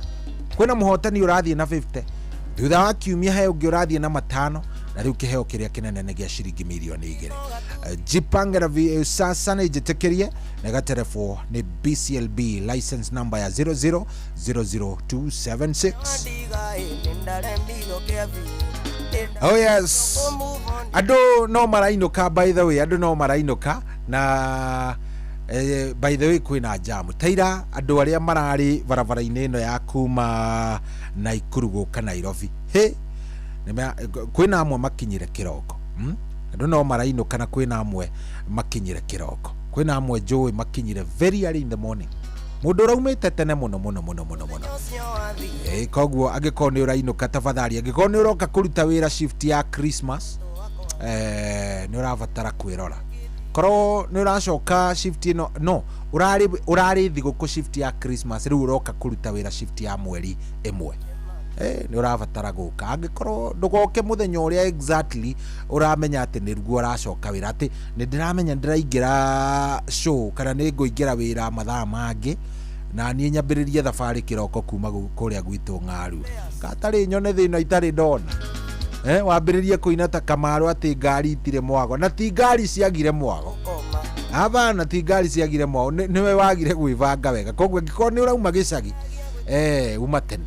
kwĩna mũhotani ũrathiĩ na 50, thutha wa kiumia he ũngĩ ũrathiĩ na 5, na rĩu kĩheo kĩrĩa kĩnene nĩ gĩa ciringi 2 mirioni. Jipange na sasa nĩ njĩtĩkĩrie na ĩgaterebwo nĩ BCLB license number ya 0000276. Oh yes, andũ no marainũka. By the way, andũ no marainũka na by the way kwĩna jamu taira. Andũ arĩa mararĩ barabara-inĩ ĩno ya kuma Naikuru gũka Nairobi, he kwĩna amwe makinyire kĩroko? Andũ no marainũka na kwĩna amwe makinyire kĩroko, kwĩna amwe njũĩ makinyire very early in the morning, mũndũ ũraumĩte tene mũno mũno mũno mũno mũno. Koguo angĩkorwo nĩ ũrainũka, tafadhali, angĩkorwo nĩ ũroka kũruta wĩra shift ya Christmas, nĩ ũrabatara kwĩrora. Korwo nĩ ũracoka shift ĩno, no ũrarĩ thigũkũ shift ya Christmas, rĩu ũroka kũruta wĩra shift ya mweri 1. Nĩ ũrabatara gũka angĩkorwo ndũgoke mũthenya ũrĩa exactly ũramenya atĩ nĩguo ũracoka wĩra, atĩ nĩ ndĩramenya ndĩraingĩra show kana nĩ ngũingĩra wĩra mathaa mangĩ na niĩ nyambĩrĩrie thabarĩ kĩroko kuma kũrĩa gwitũ ng'aru katarĩ nyone thĩna itarĩ ndona. Wambĩrĩrie kũina ta Kamaru atĩ ngari itirĩ mwago, na ti ngari ciagire mwago, hapana, ti ngari ciagire mwago, nĩwe wagire gwĩbanga wega. Koguo angĩkorwo nĩ ũrauma gĩcagi, uma tene,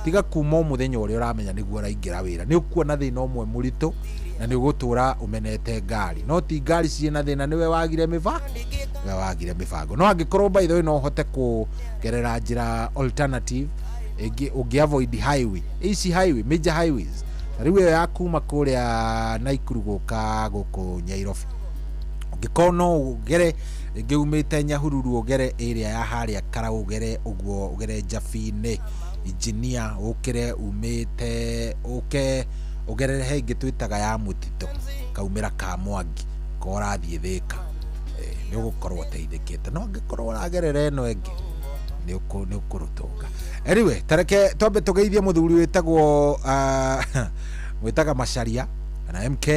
tiga kuma o mũthenya ũrĩa ũramenya nĩguo ũraingĩra wĩra, nĩ ũkuona thĩna ũmwe mũritũ na nĩ ũgũtũra ũmenete ngari, no ti ngari ciĩna thĩna, nĩwe wagire nĩwe wagire mĩbango. No angĩkorwo by the way no ũhote kũgerera njĩra alternative ĩngĩ, ũngĩ avoid highway ici, highway, major highways, ta rĩu ĩyo ya kuma kũrĩa Naikuru gũka gũkũ Nyairobi, ũngĩkorwo no ũgere rĩngĩ umĩte Nyahururu ũgere area ya harĩa Karau, ũgere ũguo, ũgere Njabinĩ, Engineer, ũkĩre umĩte ũke ũgerere he ĩngĩ twĩtaga ya mũtitũ kaumĩra ka Mwangi ko ũrathiĩ Thĩka, nĩ ũgũkorwo ũteithĩkĩte. No angĩkorwo ũragerera ĩno ĩngĩ nĩ ũkũrũtũnga. Anyway, tareke twambe tũgeithie mũthuri wĩtagwo mwĩtaga Macharia kana MK,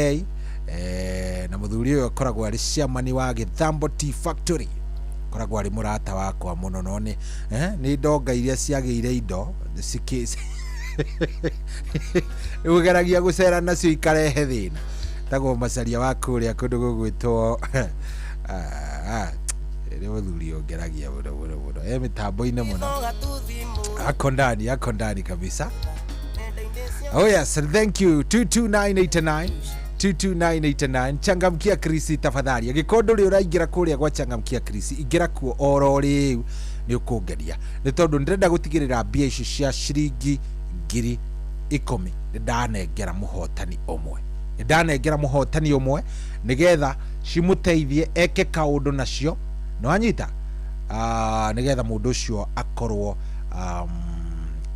na mũthuri ũyũ akoragwo arĩ chairman wa Gĩthambo Tea Factory, akoragwo arĩ mũrata wakwa mũno, no nĩ nĩ ndonga iria ciagĩire indo ũgeragia gũcera nacio ikarehe thĩna. Tagwo Macharia wa kũrĩa kũndũ gũgwĩtwo nĩ mũthuri ũngeragia mũno mũno mũno, mĩtambo-inĩ mũno, ako ndani kabisa. Oh yes, and thank you. 22989 22989. Changamkia Krisi tafadhali. Angĩkorwo ndũrĩ ũraingĩra kũrĩa gwa Changamkia Krisi, ingĩra kuo oro rĩu, nĩ ũkũngeria, nĩ tondũ ndĩrenda gũtigĩrĩra mbia ici cia ciringi 10,000 nĩ ndanengera mũhotani ũmwe, nĩ ndanengera mũhotani ũmwe nĩgetha cimũteithie eke kaũndũ nacio, nĩwanyita, nĩgetha mũndũ ũcio akorwo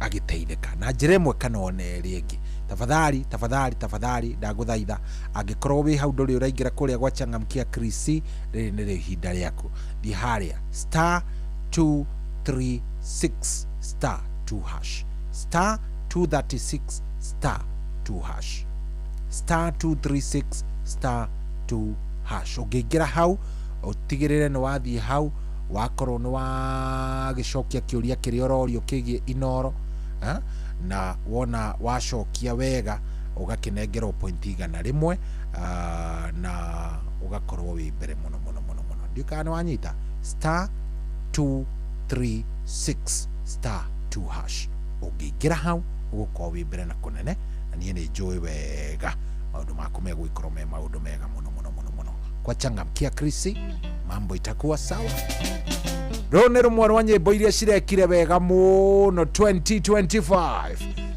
agĩteithĩka na njĩra ĩmwe kana ona ĩrĩa ĩngĩ. Tafadhali tafadhali tafadhali, ndagũthaitha, angĩkorwo wĩ hau ndũrĩ ũraingĩra kũrĩa gwa Changamkia Krisi, rĩrĩ nĩrĩo ihinda rĩaku. Thiĩ harĩa star 236 star 2 hash, star 236 star 2 hash, star 236 star 2 hash. Ũngĩingĩra hau ũtigĩrĩre nĩ wathiĩ hau wakorwo nĩ wagĩcokia kĩũria kĩrĩa ũrorio kĩgiĩ Inoro, na wona wacokia wega ũgakĩnengerwo point 100, na ũgakorwo wĩ mbere mũno mũno mũno mũno. Ndiũĩ kana nĩ wanyita star 236 star 2 hash. Ũngĩingĩra hau ũgũkorwo wĩ mbere na kũnene, na niĩ nĩ njũĩ wega maũndũ maku megũgĩkorwo me maũndũ mega mũno mũno mũno mũno. Kwa Changamkia Krisi mambo itakuwa sawa. Rũrũ nĩ rũmwe rwa nyĩmbo iria cirekire wega mũno 2025.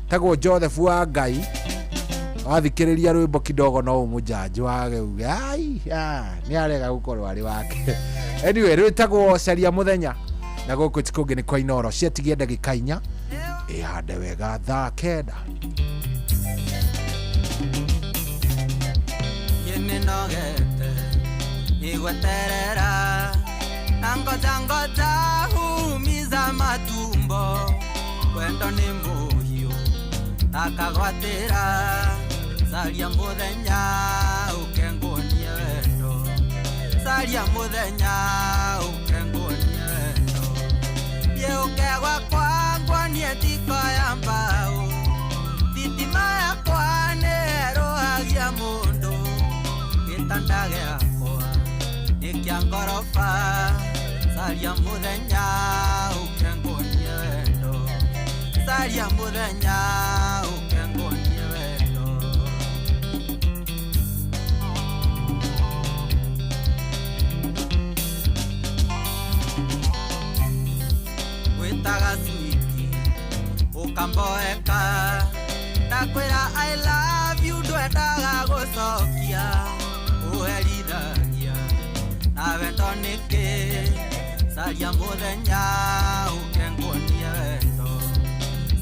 Tagwo Joseph wa Ngai, wathikĩrĩria rwĩmbo kidogo no ũmũjanji wage uge ai nĩ arega gũkorwo arĩ wake. Anyway, rwĩtagwo Caria Mũthenya, na gũkũ ti kũngĩ nĩ kwa Inoro. Ciatigia ndagĩka 4 ĩhande wega thaa 9. Nĩnogete nĩgweterera na ngoja ngoja humiza matumbo, wendo nĩ mũhiũ akagwatĩra, caria mũthenya ũke nguonie wendo, caria mũthenya ũke nguonie wendo, thiĩ ũke gwakwa nguonie njiko ya mbaũ, thitima yakwa nĩ ĩrũhagia mũndũ, gĩtanda gĩakwa nĩ kĩa ngoroba, caria mũthenya ũke nguonie wendo, caria mũthenya ũke nguonie wendo. Wĩtaga switi ũkamboeka, ndakwĩra I love you ndwendaga gũcokia, ũherithagia na wendo nĩkĩ, caria mũthenya ũke nguonie wendo,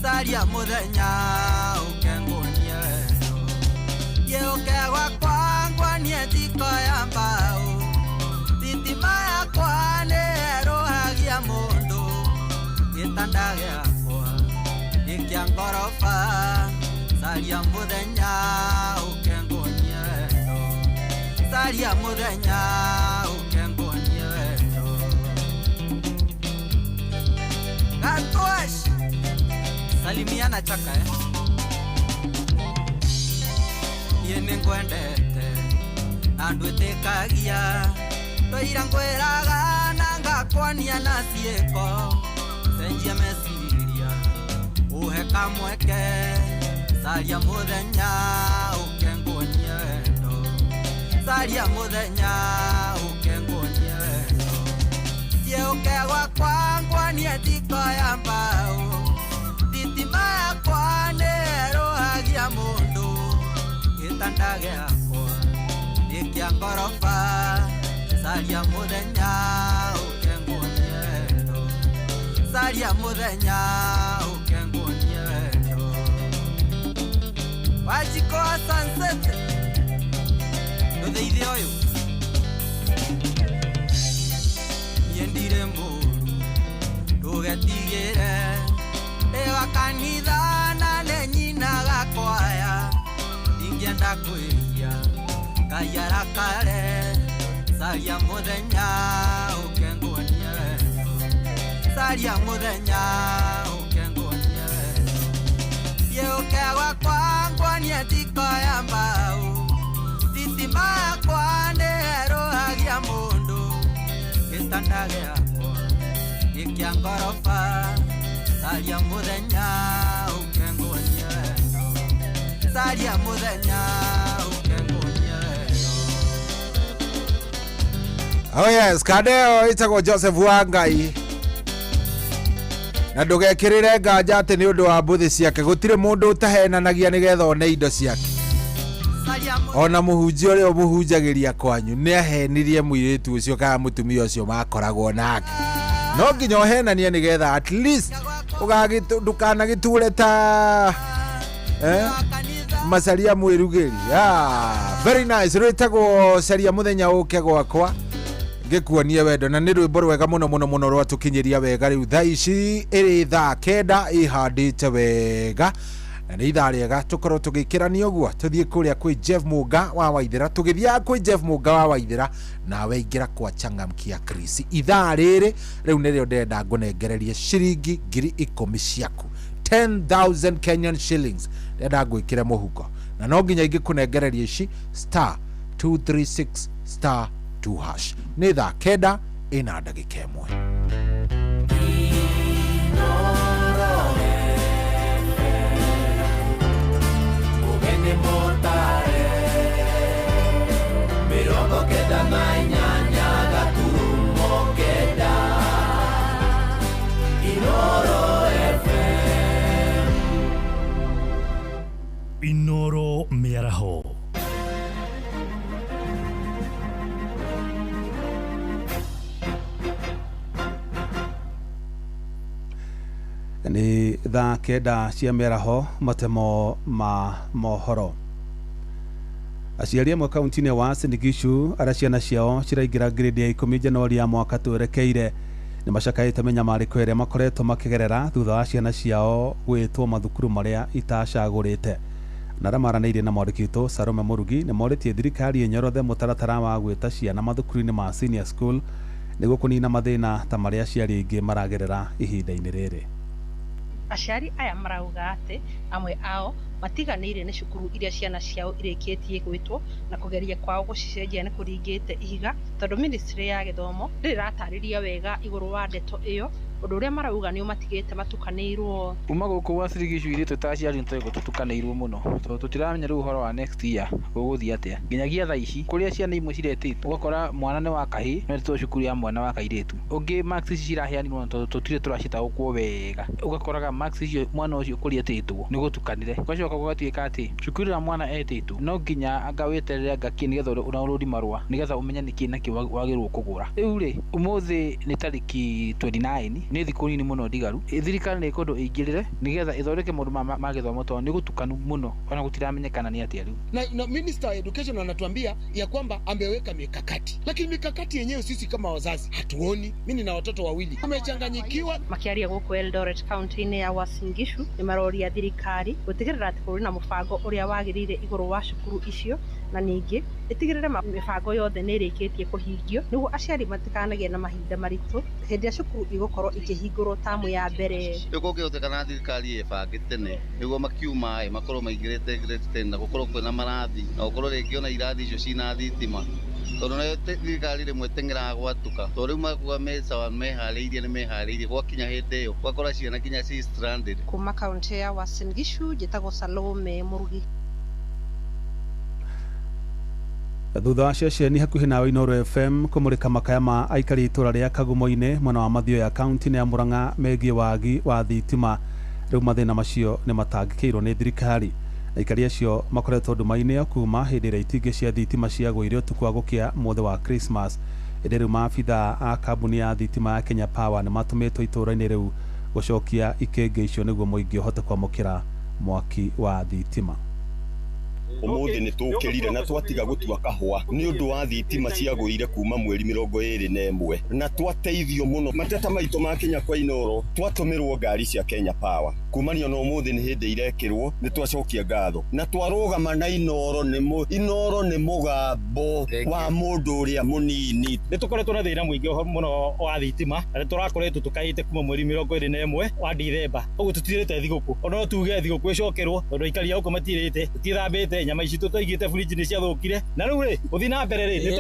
caria mũthenya ũke nguonie wendo, thiĩ ũke gwakwa nguonie njiko ya mbaũ, thitima yakwa nĩ ĩrũhagia mũndũ, gĩtanda gĩakwa nĩ kĩa kĩa ngoroba caria mũthenya ũke nguonie wendo caria mũthenya ũke nguonie wendo Gatwash salimiana chaka niĩ nĩngwendete na ndwĩtĩkagia twaira ngwĩraga na ngakwania na ciĩko cenjia meciria uhe kamweke caria mũthenya ũke nguonie wendo caria mũthenya ũke nguonie wendo thiĩ ũke gwakwa nguonie njiko ya mbaũ thitima yakwa nĩĩrũhagia mũndũ gĩtanda gĩakwa nĩ kĩa ngoroba caria mũthenya ũke nguonie wendo caria mũthenya ũke nguonie wendo Wanjikũ wa Sunset ndũtheithie ũyũ niĩ ndirĩ mũru ndũgetigĩre ndĩ wa kanitha na nĩ nyinaga kwaya ndingĩenda kwĩhia Ngai arakare caria mũthenya ũke nguonie wendo caria mũthenya ũke nguonie wendo thiĩ ũke gwakwa nguonie njiko ya mbaũ thitima yakwa nĩĩrũhagia mũndũ gĩtanda gĩakwa nĩ kĩa ngoroba caria mũthenya ũke nguonie wendo caria mũthenya ũke nguonie wendo. Oh yes, Kadeo ĩtagwo Joseph Wangai na ndũgekĩrĩre nganja atĩ nĩ ũndũ wa mbũthĩ ciake gũtirĩ mũndũ ũtahenanagia nĩgetha one indo ciake ona mũhunjia ũrĩa ũmũhunjagĩria kwanyu nĩ ahenirie mũirĩtu ũcio kana mũtumia ũcio makoragwo nake no nginya ũhenanie nĩgetha at least ndũkanagĩture ta macaria mwĩrugĩri. Very nice rwĩtagwo caria mũthenya ũke gwakwa ngĩkuonie wendo na nĩ rwĩmbo rwega mũno mũno mũno rwatũkinyĩria wega rĩu thaa ici ĩrĩ thaa 9 ĩhandĩte wega na nĩ ithaa rĩega tũkorwo tũgĩkĩrania ũguo tũthiĩ kũrĩa kwĩ Jeff Mũnga wa Waithĩra tũgĩthiaga kwĩ Jeff Mũnga wa Waithĩra nawe ingĩra kwa Changamkia Chris ithaa rĩrĩ rĩu nĩrĩo ndĩrenda ngũnengererie ciringi 10,000 ciaku 10,000 Kenyan shillings ndĩrenda ngwĩkĩre mũhuko na no nginya ingĩkũnengereria ici star 236 star 2 hash nĩ thaa 9 ĩna ndagĩka 1. Ugeni motare 98 gaturumo 9 Inoro FM Inoro mĩaraho. Nĩ thaa 9 cia mĩaraho matemo ma mohoro. Aciari amwe kaunti-inĩ wa Uasin Gishu arĩa ciana ciao ciraingĩra grade ya 10 Januari ya mwaka twerekeire nĩ macakaĩte mĩnyamarĩko ĩrĩa makoretwo makĩgerera thutha wa ciana ciao gwĩtwo mathukuru marĩa itacagũrĩte. Na arĩa maranĩirie na mwandĩki witũ Salome Mũrugi nĩ morĩtie thirikari ĩnyorothe mũtaratara wa gwĩta ciana mathukuru-inĩ ma senior school nĩguo kũnina mathĩna ta marĩa aciari aingĩ maragerera ihinda-inĩ rĩrĩ. Aciari aya marauga atĩ amwe ao matiganĩire nĩ cukuru iria ciana ciao irĩkĩtie gwĩtwo na kũgeria kwao gũcicenjia nĩ kũringĩte ihiga tondũ ministry ya gĩthomo ndĩrĩ ĩratarĩria wega igũrũ wa ndeto ĩyo ũndũ ũrĩa marauga nĩ ũmatigĩte matukanĩirwo. Kuma gũkũ Uasin Gishu ithuĩ ta aciari nĩ tũrĩgwo tũtukanĩirwo mũno tondũ tũtiramenya rĩu ũhoro wa next year gũgũthiĩ atĩa nginyagia thaa ici kũrĩa ciana imwe ciretĩtwo ũgakora mwana nĩ wa kahĩĩ no etĩtwo cukuru ya mwana wa kairĩtu ũngĩ marks ici ciraheanirwo tondũ tũtirĩ tũracitaũkwo wega ũgakoraga marks icio mwana ũcio kũrĩa etĩtwo nĩ gũtukanĩre gũgacoka gũgatuĩka atĩ cukuru ĩrĩa mwana etĩtwo no nginya anga weterere anga kĩ nĩgetha ũdownload marũa nĩgetha ũmenye nĩkĩ nakĩ wagĩrĩirwo kũgũra. Rĩu rĩ ũmũthĩ nĩ tarĩki 29 Nĩ thikũ nini mũno ndigaru. Thirikari nĩ ĩkũndũ ĩingĩrĩre nĩgetha ĩthondeke maũndũ ma gĩthomo tondũ nĩ gũtukanu mũno ona gũtiramenyekana nĩ atĩa rĩu. Na minister wa education anatuambia ya kwamba ameweka mikakati, lakini mikakati yenyewe sisi kama wazazi hatuoni. Mimi nina watoto wawili, tumechanganyikiwa. Makiaria gũkũ Eldoret kaunti-inĩ ya Uasin Gishu nĩ maroria thirikari gũtigĩrĩra atĩ kũrĩ na mũbango ũrĩa wagĩrĩire igũrũ wa cukuru icio, na ningĩ ĩtigĩrĩre mĩbango yothe nĩ ĩrĩkĩtie kũhingio nĩguo aciari matikanagĩe na mahinda maritũ hĩndĩ ĩrĩa cukuru igũkorwo ikĩhingũrwo tamu ya mbere. Rĩu kũngĩhotekana thirikari ĩbange tene nĩguo makiuma ĩ makorwo maingĩrĩte grade 10 na gũkorwo kwĩna marathi na gũkorwo rĩngĩ ona irathi icio cina thitima, tondũ nayo thirikari rĩmwe ĩteng'eraga gwatuka, tondũ rĩu makuga me sawa meharĩirie nĩ meharĩirie, gwakinya hĩndĩ ĩyo ũgakora ciana nginya ci stranded. Kuma kaunti ya Uasin Gishu njĩtagwo Salome Mũrugi. Thutha wa ceceni hakuhĩ nawe Inooro FM kũmũrĩka makaya ma aikari itũra rĩa Kagumo-inĩ mwena wa Mathioya kaunti-inĩ ya Murang'a megiĩ wagi wa thitima, rĩu mathĩna macio nĩ matangĩkĩirwo nĩ thirikari. Aikari acio makoretwo nduma-inĩ kuma hĩndĩ ĩrĩa itingĩ cia thitima ciagũire ũtukũ wa gũkĩa mũthĩ wa Christmas. Ĩndĩ rĩu maabitha a kambuni ya thitima ya Kenya Power nĩ matũmĩtwo itũra-inĩ rĩu gũcokia ikĩngĩ icio nĩguo mũingĩ ũhote kwamũkĩra mwaki wa thitima. Umuthi nĩ tũkĩrire na twatiga gũtua kahũa nĩ ũndũ wa thitima ciagũire kuma mweri 21 na twateithio mũno. Mateta maitũ ma Kenya kwa Inooro twatũmĩrwo ngari cia Kenya Power kumania na ũmũthĩ nĩ hĩndĩ irekĩrwo nĩ twacokia ngatho na twarũgama na Inooro. Nĩ Inooro nĩ mũgambo wa mũndũ ũrĩa mũnini. Nĩ tũkoretwo na thĩna mũingĩ mũno wa thitima na nĩ tũrakoretwo tũkaĩte kuma mweri 21 wa Dithemba, ũguo tũtirĩte thigũkũ. Ona no tuge thigũkũ ĩcokerwo tondũ aikari a gũkũ matirĩte, tũtithambĩte, nyama ici tũtwaigĩte fridge nĩ ciathũkire. Na rĩu rĩ gũthiĩ na mbere rĩ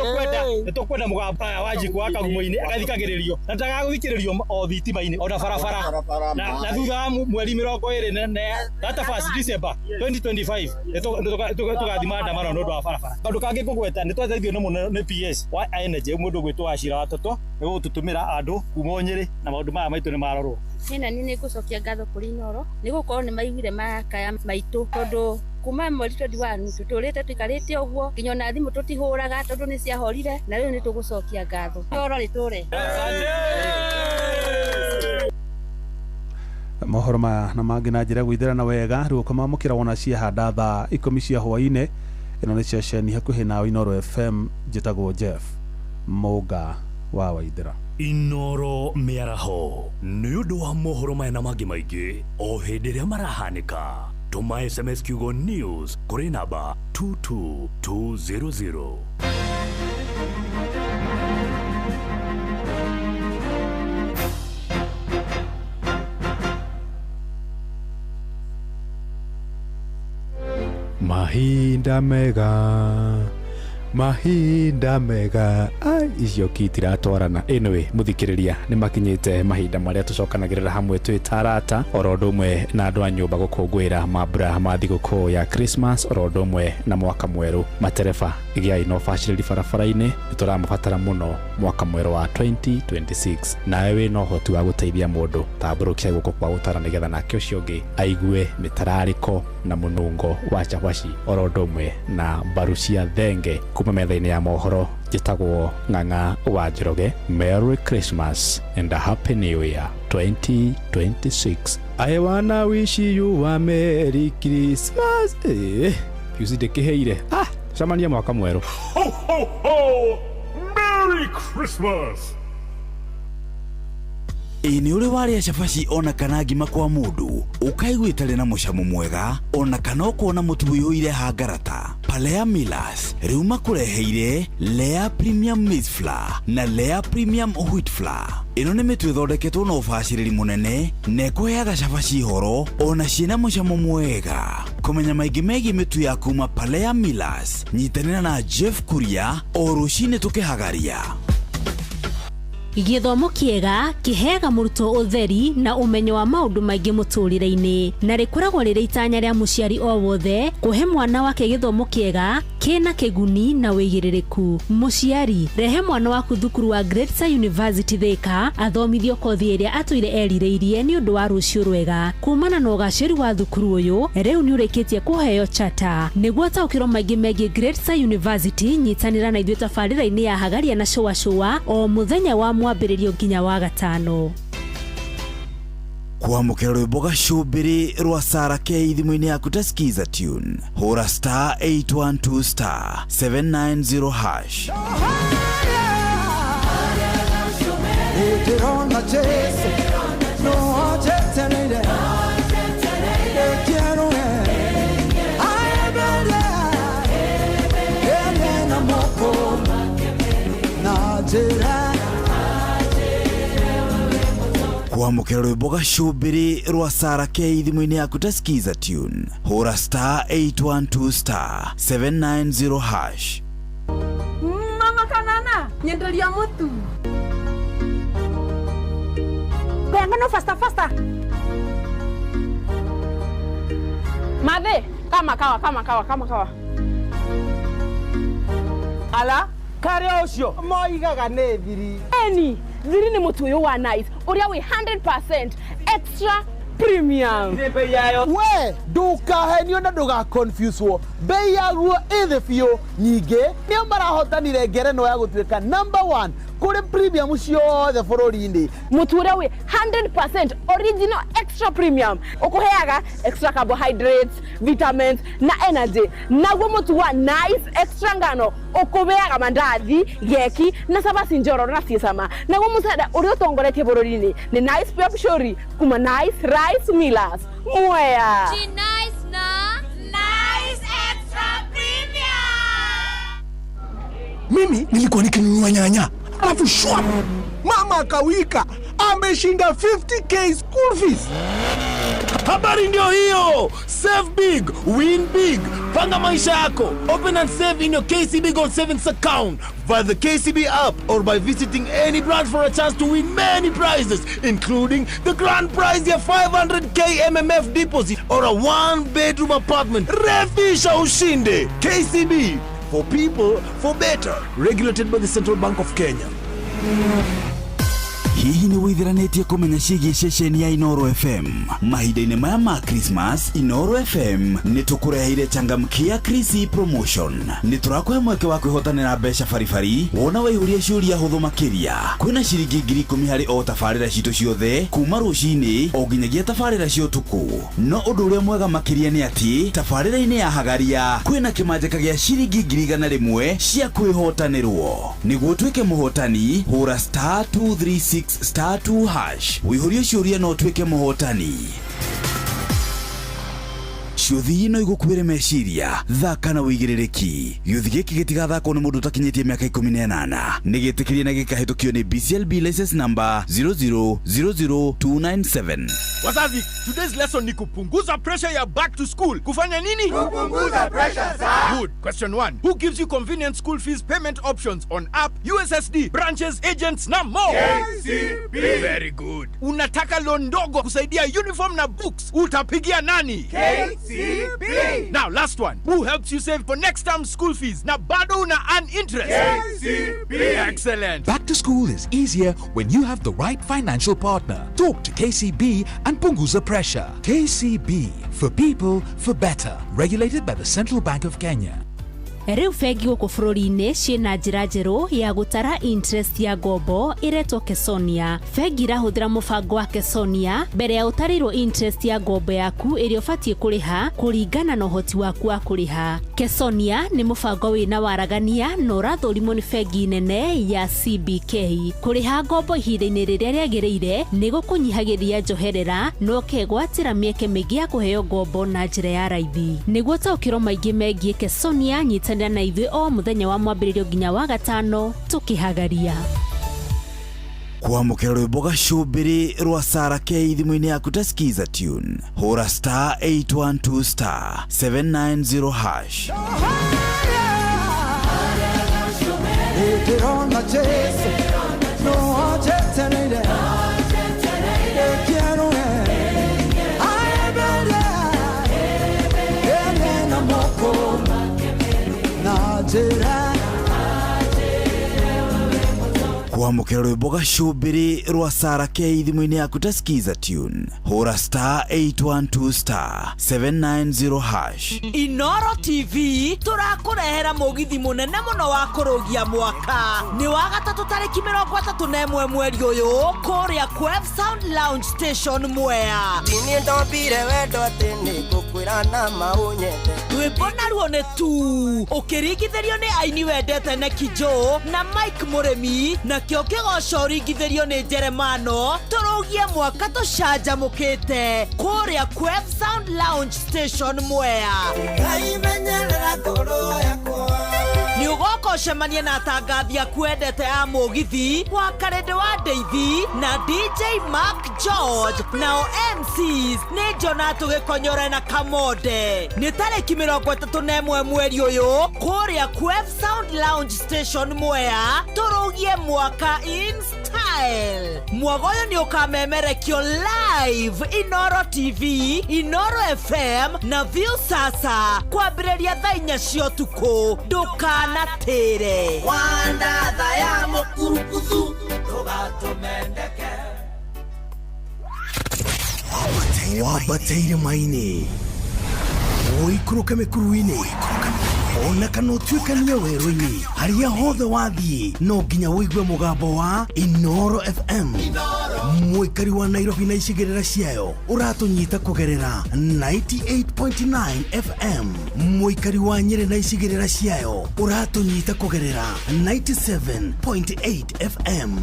nĩ tũkwenda mũgambo wa Njikũ wa Kagumo-inĩ agathikagĩrĩrio na ndagagũthikĩrĩrio o thitima-inĩ ona barabara. Na thutha wa mweri 21 December 2025 tũgathiĩ maandamano nĩ ũndũ wa barabara. Kaũndũ kangĩ ngũgweta nĩ twateithio mũno nĩ PS wa Energy mũndũ ũgwĩtwo Wachira wa Toto nĩ gũtũtũmĩra andũ kuma Nyĩrĩ na maũndũ maya maitũ nĩ marorwo. Niĩ na niĩ nĩ ngũcokia ngatho kũrĩ Inooro nĩ gũkorwo nĩ maiguire makaya maitũ tondũ kuma mweri 21 tũtũrĩte tũikarĩte ũguo nginya ona thimũ tũtihũraga tondũ nĩ ciahorire, na rĩu nĩ tũgũcokia ngatho. Inooro rĩtũre. Mohoro maya na mangĩ na njĩra ya gwĩthĩrana wega rĩu ũkamamũkĩra wona ciahanda thaa 10 cia hwaĩ-inĩ. Ĩno nĩ ceceni hakuhĩ nawe Inooro FM, njĩtagwo Jeff Mũnga wa Waithĩra. Inooro mĩaraho nĩ ũndũ wa mohoro maya na mangĩ maingĩ o hĩndĩ ĩrĩa marahanĩka. Tũma SMS kiugo news kũrĩ namba 22200. Mahinda mega, mahinda mega, ai icio kitiratwarana. Anyway, muthikiriria ni makinyite mahinda maria tucokanagirira hamwe twi tarata oro ũndũ ũmwe na andũ a nyũmba gũkũngũĩra mambura ma thigũkũ ya Christmas oro ũndũ ũmwe na mwaka mwerũ. Matereba gĩai na ũbacĩrĩri barabara-inĩ, nĩ tũramabatara mũno mwaka mwerũ wa 2026. Nawe wĩna ũhoti wa gũteithia mũndũ, tambũrũkia guoko kwa gũtara nĩgetha nake ũcio ũngĩ aigue mĩtararĩko na mũnungo wa cabaci oro ũndũ ũmwe na mbaru cia thenge. Kuma metha-inĩ ya mohoro njĩtagwo Ng'ang'a wa Njoroge. Merry Christmas and a Happy New Year 2026. I wanna wish you a Merry Christmas. Piusi ndĩkĩhĩire. Cemania mwaka mwerũ. Ho ho ho! Merry Christmas! Ĩ nĩ ũrĩ warĩa cabaci ona kana ngima kwa mũndũ ũkaigua ĩtarĩ na mũcamo mwega ona kana ũkona mũtu ũiyũire hangarata? Palea Millers rĩu makũreheire Lea Premium Maize Flour na Lea Premium Wheat Flour. Ĩno nĩ mĩtu ĩthondeketwo na ũbacĩrĩri mũnene na ĩkũheaga cabaci horo ona ciĩna mũcamo mwega. Kũmenya maingĩ megiĩ mĩtu ya kuma Palea Millers, nyitanĩra na Jeff Kuria o rũcinĩ tũkĩhagaria. Gĩthomo kĩega kĩheaga mũrutwo ũtheri na ũmenyo wa maũndũ maingĩ mũtũrĩre-inĩ, na rĩkoragwo rĩrĩ itanya rĩa mũciari o wothe kũhe mwana wake gĩthomo kĩega kĩna kĩguni na wĩigĩrĩrĩku. Mũciari, rehe mwana waku thukuru wa Greater University Thika athomithio kothi ĩrĩa atũire erirĩirie nĩ ũndũ wa rũciũ rwega. Kumana na ũgacĩru wa thukuru ũyũ, rĩu nĩ ũrĩkĩtie kũheo chata. Nĩguo taũkĩrwo maingĩ megiĩ Greater University, nyitanĩra na ithuĩ tabarĩra-inĩ ya Hagaria na Cũa Cũa o mũthenya wa mwambĩrĩrio nginya wa gatano. Kwamũkĩra rwĩmbo gacũmbĩrĩ rwa Sara K thimũ-inĩ yaku ta skiza tune, hũra star 812 star 790 hash. Ndĩrona Jesu no anjetereire Nĩkĩerũe aemere ene na moko na njĩra. Kwamũkĩra rwĩmbo gacũmbĩrĩ rwa Sara K thimũ-inĩ yaku ta skiza tune, hũra star 812 star 790 hash. Mama kanana nyenderia mutu Ngano faster faster. Madhe, kama kawa kama kawa kama kawa. Ala, kare ucio moigaga nĩ thiri. Eni, thiri nĩ mũtu ũyũ wa nice, ũrĩa wĩ 100% extra premium. Nĩ bei yayo. We, ndũkahenio na ndũgaconfusewo. Bei yaguo ĩ thĩ biũ. Nyingĩ nĩo marahotanire ngerenwa ya gũtuĩka number 1 kũrĩ premium ciothe bũrũri-inĩ. Mũtu ũrĩa wĩ 100% original extra premium ũkũheaga extra carbohydrates, vitamins na energy. Naguo mũtu wa nice extra ngano ũkũheaga mandathi, geki na cabaci njororo na ciĩ cama. Naguo mũcere ũrĩa ũtongoretie bũrũri-inĩ nĩ Nice Pure Pishori kuma Nice Rice Millers. Mwea. Nice na Nice Extra Premium. Mimi nilikuwa nikinunua nyanya alafu shwa mama akawika ameshinda 50k school fees. Habari ndio hiyo. Save big, win big. Panga maisha yako. Open and save in your KCB Gold Savings account via the KCB app or by visiting any branch for a chance to win many prizes, including the grand prize ya 500k MMF deposit or a 1-bedroom apartment. Refisha ushinde. KCB, for people, for better. Regulated by the Central Bank of Kenya. Hihi nĩ wĩithiranĩtie kũmenya ciĩgiĩ ceceni ya Inoro FM? Mahinda-inĩ maya ma Christmas, Inoro FM nĩ tũkũreheire changamkia Krisi promotion. Nĩ tũrakũhe mweke wa kwĩhotanĩra mbeca baribari wona waihũria ciũria hũthũ makĩria. Kwĩna ciringi 10,000 harĩ o tabarĩra citũ ciothe kuma rũcinĩ o nginyagia tabarĩra cia ũtukũ. No ũndũ ũrĩa mwega makĩria nĩ atĩ tabarĩra-inĩ ya Hagaria kwĩna kĩmanjĩka gĩa ciringi 100,000 cia kwĩhotanĩrwo. Nĩguo ũtuĩke mũhotani, hũra star 236 star 2 hash wĩihũrie ciũria no ũtuĩke mũhotani. Ciũthi no igũkuĩre meciria, thaka na wĩigĩrĩrĩki. Gĩũthi gĩkĩ gĩtigathakwo nĩ mũndũ ũtakinyĩtie mĩaka 18. Nĩ gĩtĩkĩrie na gĩkahĩtũkio nĩ BCLB license number 0000297. Wazazi, today's lesson ni kupunguza pressure ya back to school. Kufanya nini? Kupunguza pressure, sir. Good. Question 1. Who gives you convenient school fees payment options on app, USSD, branches, agents na more? KCB. Very good. Unataka loan ndogo kusaidia uniform na books. Utapigia nani? KCB. Now, last one. Who helps you save for next term school fees? Na bado una earn interest? KCB. Excellent. Back to school is easier when you have the right financial partner. Talk to KCB and punguza pressure. KCB, for people, for better. Regulated by the Central Bank of Kenya. Rĩu bengi gũkũ bũrũri-inĩ ciĩna njĩra njerũ ya gũtara interest ya ngombo ĩretwo Kesonia. Bengi irahũthĩra mũbango wa Kesonia mbere ya ũtarĩirwo interest ya ngombo yaku ĩrĩa ũbatiĩ kũrĩha kũringana na ũhoti waku wa kũrĩha. Kesonia nĩ mũbango wĩna waragania na ũrathũrimwo nĩ bengi nene ya CBK. Kũrĩha ngombo ihinda-inĩ rĩrĩa rĩagĩrĩire nĩ gũkũnyihagĩria njoherera na ũkegwatĩra mĩeke mĩingĩ ya kũheo ngombo na njĩra ya raithi. Nĩguo taũkĩrwo maingĩ megiĩ Kesonia, nyitanĩra na ithuĩ o mũthenya wa mwambĩrĩrio nginya wa gatano tũkĩhagaria. Kwamũkĩra rwĩmbo gacũmbĩrĩ rwa Sara K thimũ-inĩ yaku ta skiza tune, hũra star 812 star 790 hash. Ndĩrona Jesu no anjetereire Nĩkĩerũe aemere ene na moko na njĩra. Kwamũkĩra rwĩmbo gacũmbĩrĩ rwa Sara K thimũ-inĩ yaku ta Skiza tune, hũra star 812 star 790 hash. Inoro TV tũrakũrehera mũgithi mũnene mũno wa kũrũgia mwaka nĩ wa gatatũ tarĩki 31 mweri ũyũ kũrĩa Quev Sound Lounge Station Mwea. Niĩ ndombire wendo atĩ nĩngũkwĩra na maũnyende. Rwĩmbo naruo nĩ tu ũkĩringithĩrio nĩ aini wendete Neki Joe na Mike Mũrĩmi, nakĩo kĩgoco ũringithĩrio nĩ Jeremano. Tũrũgie mwaka tũcanjamũkĩte kũrĩa Quev Sound Lounge Station Mwea. Ngai menyerera ngoro yakwa. Nĩ ũgoka ũcemanie na atangathi aku endete a mũgithi wa Karĩndĩ wa Ndeithi na DJ Mark George, nao MCs nĩ Jonathan Gĩkonyore na Kamonde. Nĩ tarĩki 31 mweri ũyũ kũrĩa Quev Sound Lounge Station Mwea, tũrũgie mwaka in style. Mwago ũyũ nĩ ũkamemerekio live Inoro TV, Inoro FM na View Sasa kwambĩrĩria thaa 4 cia ũtukũ. Ndũkanatĩre. Wandatha ya mũkurukuthu ndũgatũmendeke. Wambateire maini ũikũrũke mĩkuru-inĩ ona kana ũtuĩkanie werũ-inĩ, harĩa hothe wathiĩ no nginya ũigue mũgambo wa Inoro FM. Mũikari wa Nairobi na icigĩrĩra ciayo ũratũnyita kũgerera 98.9 FM. Mũikari wa Nyĩrĩ na icigĩrĩra ciayo ũratũnyita kũgerera 97.8 FM.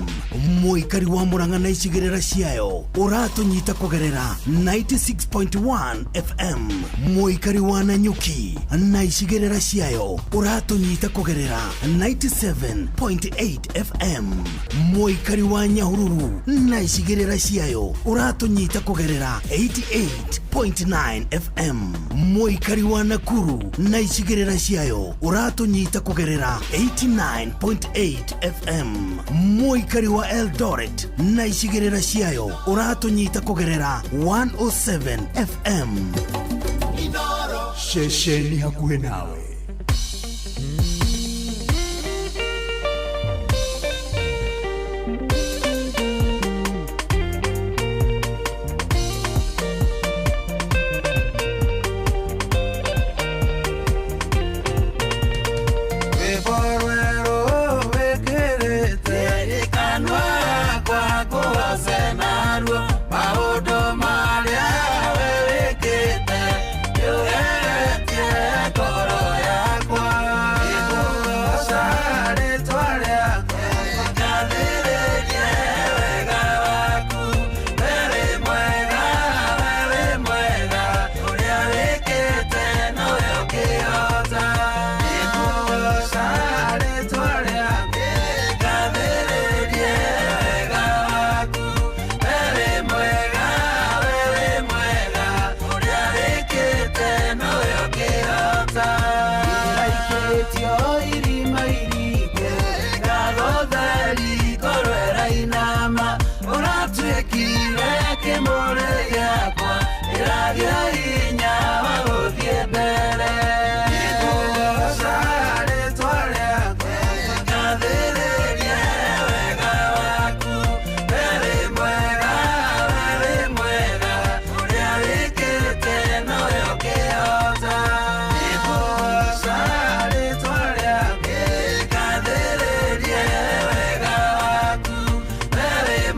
Mũikari wa Murang'a na icigĩrĩra ciayo ũratũnyita kũgerera 96.1 FM. Mũikari wa Nanyuki na icigĩrĩra ciayo ũratũnyita kũgerera 97.8 FM. Mũikari wa Nyahururu na icigĩrĩra ciayo ũratũnyita kũgerera 88.9 FM. Mũikari wa Nakuru na icigĩrĩra ciayo ũratũnyita kũgerera 89.8 FM. Mũikari wa Eldoret na icigĩrĩra ciayo ũratũnyita kũgerera 107 FM. Ceceni hakuhĩ nawe.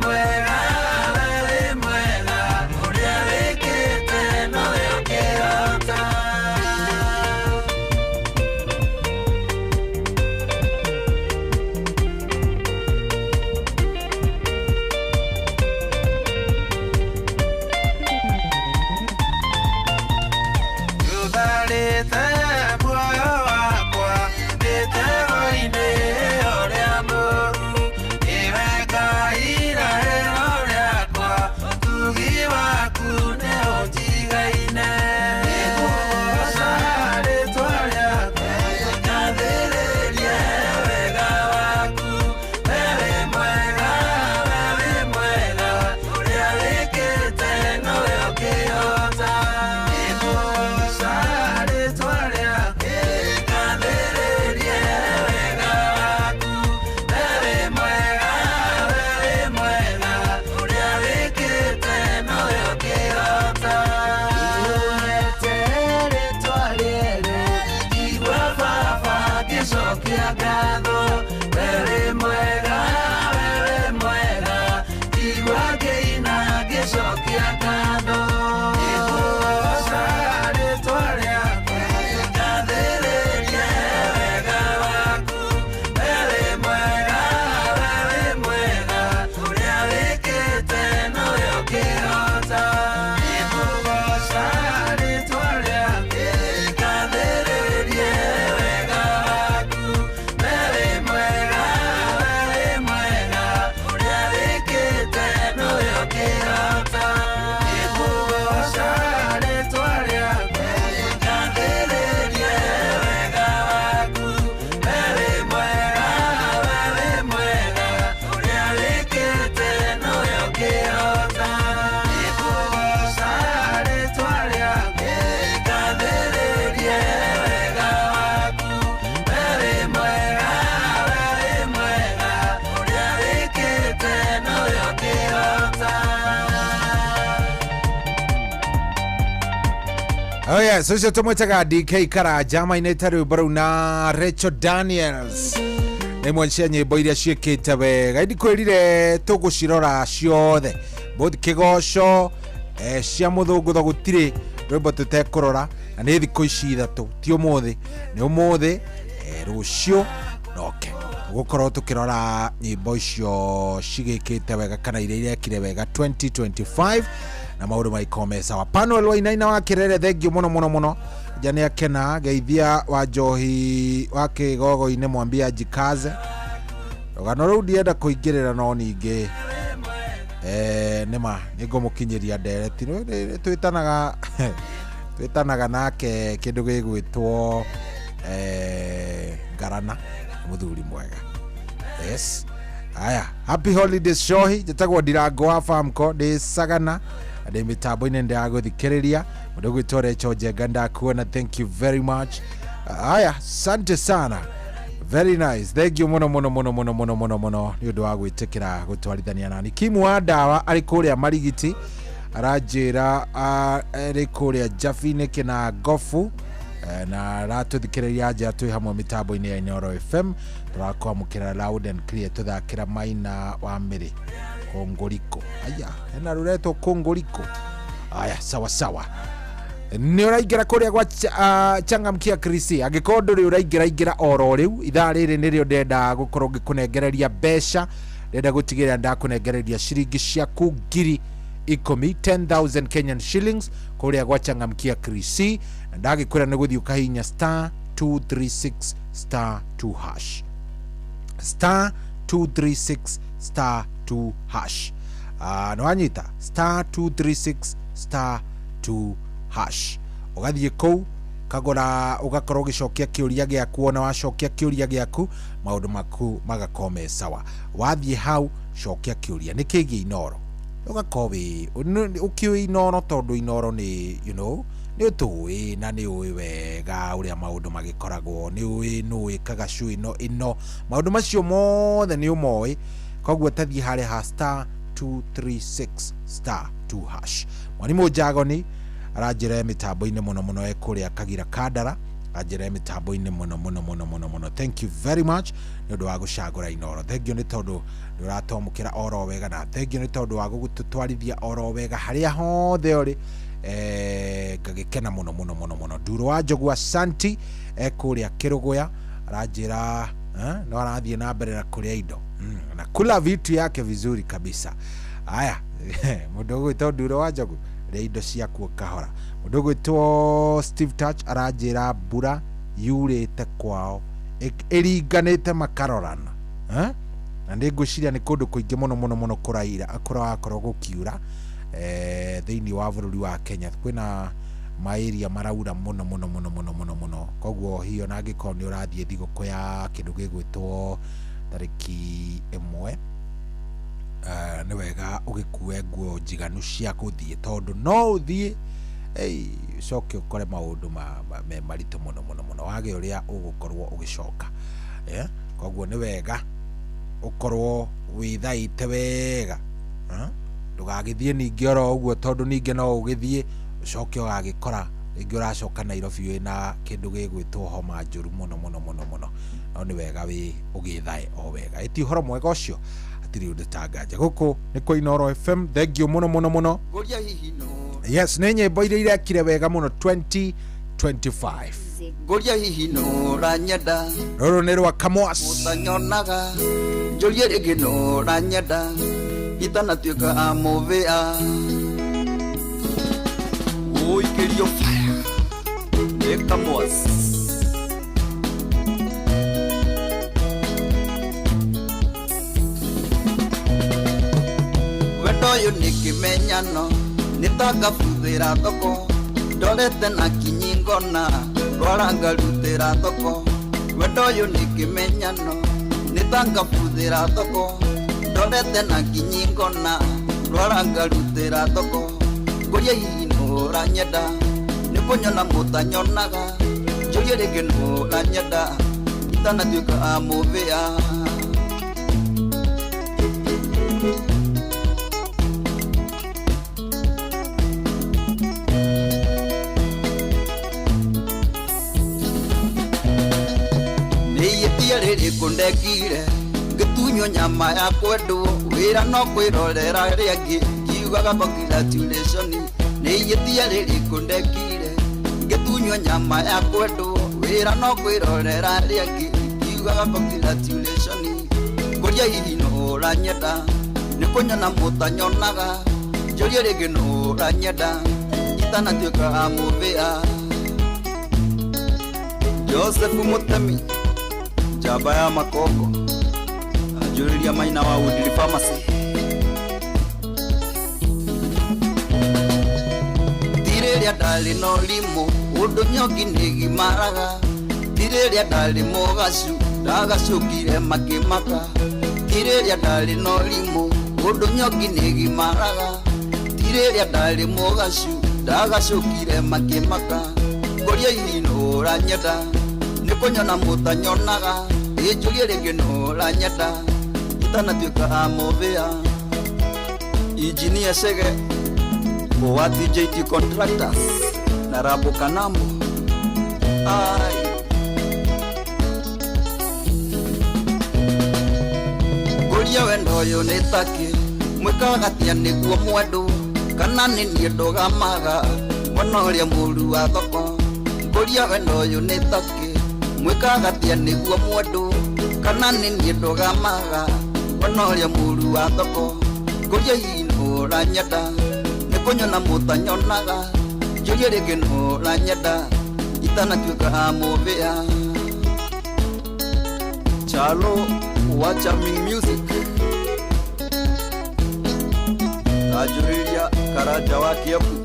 Mwega, we mwega, ũrĩa wĩkĩte nowe. Ngĩcokia ngatho, we wĩ mwega, we wĩ mwega, njigua ngĩina ngĩcokia ngatho. Nĩngũgoca rĩtwa rĩaku, ngathĩrĩrie wega waku, we wĩ mwega, we wĩ mwega, ũrĩa wĩkĩte nowe ũkĩhota. Nĩngũgoca rĩtwa rĩaku, ngathĩrĩrie wega waku, we wĩ mwega, we wĩ mwega, ũrĩa wĩkĩte nowe ũkĩhota. Nĩngũgoca rĩtwa rĩaku, ngathĩrĩrie wega waku, we wĩ mwega, we wĩ mwega, ũrĩa wĩkĩte nowe ũkĩhota. Nĩngũgoca rĩtwa rĩaku, ngathĩrĩrie wega waku, we wĩ mwega, we wĩ mwega, ũrĩa wĩkĩte nowe ũkĩhota. Oh yes, ucio tumwitaga DK Karanja mainĩte rwĩmbo rũu na Rachel Daniels nĩ imwe cia nyĩmbo iria ciĩkĩte wega. Ndikwĩrire tũgũcirora ciothe, both kĩgoco, cia mũthũngũtho, gũtirĩ rwĩmbo tũtekũrora, na nĩ thikũ ici ithatũ, ti ũmũthĩ, nĩ ũmũthĩ, rũciũ noke tũgũkorwo tũkĩrora nyĩmbo icio cigĩkĩte wega kana iria irekire wega 2025 na maũndũ magĩkorwo me sawa. Panuel Wainaina wa Kĩrere, thengio mũno mũno mũno, nja nĩ akena. Geithia wa njohi wa kĩgogo-inĩ, mwambia njikaze rũgano rũu ndienda kũingĩrĩra, no ningĩ nĩma nĩngũmũkinyĩria ndereti. Twĩtanaga twĩtanaga nake kĩndũ gĩgwĩtwo ngarana, mũthuri mwega. Yes, aya, happy holidays shohi. Njĩtagwo Ndirango wa Famco, ndĩ Sagana, ndĩ mĩtambo-inĩ ndĩragũthikĩrĩria. Mũndũ ũgwĩtwo Recho Njenga, ndakuona, thank you very much. Aya, sante sana, very nice, thank you mũno mũno mũno mũno mũno mũno mũno nĩ ũndũ wa gwĩtĩkĩra gũtwarithania nani. Kimu wa ndawa arĩ kũrĩa Marigiti, aranjĩra arĩ kũrĩa Jabi-inĩ kĩna Ngobu, na aratũthikĩrĩria nja twĩ hamwe mĩtambo-inĩ ya Inooro FM. Tũrakwamũkĩra loud and clear. Tũthakĩra Maina wa Mĩrĩ, Kũngũrikũ. Aya, hena rũretwo Kũngũrikũ. Aya, sawa sawa, nĩ ũraingĩra kũrĩa gwa changamkia Krisi. Angĩkorwo ndũrĩ ũraingĩra, ingĩra oro rĩu. Ithaa rĩrĩ nĩrĩo ndĩrenda gũkorwo ngĩkũnengereria mbeca, ndĩrenda gũtigĩrĩra ndakũnengereria ciringi ciaku 10,000, 10,000 Kenyan shillings kũrĩa gwa changamkia Krisi. Na ndagĩkwĩra nĩ gũthiĩ ũkahihinya star 236 star 2 hash, star 236 star 2 hash. Nĩ wanyita star 236 star 2 hash, ũgathiĩ kũu kagũra, ũgakorwo ũgĩcokia kĩũria gĩaku. Ona wacokia kĩũria gĩaku, maũndũ maku magakorwo me sawa. Wathiĩ hau, cokia kĩũria nĩ kĩgiĩ Inooro, ũgakorwo wĩ ũkĩũĩ Inooro, tondũ Inooro nĩ nĩ ũtũĩ na nĩ ũĩ wega ũrĩa maũndũ magĩkoragwo, nĩ ũĩ nũ wĩkaga show ĩno ĩno, maũndũ macio mothe nĩ ũmoĩ. Koguo tathiĩ harĩa ha star 236 star 2 hash. Mwarimũ Njagoni aranjĩra mĩtambo-inĩ mũno mũno, e kũrĩa Kagira Kandara, anjĩra mĩtambo-inĩ mũno mũno mũno mũno mũno. Thank you very much nĩ ũndũ wa gũcagũra Inooro. Thank you nĩ tondũ nĩ ũratwamũkĩra oro wega, na thank you nĩ tondũ wa gũtũtwarithia oro wega harĩa hothe ũrĩ. Ngagĩkena mũno mũno mũno mũno. Nduro wa Njogu Asanti, e kũrĩa Kĩrũgũya, aranjĩra no arathiĩ na mbere na kũrĩa indo, na kula vitu yake vizuri kabisa. Aya, mũndũ ũgwĩtwo Nduro wa Njogu, rĩa indo ciaku kahora. Mũndũ ũgwĩtwo Steve Touch aranjĩra mbura yurĩte kwao ĩringanĩte makarorana, eh? Na nĩ ngwĩciria nĩ kũndũ kũingĩ mũno mũno mũno kũraira kũrakorwo gũkiura thĩinĩ wa bũrũri wa Kenya. Kwĩna maĩria maraura mũno mũno mũno mũno mũno mũno. Koguo hiyo na angĩkorwo nĩ ũrathiĩ thigũkũ ya kĩndũ gĩgwĩtwo tarĩki 1, nĩ wega ũgĩkue nguo njiganu cia gũthiĩ, tondũ no ũthiĩ ũcoke ũkore maũndũ me maritũ mũno mũno mũno, wage ũrĩa ũgũkorwo ũgĩcoka, eh? Koguo nĩ wega ũkorwo wĩthaĩte wega, eh? Ndũgagĩthiĩ ningĩ oro ũguo, tondũ ningĩ no ũgĩthiĩ ũcoke ũgagĩkora Rĩngĩ ũracoka Nairobi wĩna kĩndũ gĩgwĩtwo homa njũru mũno mũno mũno mũno, no nĩ wega wĩ ũgĩthae o wega. Ĩti ũhoro mwega ũcio, hatirĩ ũndũ tanganja. Gũkũ nĩ kwa Inooro FM. Thank you mũno mũno mũno. Ngũria hihi no. Yes, nĩ nyĩmbo iria irekire wega mũno 2025. Ngũria hihi no ũranyenda. Rũrũ nĩ rwa Kamwas. Ũtanyonaga. Njũrie rĩngĩ no ũranyenda. Itanatuĩka mũbĩa. Ũikĩrio fire. Nĩ Kamwas. Wendo ũyũ nĩ kĩmenyano, nĩ ta ngabuthĩra thoko, ndorete na kinyi ngona, rwara ngarutĩra thoko. Wendo ũyũ nĩ kĩmenyano, nĩ ta ngabuthĩra thoko, ndorete na kinyi ngona, rwara ngarutĩra thoko. Ngũria hihi nũ ũranyenda, nĩ kũnyona mũtanyonaga, njũrie rĩngĩ nũ ũranyenda, itanatuĩka mũbĩa. Nĩihĩtia rĩrĩkũ ndekire ngĩtunywo nyama ya kwendwo, wĩra no kwĩrorera rĩangĩ ngiugaga congratulation. Nĩihĩtia rĩrĩkũ ndekire ngĩtunywo nyama ya kwendwo, wĩra no kwĩrorera rĩangĩ ngiugaga congratulation. Ngũria hihi nũ ũranyenda, nĩ kũnyona mũtanyonaga, njũrie rĩngĩ nũ ũranyenda, itanatuĩka mũbĩa. Joseph Mutemi njamba ya makongo, anjũrĩria Maina wa Woodley Pharmacy. Ti rĩrĩa ndarĩ na ũrimũ, ũndũ nyongi nĩgimaraga, ti rĩrĩa ndarĩ mũgacu, ndagacũkire makĩmaka. Ti rĩrĩa ndarĩ na ũrimũ, ũndũ nyongi nĩgimaraga, ti rĩrĩa ndarĩ mũgacu, ndagacũkire makĩmaka. Ngũria hihi nũ ũranyenda, nĩ kũnyona mũtanyonaga, ĩnjũrie rĩngĩ nũ ũranyenda, itanatuĩka mũbĩa. Injinia Chege wa TJT Contractors na Rabo Kanambo. Ai. Ngũria wendo ũyũ nĩ takĩ, mwĩkaga atĩa nĩguo mwendwo, kana nĩ niĩ ndũgamaga, mwena ũrĩa mũru wa thoko. Ngũria wendo ũyũ nĩ takĩ, mwĩkaga atĩa nĩguo mwendwo, kana nĩ niĩ ndũgamaga, mwena ũrĩa mũru wa thoko. Ngũria hihi nũ ũranyenda, nĩ kũnyona mũtanyonaga, njũrie rĩngĩ nũ ũranyenda, itanatuĩka mũbĩa. Chalo wa Charming Music tanjũrĩria Karanja wa Kiambu.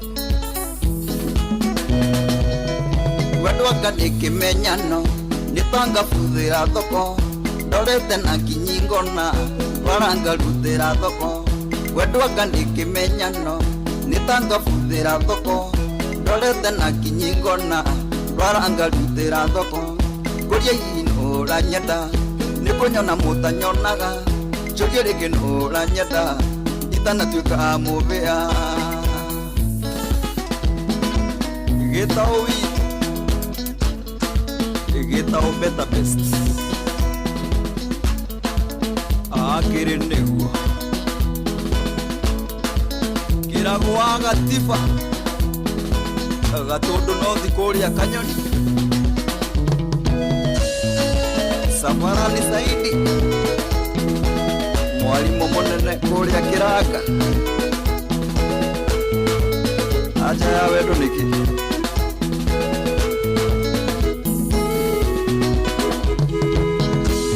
Wendo anga nĩ kĩmenyano, nĩ ta ngabuthĩra thoko, ndorete na kinyi ngona, rwara ngarutĩra thoko. Wendo anga nĩ kĩmenyano, nĩ ta ngabuthĩra thoko, ndorete na kinyi ngona, rwara ngarutĩra thoko. Ngũria hihi nũ ũranyenda, nĩ kũnyona mũtanyonaga, njũrie rĩngĩ nũ ũranyenda, itanatuĩka mũbĩa. Gĩtaũ witũ, gĩtaũ better best, akĩrĩ nĩguo kĩragwo wa gatiba, gatũndũ no thi kũrĩa kanyoni. Safarani Saidi mwarimũ mũnene kũrĩa kĩranga. Aja ya wendo nĩkĩ?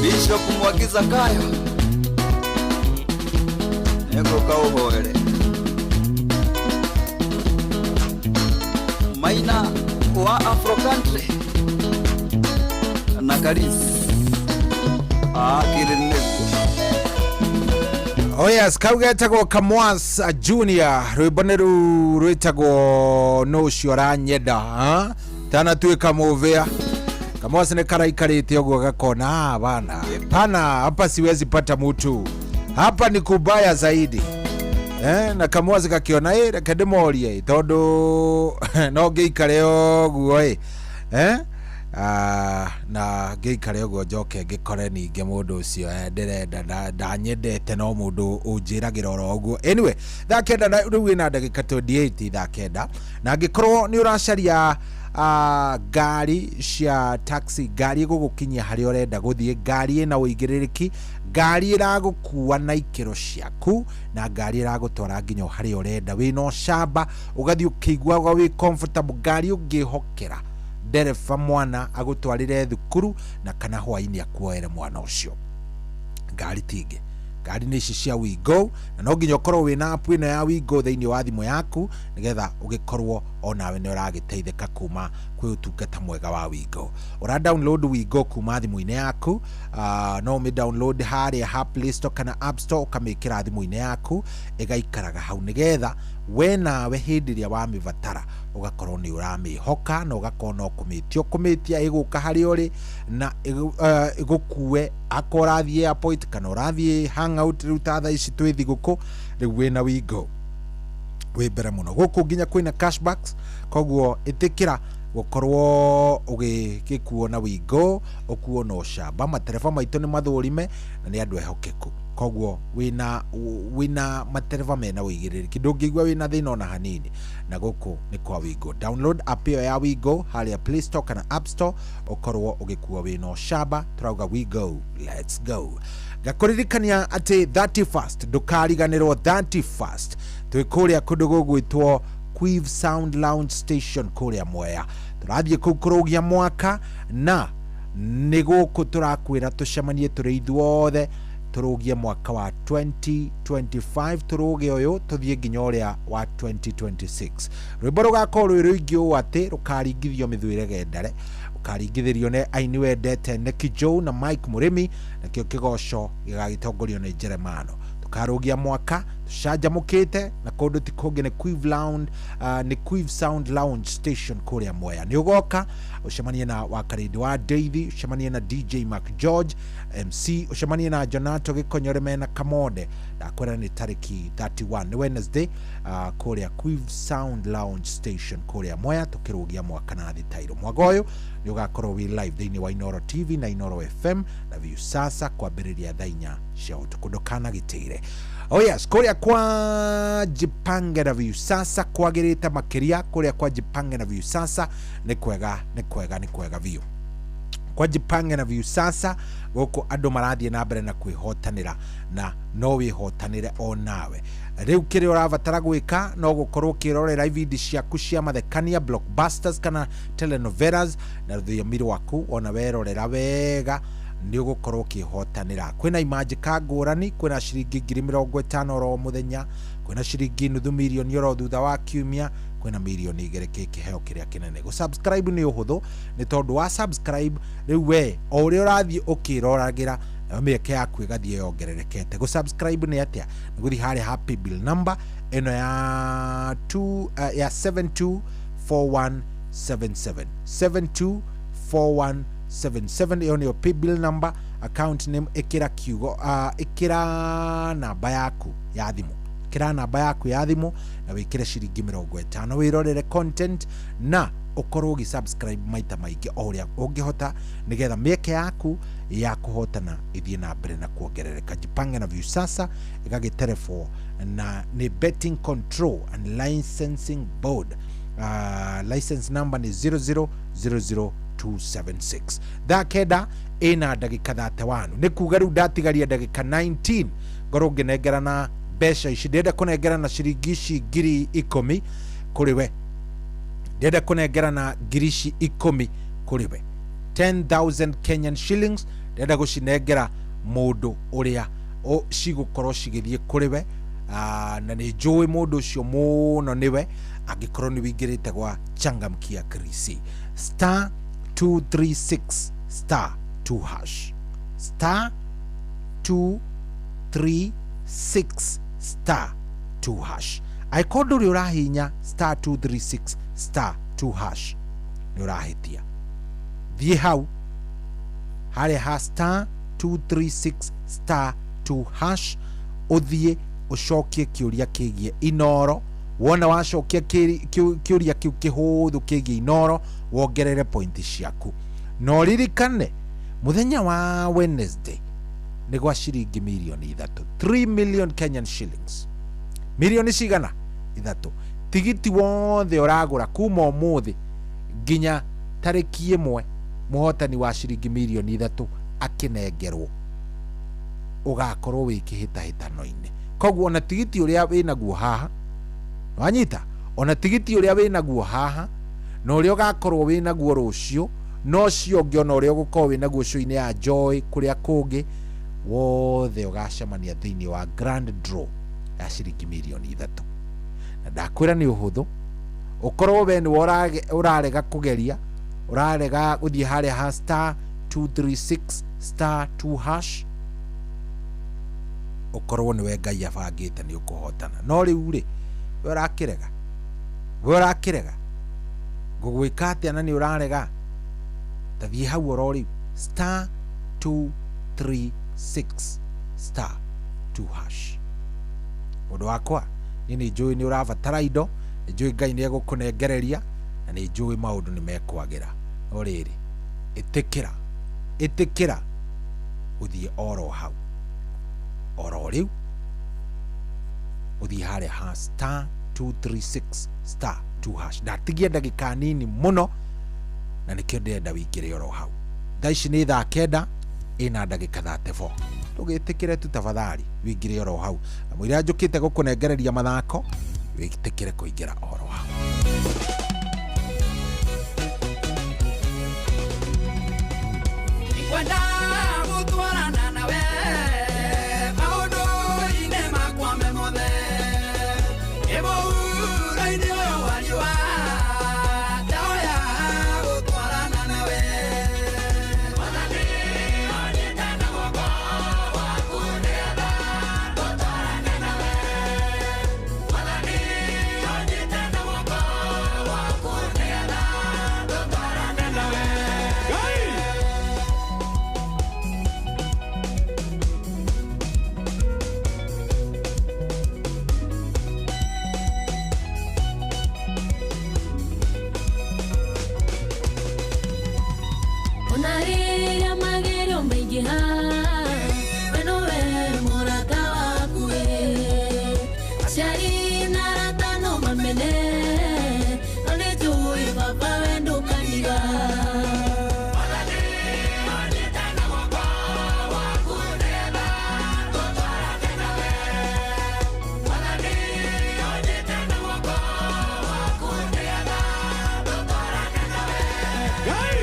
Bishop Mwangi Zakayo nĩngũka ũhoere. Maina wa Afro Country na Karis akĩrĩ nĩguo. Oh yes, kau getagwo Kamwas Junior, rwĩmbo nĩ rũu rwĩtagwo nũ ũcio ũranyenda, ha? Tanatuĩka mũbĩa. Kamwas nĩ karaikarĩte ũguo gakona, ah, bana pana hapa siwezi pata mutu, hapa ni kubaya zaidi. Na kamwaci gakiona ĩ reke ndĩmorie ĩ tondũ no ngĩikare ũguo ĩ na ngĩikare ũguo njoke ngĩkore ningĩ mũndũ ũcio ndĩrenda ndanyendete no mũndũ ũnjĩragĩra oro ũguo. Anyway, 9:00 na rĩu ĩna ndagĩka 28 9:00, na angĩkorwo nĩ ũracaria ngari cia taxi, ngari ĩgũgũkinyia harĩa ũrenda gũthiĩ, ngari ĩna ũigĩrĩrĩki, ngari ĩragũkua na ikĩro ciaku, na ngari ĩragũtwara nginya harĩa ũrenda wĩna ũcamba, ũgathiĩ ũkĩiguaga wĩ comfortable, ngari ũngĩhokera ndereba mwana agũtwarĩre thukuru na kana hwaĩ-inĩ akuoere mwana ũcio. Ngari tingĩ, ngari nĩ ici cia WeGo, na no nginya ũkorwo wĩna app ĩno ya WeGo thĩinĩ wa thimũ yaku nĩgetha ũgĩkorwo onawe nĩ ũragĩteithĩka kuma kwĩ ũtungata mwega wa WeGo. Ũra download WeGo kuma thimũ-inĩ yaku, no ũmĩ download harĩa ha Play Store kana App Store, ũkamĩkĩra thimũ-inĩ yaku ĩgaikaraga hau nĩgetha we nawe hĩndĩ ĩrĩa wamĩbatara ũgakorwo nĩ ũramĩhoka na ũgakorwo no kũmĩtia ũkũmĩtia ĩgũka harĩa ũrĩ na ĩgũkue akorwo ũrathiĩ airport kana ũrathiĩ hangout. Rĩu ta thaa ici twĩ thigũkũ, rĩu wĩna WeGo wĩ mbere mũno gũkũ, nginya kwĩna cashbacks, koguo ĩtĩkĩra gũkorwo ũgĩgĩkuo na WeGo, ũkuo na ũcamba. Matereba maitũ nĩ mathũrime na nĩ andũ ehokeku, koguo wĩna matereba mena ũigĩrĩrĩki, ndũngĩigua wĩna thĩna ona hanini, na gũkũ nĩ kwa WeGo. Download app ĩyo ya WeGo harĩa Play Store kana App Store, ũkorwo ũgĩkuo wĩna ũcamba. Tũrauga WeGo, let's go. Ngakũririkania atĩ 31st ndũkariganĩrwo, 31st twĩ kũrĩa kũndũ gũgwĩtwo Quive Sound Lounge Station kũrĩa Mwea, tũrathiĩ kũu kũrũgia mwaka, na nĩ gũkũ tũrakwĩra tũcemanie tũrĩ ithuothe tũrũgie mwaka wa 2025, tũrũge ũyũ tũthiĩ nginya ũrĩa wa 2026. Rwĩmbo rũgakorwo rwĩ rũingĩ ũũ atĩ rũkaringithio mĩthuĩre gendare, rũkaringithĩrio nĩ aini wendete Nicky Joe na Mike Mũrĩmi, nakĩo kĩgoco gĩgagĩtongorio nĩ Jeremano. Tũkarũgia mwaka tũcanjamũkĩte, na kũndũ ti kũngĩ nĩ Quive Lounge, nĩ Quive Sound Lounge Station kũrĩa Mwea. Nĩ ũgoka ũcemanie na Wakarĩndĩ wa Deithi, ũcemanie na DJ Mark George MC, ũcemanie na Jonato Gĩkonyore mena Kamonde. Ndakwĩra nĩ tarĩki 31, nĩ Wednesday, kũrĩa Quive Sound Lounge Station kũrĩa Mwea, tũkĩrũgia mwaka na thitairũ. Mwaka ũyũ nĩ ũgakorwo wĩ live thĩinĩ wa Inoro TV na Inoro FM na Viusasa kwambĩrĩria thaa 4 cia ũtukũ, ndũkanagĩtĩire. Oh yes, kũrĩa kwa Jipange na Viusasa kwagĩrĩte makĩria, kũrĩa kwa Jipange na Viusasa nĩ kwega, nĩ kwega, nĩ kwega biũ. Kwa Jipange na Viusasa gũkũ andũ marathiĩ na mbere na kwĩhotanĩra, na no wĩhotanĩre o nawe. Rĩu kĩrĩa ũrabatara gwĩka no gũkorwo ũkĩrorera ibindi ciaku cia mathekania, blockbusters kana telenovelas na rũthiomi rwaku. Ona werorera wega nĩ ũgũkorwo ũkĩhotanĩra. Kwĩna imanjĩka ngũrani, kwĩna ciringi 50,000 oro mũthenya, kwĩna ciringi 500,000 oro thutha wa kiumia, kwĩna 2 million kĩ kĩheo kĩrĩa kĩnene. Gũ subscribe nĩ ũhũthũ, nĩ tondũ wa subscribe rĩu we o ũrĩa ũrathiĩ ũkĩroragĩra nayo mĩeke yaku ĩgathiĩ yongererekete. Gũ subscribe nĩ atĩa? Nĩ gũthiĩ harĩa ha paybill number ĩno ya 2 ya 724177, 724177, ĩyo nĩyo paybill number. Account name ĩkĩra kiugo, ĩkĩra namba yaku ya thimũ, ĩkĩra namba yaku ya thimũ na wĩkĩre ciringi 50, wĩrorere content na ũkorwo ũgĩ subscribe maita maingĩ o ũrĩa ũngĩhota nĩgetha mĩeke yaku ya kũhotana ĩthiĩ na mbere na kuongerereka. Jipange na Viusasa ĩgagĩterebwo na nĩ Betting Control and Licensing Board, license number nĩ 0000276. 9:30 ĩna ndagĩka 31, nĩ kuga rĩu ndatigaria ndagĩka 19 ngorwo ngĩnengerana mbeca ici. Ndĩrenda kũnengerana ciringi ici 10,000 kũrĩ we, ndĩrenda kũnengerana 10,000 kũrĩ we, 10,000 Kenyan shillings ndĩrenda gũcinengera mũndũ ũrĩa cigũkorwo cigĩthiĩ kũrĩ we, na nĩ njũĩ mũndũ ũcio mũno nĩwe angĩkorwo nĩ wĩingĩrĩte gwa Changamkia Krisi. Star 236 star 2 hash, star 236 star 2 hash. Angĩkorwo ndũrĩ ũrahinya star 236 star 2 hash, nĩ ũrahĩtia. Thiĩ hau harĩa ha star 236 star 2 hash, ũthiĩ Ũcokie kĩũria kĩgiĩ Inoro. Wona wacokia kĩũria kĩu kĩhũthũ kĩgiĩ Inoro, wongerere pointi ciaku. Na ũririkane mũthenya wa Wednesday nĩ gwa ciringi mirioni 3, 3 million Kenyan shillings. Mirioni cigana? 3. Tigiti wothe ũragũra kuma ũmũthĩ nginya tarĩki 1, mũhotani wa ciringi mirioni 3 akĩnengerwo, ũgakorwo wĩ kĩhĩtahĩtano-inĩ. Koguo ona tigiti ũrĩa wĩnaguo haha wanyita, ona tigiti ũrĩa wĩnaguo haha na ũrĩa ũgakorwo wĩnaguo rũciũ, no cio ũngĩ, ona ũrĩa ũgũkorwo wĩnaguo show-inĩ ya Joy kũrĩa kũngĩ wothe, ũgacemania thĩinĩ wa grand draw ya ciringi mirioni 3. Na ndakwĩra nĩ ũhũthũ. Ũkorwo we nĩwe ũrarega kũgeria, ũrarega gũthiĩ harĩa ha *236*2#, ũkorwo nĩwe Ngai abangĩte nĩ ũkũhotana. No rĩu rĩ, we ũrakĩrega, we ũrakĩrega, ngũgwĩka atĩa na nĩ ũrarega? Tathiĩ hau oro rĩu, *236*2#. Mũndũ wakwa, niĩ nĩ njũĩ nĩ ũrabatara indo, nĩ njũĩ Ngai nĩ egũkũnengereria, na nĩ njũĩ maũndũ nĩ mekwagĩra. No rĩrĩ, ĩtĩkĩra, ĩtĩkĩra ũthiĩ oro hau oro rĩu, ũthiĩ harĩa ha *236*2#. Ndatigia ndagĩka nini mũno, na nĩkĩo ndĩrenda wĩingĩre oro hau. Thaa ici nĩ thaa 9 ĩna ndagĩka 34. Ndũgĩtĩkĩre tu, tafadhali wĩingĩre oro hau. Na mũira njũkĩte gũkũnengereria mathako, wĩtĩkĩre kũingĩra oro hau. Ndikwenda gũtwarana nawe maũndũ-inĩ makwa me mothe, ĩmũhuro-inĩ ũyũ wa riũa, ndahoya gũtwarana nawe. Mwathani, ũnyite na guoko waku nĩgetha tũtwarane nawe. Mwathani, ũnyite na guoko waku nĩgetha tũtwarane nawe. Ngai! Ona rĩrĩa magerio maingĩha, we nowe mũrata waku ĩ. Aciari na arata no mamene, no nĩnjũĩ baba we ndũkaniga. Ngai!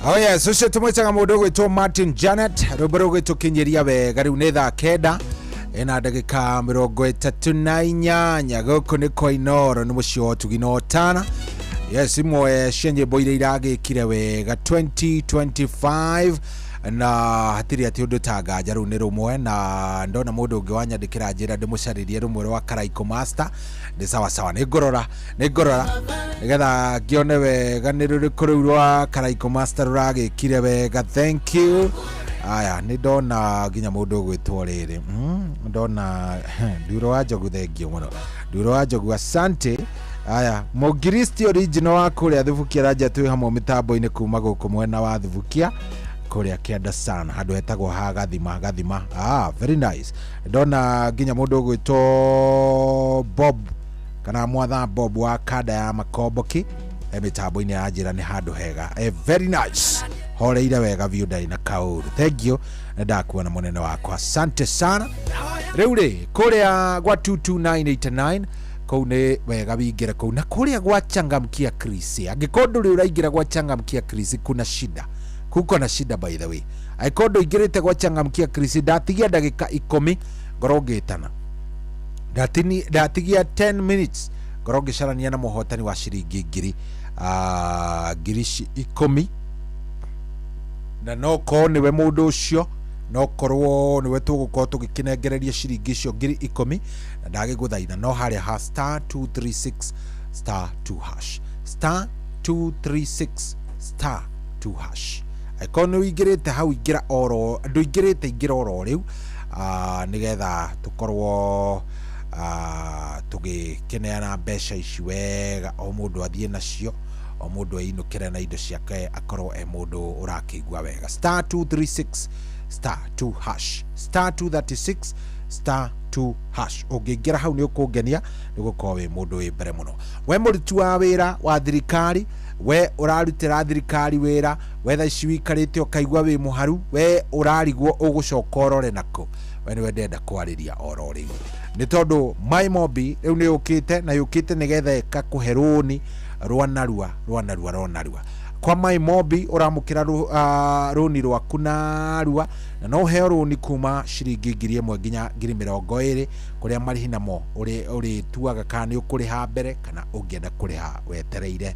Oh yes, ũcio tũmwĩtaga mũndũ ũgwĩtwo Martin Janet, rwĩmbo rũgĩtũkinyĩria wega. Rĩu nĩ thaa 9 ĩna ndagĩka 38. Gũkũ nĩ kwa Inoro, nĩ mũciĩ wa ũtugi na ũtana. Yes, imwe cia nyĩmbo iria iragĩkire wega 2025 na hatirĩ atĩ ũndũ ta nganja. Rũu nĩ rũmwe, na ndona mũndũ ũngĩ wanyandĩkĩra njĩra ndĩmũcarĩrie rũmwe rwa Karaiko Master. Nĩ sawa sawa, nĩ ngũrora, nĩ ngũrora nĩgetha ngĩone wega nĩ rũrĩkũ rũu rwa Karaiko Master rũragĩkire wega. Thank you. Aya, nĩ ndona nginya mũndũ ũgwĩtwo rĩrĩ, ndona Nduro wa Njogu, thengio mũno Nduro wa Njogu, asante. Aya, mũngiristi original wa kũrĩa Thubukia ranja, twĩ hamwe mĩtambo-inĩ kuma gũkũ mwena wa Thubukia kũrĩa kĩanda sana, handũ hetagwo ha Gathima. Gathima, ah, very nice. Ndona nginya mũndũ ũgwĩtwo Bob kana Mwatha Bob wa kanda ya Makomboki e mĩtambo-inĩ ya njĩra nĩ handũ hega, very nice, horeire wega biũ, ndarĩ na kaũru. Thank you, nĩ ndakuona mũnene wakwa, asante sana. Rĩu rĩ, kũrĩa gwa 22989 kũu nĩ wega wingĩre kũu, na kũrĩa gwa Changamkia Chris, angĩkorwo ndũrĩ ũraingĩra gwa Changamkia Chris, kuna shida, kuko na shida. By the way, angĩkorwo ndũingĩrĩte gwa Changamkia Chris, ndatigia ndagĩka 10 ngorwo ngĩtana. Ndatigia 10 minutes ngorwo ngĩcarania na mũhotani wa ciringi 10,000, na no korwo nĩwe mũndũ ũcio, no korwo nĩwe tũgũkorwo tũgĩkĩnengereria ciringi icio 10,000. Na ndagĩgũthaitha no harĩa ha star 236 star 2 hash, star 236 star 2 hash. Angĩkorwo nĩ ũingĩrĩte hau, ingĩra oro, ndũingĩrĩte, ingĩra oro rĩu, nĩgetha tũkorwo tũgĩkĩneana mbeca ici wega, o mũndũ athiĩ nacio, o mũndũ einũkĩre na indo ciake, akorwo e mũndũ ũrakĩigua wega. Star 236 star 2 hash, star 236 star 2 hash. Ũngĩingĩra hau nĩ ũkũngenia, nĩ gũkorwo wĩ mũndũ wĩ mbere mũno. We mũruti wa wĩra wa thirikari, we ũrarutĩra thirikari wĩra, we thaa ici wikarĩte ũkaigua wĩ mũharu, we ũrarigwo ũgũcoka ũrore nakũ, we nĩwe ndenda kwarĩria oro rĩu, nĩ tondũ MyMobi rĩu nĩ yũkĩte, na yũkĩte nĩgetha ĩkakũhe rũni rwa narua, rwa narua, rwa narua. Kwa MyMobi ũramũkĩra rũni rwaku narua, na no ũheo rũni kuma ciringi 1,000 nginya 20,000, kũrĩa marĩhi namo ũrĩtuaga kana nĩ ũkũrĩha mbere kana ũngĩenda kũrĩha wetereire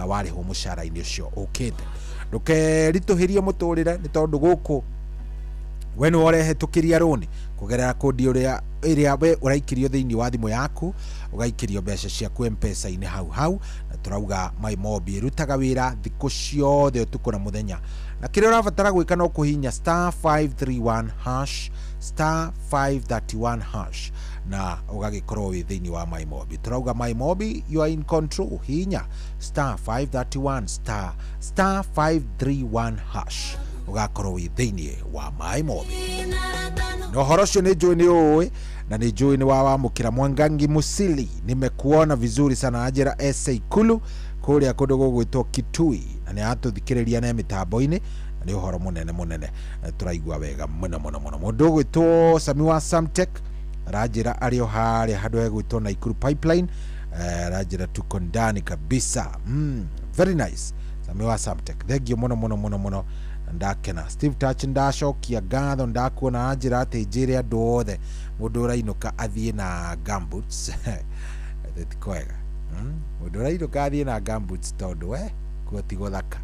warĩhwo mũcara-inĩ ũcio ũkĩte. Ndũkeritũhĩrie mũtũrĩre, nĩ tondũ gũkũ we nĩwe ũrehetũkĩria rũni kũgerera kũndi ũrĩa ĩrĩa we ũraikĩrio thĩinĩ wa thimũ yaku, ũgaikĩrio mbeca ciaku M-Pesa-inĩ hau hau. Na tũrauga MyMobi ĩrutaga wĩra thikũ ciothe, ũtukũ na mũthenya, na kĩrĩa ũrabatara gwĩka no kũhihinya star 531 hash, star 531 hash, na ũgagĩkorwo wĩ thĩinĩ wa MyMobi. Tũrauga MyMobi, you are in control. Hihinya star 531 star star 531 hash, ũgakorwo wĩ thĩinĩ wa MyMobi. Na ũhoro ũcio nĩ njũĩ nĩ ũĩ, na nĩ njũĩ nĩ wawamũkĩra. Mwangangi Musili, nimekuona vizuri sana, anjĩra esa Ikulu kũrĩa kũndũ gũgwĩtwo Kitui, na nĩ atũthikĩrĩria na mĩtambo-inĩ, na nĩ ũhoro mũnene mũnene. Tũraigua wega mũno mũno mũno. Mũndũ ũgwĩtwo Sami wa Samtech aranjĩra arĩ o harĩa handũ hegwĩtwo Naikuru Pipeline, aranjĩra tuko ndani kabisa. Very nice. Sami wa Samtech, thengio mũno mũno mũno mũno, ndakena. Steve Touch, ndacokia ngatho, ndakuona. Anjĩra atĩ njĩre andũ othe mũndũ ũrainũka athiĩ na gumboots. Ti kwega, Mũndũ ũrainũka athiĩ na gumboots, tondũ we kuo ti gũthaka.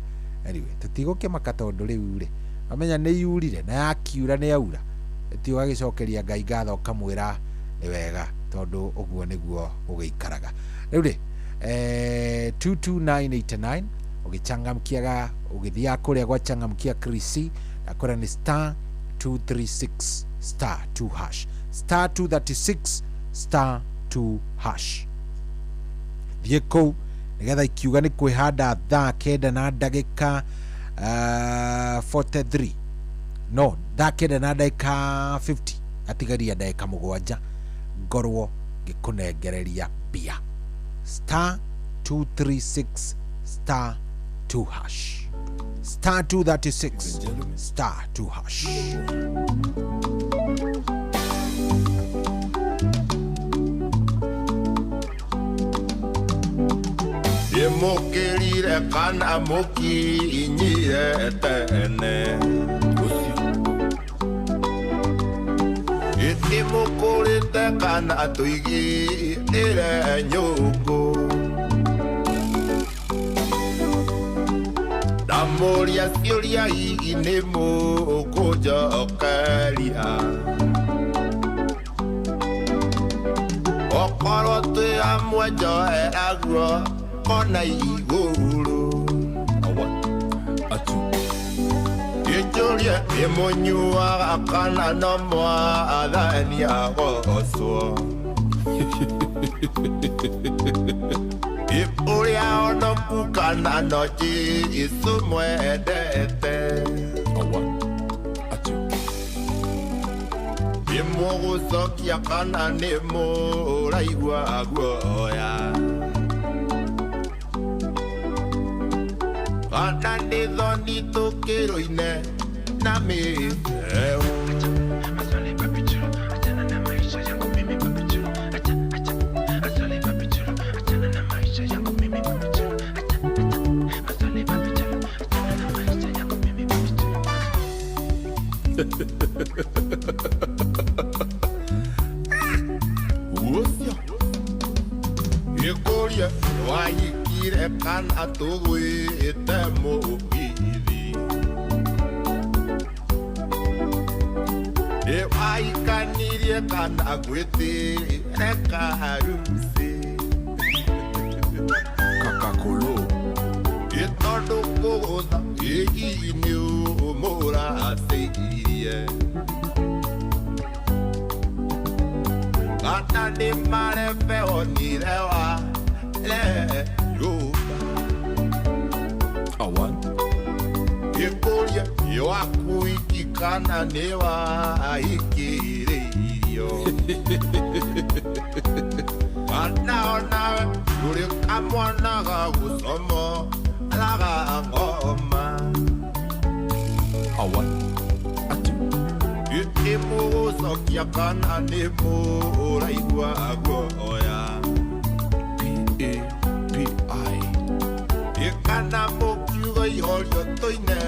Anyway, tũtigũkĩmaka, tondũ rĩu rĩ, amenya nĩ yurire, na yakiura nĩ yaura, ti ũgagĩcokeria Ngai ngatho, ũkamwĩra nĩ wega, tondũ ũguo nĩguo gũgĩikaraga. Rĩu rĩ, 22989 ũgĩchangamkiaga, ũgĩthiaga kũrĩa gwa Changamkia Krisi, na kũrĩa nĩ star 236 star 2 hash, star 236 star 2 hash. Thiĩ kũu nĩgetha ikiuga nĩ kwĩhanda thaa 9 na ndagĩka 43, no thaa 9 na ndagĩka 50, atigaria ndagĩka 7 ngorwo ngĩkũnengereria mbia. Star 236 star 2 hash, star 236 star 2 hash. Ĩmũkĩrire kana mũkinyire tene Ĩtĩmũkũrĩte kana tũigĩrĩre nyũngũ Ndamũria ciũria hihi nĩ mũkũnjokeria Okorwo twĩ hamwe njoera guoko na igũrũ Gĩnjũrie nĩmũnyuaga kana no mwathani agocwo Ũrĩa onoku kana no Jesũ mwendete Nĩmũgũcokia kana nĩmũraigua guoya Kana nĩ thoni tũkĩrũine na mĩtheo Ũcio Gĩkũria wahikire kana tũgwĩte mũgithi Nĩ wahikanirie kana gwĩtĩre kaharusi Kakakolo Ĩ tondũ kũgũtha hihi nĩ ũmũracĩirie Kana nĩ marebe onire wa le Gĩkũria nĩ waku iki kana nĩ wahikĩrĩirio Kana onawe ndũrĩ kamwana ga gũcomoraga ng'oma Nĩmũgũcokia kana nĩmũraigua guoya P-A-P-I Ĩ kana mũkiuga ihorio tũine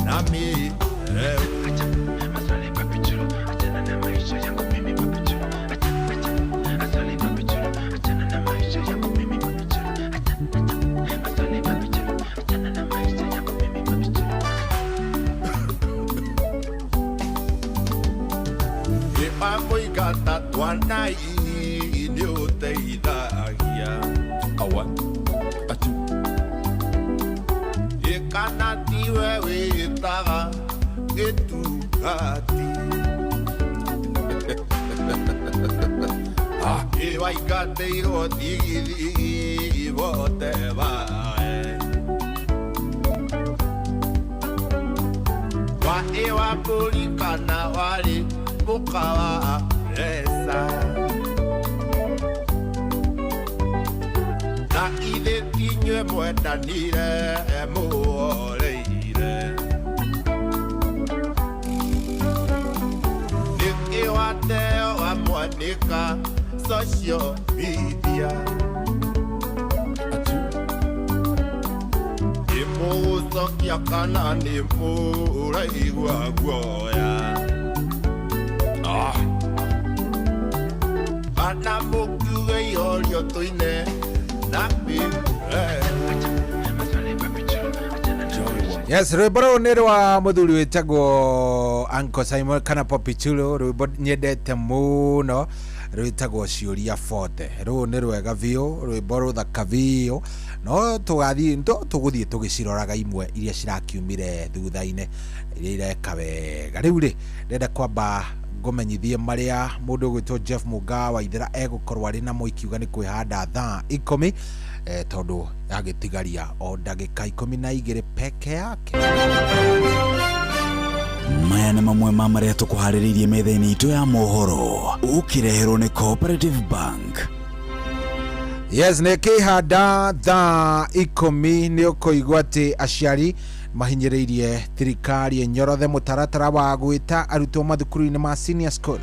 na mĩreo Ĩmamũigata twana hihi nĩũteithagia Ĩ kana tiwe wĩtaga gĩtungati Ĩ waingatĩirwo thigithigi bote bae Wa ĩ wa mbũri kana warĩ mũka wa mbeca Na ithe inyuĩ mwendanire muoreire Nĩkĩ wateo wamwanĩka social media Nĩmũgũcokia kana nĩmũraigua guoya Kana mũkiuge ihorio tũine na mĩreo Yes, rwĩmbo rũrũ nĩ rwa mũthuri wĩtagwo Uncle Simon kana Poppy Chulo, rwĩmbo nyendete mũno rwĩtagwo ciũria 40. Rũrũ nĩ rwega biũ, rwĩmbo rũthaka biũ, no tũgathiĩ tũgũthiĩ tũgĩciroraga imwe iria cirakiumire thutha-inĩ iria ireka wega. Rĩu rĩ, ndĩrenda kwamba ngũmenyithie marĩa mũndũ ũgwĩtwo Jeff Muga Waithera egũkorwo arĩ namo ikiuga nĩ kwĩhanda thaa 10 tondũ agĩtigaria o ndagĩka 12 peke yake. Maya nĩ mamwe ma marĩa tũkũharĩrĩirie metha-inĩ itũ ya mohoro ũkĩreherwo nĩ Cooperative Bank. Yes, nĩ kĩhanda thaa 10 nĩ ũkũigua atĩ aciari mahinyĩrĩirie thirikari ĩnyorothe mũtaratara wa gwĩta arutwo mathukuru-inĩ ma senior school.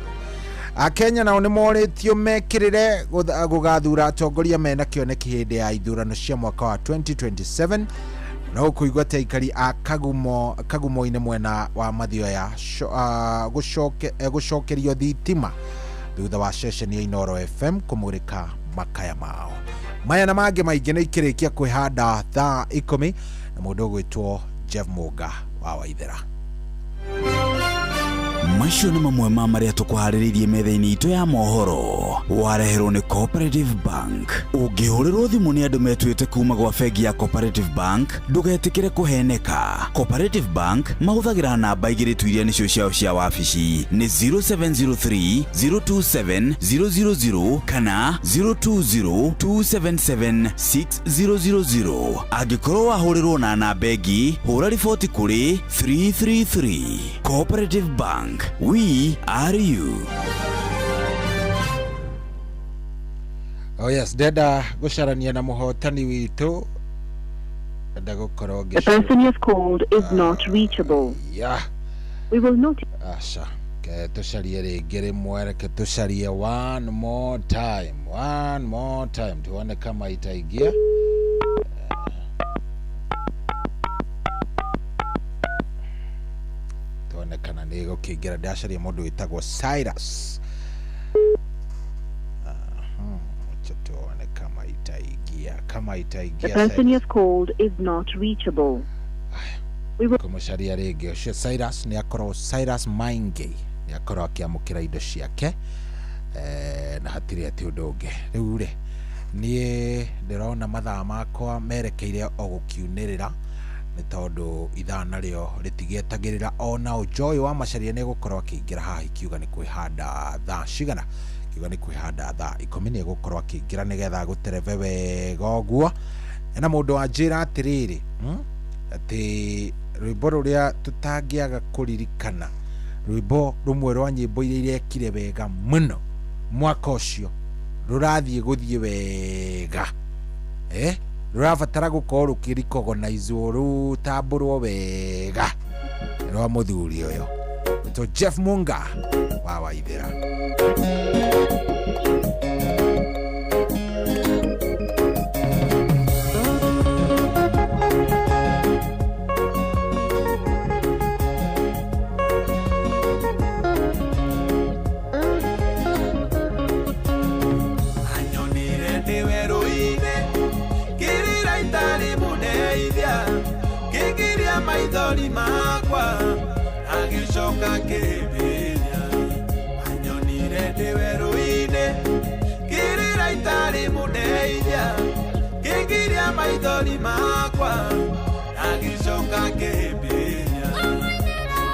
Akenya nao nĩ morĩtio mekĩrĩre gũgathura atongoria mena kĩoneki hĩndĩ ya ithurano cia mwaka wa 2027. No kũigua atĩ aikari a Kagumo-inĩ mwena wa Mathioya gũcokerio thitima thutha wa ceceni ya Inooro FM kũmũrĩka makaya mao. Maya na mangĩ maingĩ nĩ ikĩrĩkia kwĩhanda thaa 10 na mũndũ ũgwĩtwo Jeff Mũnga wa Waithera. Macio nĩ mamwe ma marĩa tũkũharĩrĩirie metha-inĩ itũ ya mohoro. Wareherwo nĩ Cooperative Bank. Ũngĩhũrĩrwo thimũ nĩ andũ metuĩte kuma gwa bengi ya Cooperative Bank, ndũgetĩkĩre kũheneka. Cooperative Bank mahũthagĩra namba igĩrĩ tu iria nĩcio ciao cia wabici, nĩ 0703 027 000 kana 020 277 6000. Angĩkorwo wahũrĩrwo na namba ĩngĩ, hũra riboti kũrĩ 333. Cooperative Bank, we are you. Oh yes, ndenda gũcarania na mũhotani witũ. Ndenda gũkorwo The person you have called is not reachable. Yeah. We will not. Aca, ke tũcarie rĩngĩ rĩmwe, reke tũcarie one more time, one more time, tuone kama itaingia. Tuone kana nĩ ĩgũkĩingĩra. Ndĩracaria mũndũ wĩtagwo Cyrus. Acha tuone kama itaingia, kama itaingia. The person you have called is not reachable. Kũmũcaria rĩngĩ ũcio Cyrus nĩ akorwo Cyrus Maingi nĩ akorwo akĩamũkĩra indo ciake, na hatirĩ atĩ ũndũ ũngĩ. Rĩu rĩ, niĩ ndĩrona mathaa makwa merekeire o gũkiunĩrĩra, nĩ tondũ ithaa narĩo rĩtigĩetagĩrĩra. Ona Joy wa Macharia nĩ egũkorwo akĩingĩra haha ikiuga nĩ kwĩhanda thaa cigana, kiuga nĩ kwĩhanda thaa 10 nĩ egũkorwo akĩingĩra nĩgetha gũtereve wega ũguo. Ena mũndũ wanjĩra atĩrĩrĩ, atĩ rwĩmbo rũrĩa tũtangĩaga kũririkana, rwĩmbo rũmwe rwa nyĩmbo iria irekire wega mũno mwaka ũcio, rũrathiĩ gũthiĩ wega, rũrabatara gũkorwo rũkĩrikogonaizwo, rũtambũrwo wega, rwa mũthuri ũyũ to Jeff Munga wa Waithera. Anyonire ndĩ werũ-inĩ, ngĩrĩra itarĩ mũndeithia, ngĩgiria maithori makwa, agĩcoka akĩhĩmbĩria. Anyonire ndĩ werũ-inĩ, ngĩrĩra itarĩ mũndeithia, ngĩgiria maithori makwa, agĩcoka akĩhĩmbĩria.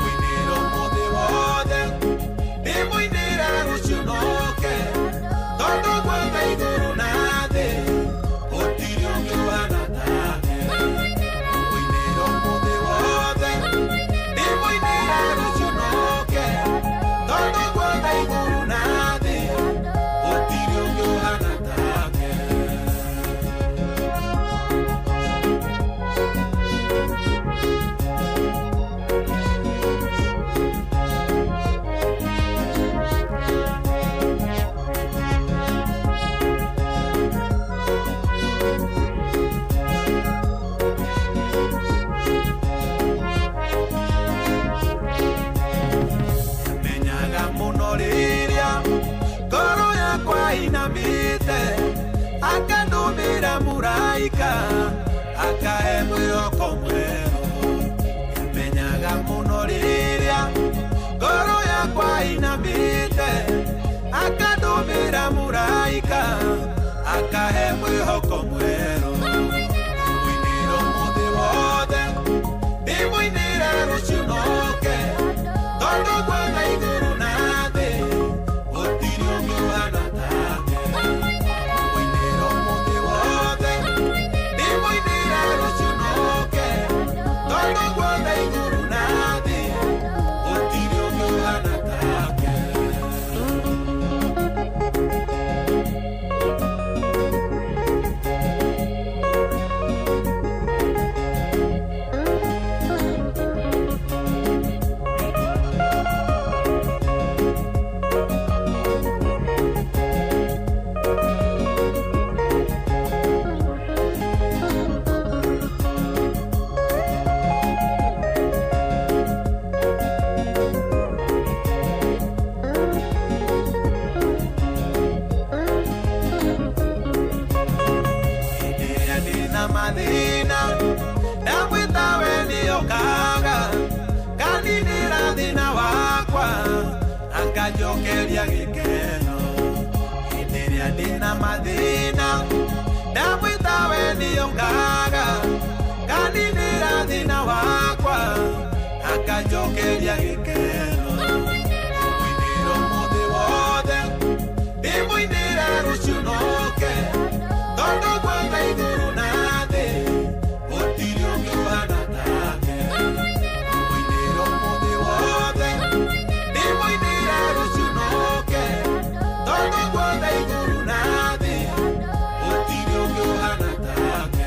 Mũinĩra ũmũthĩ wothe, ndĩmũinĩra rũciũ noke, tondũ gwothe igũrũ na thĩ, gũtirĩ ũngĩ ũhana take. Mũinĩra ũmũthĩ wothe, ndĩmũinĩra rũciũ noke, tondũ gwothe igũrũ na thĩ, gũtirĩ ũngĩ ũhana take. Menyaga mũno rĩrĩa ngoro yakwa inamĩte, akandũmĩra mũraika akahe mwĩhoko mwerũ. Menyaga mũno rĩrĩa ngoro yakwa inamĩte, akandũmĩra mũraika akahe mwĩhoko mwerũ. Mũinĩra ũmũthĩ wothe, ndĩmũinĩra rũciũ noke, tondũ gwothe igũrũ na thĩ, gũtirĩ ũngĩ ũhana take. Mũinĩra ũmũthĩ wothe, ndĩmũinĩra rũciũ noke, Akanjokeria gĩkeno hĩndĩ ĩrĩa ndĩna mathĩna ndamwĩta we nĩokaga kaninĩra thĩna wakwa akanjokeria gĩkeno mũinĩra ũmũthĩ wothe ndĩmũinĩra rũciũ noke tondũ gwothe igũrũ na thĩ gũtirĩ ũngĩ ũhana take mũinĩra ũmũthĩ wothe ndĩmũinĩra rũciũ noke tondũ guothe igũrũ na thĩ gũtirĩ ũngĩ ũhana take.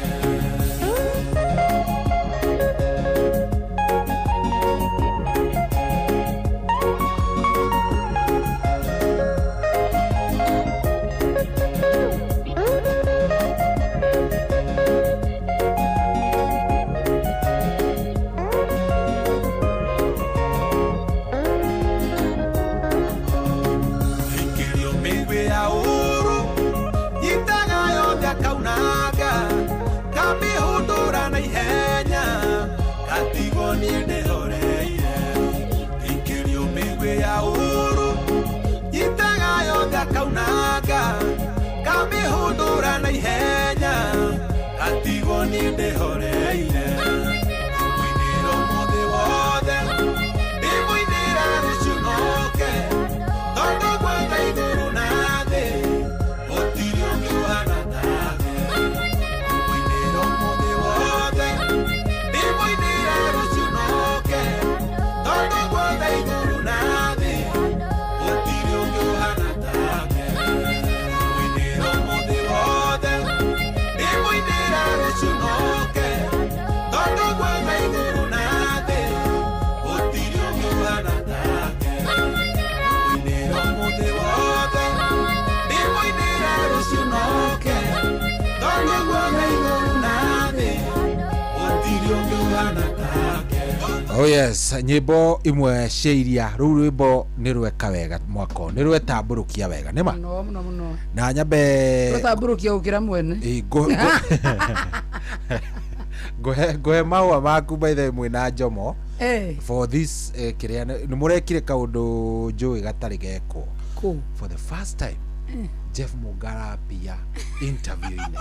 Ikĩrio mĩigwi ya ũũru nyitaga yothe akaunanga kamĩhũndũra na ihenya gatigwo niĩ ndĩhoreire. Ikĩrio mĩigwi ya ũũru nyitaga yothe akaunanga kamĩhũndũra na ihenya gatigwo niĩ ndĩhoreire. Mũinĩra ũmũthĩ wothe ndĩmũinĩra rũciũ noke tondũ gwothe igũrũ na thĩ gũtirĩ ũngĩ ũhana take. Mũinĩra ũmũthĩ wothe ndĩmũinĩra rũciũ noke tondũ gwothe igũrũ na thĩ gũtirĩ ũngĩ ũhana take. Mũinĩra ũmũthĩ wothe ndĩmũinĩra rũciũ noke tondũ gwothe igũrũ na thĩ gũtirĩ ũngĩ ũhana take. Mũinĩra ũmũthĩ wothe ndĩmũinĩra rũciũ noke tondũ guothe igũrũ na thĩ gũtirĩ ũngĩ ũhana take. Oh yes, nyimbo imwe cia iria rũu rwĩmbo nĩ rweka wega mwaka ũyũ, nĩ rwetambũrũkia wega nĩma Mũno mũno mũno. Na nyambe Rũtambũrũkia gũkĩra mwene. Ĩ, ngũhe mahũa maku by the way mwĩna Njomo for this kĩrĩa nĩ mũrekire kaũndũ njũĩ gatarĩ gekwo Kũ? For the first time Jeff Mũngara appear interview-inĩ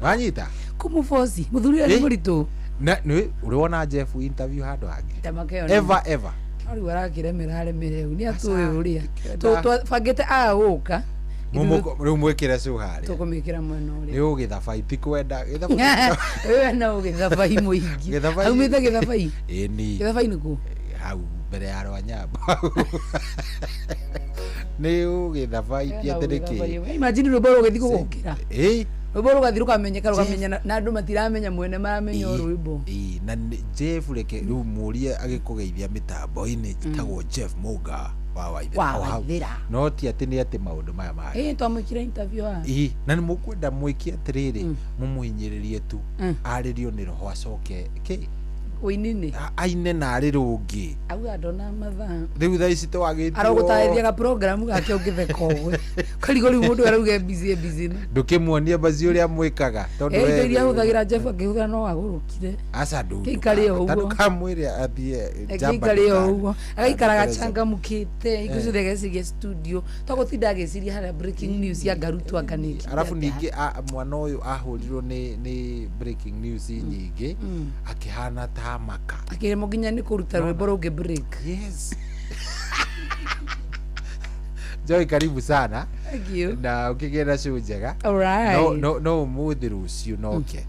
wanyita Kũmũboci mũthuri ũrĩa nĩ mũritũ. Na nĩ ũrĩ wona Jeff interview handũ hangĩ Tamakeo. Ever ever. No rĩu arakĩremera aremere rĩu nĩ atũĩ ũrĩa. Twabangĩte aga gũka. Rĩu mwĩkĩre show harĩa Tũkũmĩkĩra mwena ũrĩa. Nĩ ũgĩthabai tikwenda gĩthabai. Wewe na ũgĩthabai mũingĩ. Gĩthabai. Aumĩte gĩthabai. Ĩni. Gĩthabai nĩ kũ? Hau mbere ya Rwanyambo nĩ ũgĩthabai ti atĩ nĩ kĩ. Imagine rwĩmbo rũgĩthiĩ gũgũkĩra. Ĩ Rwĩmbo rũgathiĩ rũkamenyeka rũkamenya na andũ matiramenya mwene maramenya o rwĩmbo. Ĩ, na Jeff reke rĩu mũrie agĩkũgeithia mĩtambo-inĩ tagwo Jeff Mũnga wa Waithera. Wa O hau. Waithera. No ti atĩ nĩ atĩ maũndũ maya mangĩ. Ĩ twamwĩkire interview haha. Ĩ, na nĩ mũkwenda mwĩke atĩrĩrĩ mũmũhinyĩrĩrie tu arĩrio nĩ roho acoke kĩ Ũinine. Aine na arĩ rũngĩ Auga ndona mathaa. Rĩu thaa ici twagĩtirwo Arogũtarĩria ga program gake ũngĩtheka ũguo. Karigo rĩu mũndũ arauga busy busy. Ndũkĩmuonie mbaci ũrĩa mwĩkaga tondũ Ĩ indo we- iria ahũthagĩra Jeff akĩhũthĩra no agũrũkire. Aca Kĩikare o ũguo. ndũkamwĩre athiĩ njamba Gĩikare o nduka- ũguo. Agaikara ndũkareze. gacangamũkĩte hingo ciothe ageciria studio. Twagũtinda agĩciria harĩa breaking news ya Ngarutu anga nĩkĩ. Arabu ningĩ mwana ũyũ ahũrirwo nĩ breaking news nyingĩ akĩhana ta maka. Akĩremwo nginya nĩ kũruta rwĩmbo rũngĩ break. Yes. Joy, karibu sana. Thank you. Na ũkĩgĩe na show njega. Alright. No ũmũthĩ rũciũ noke.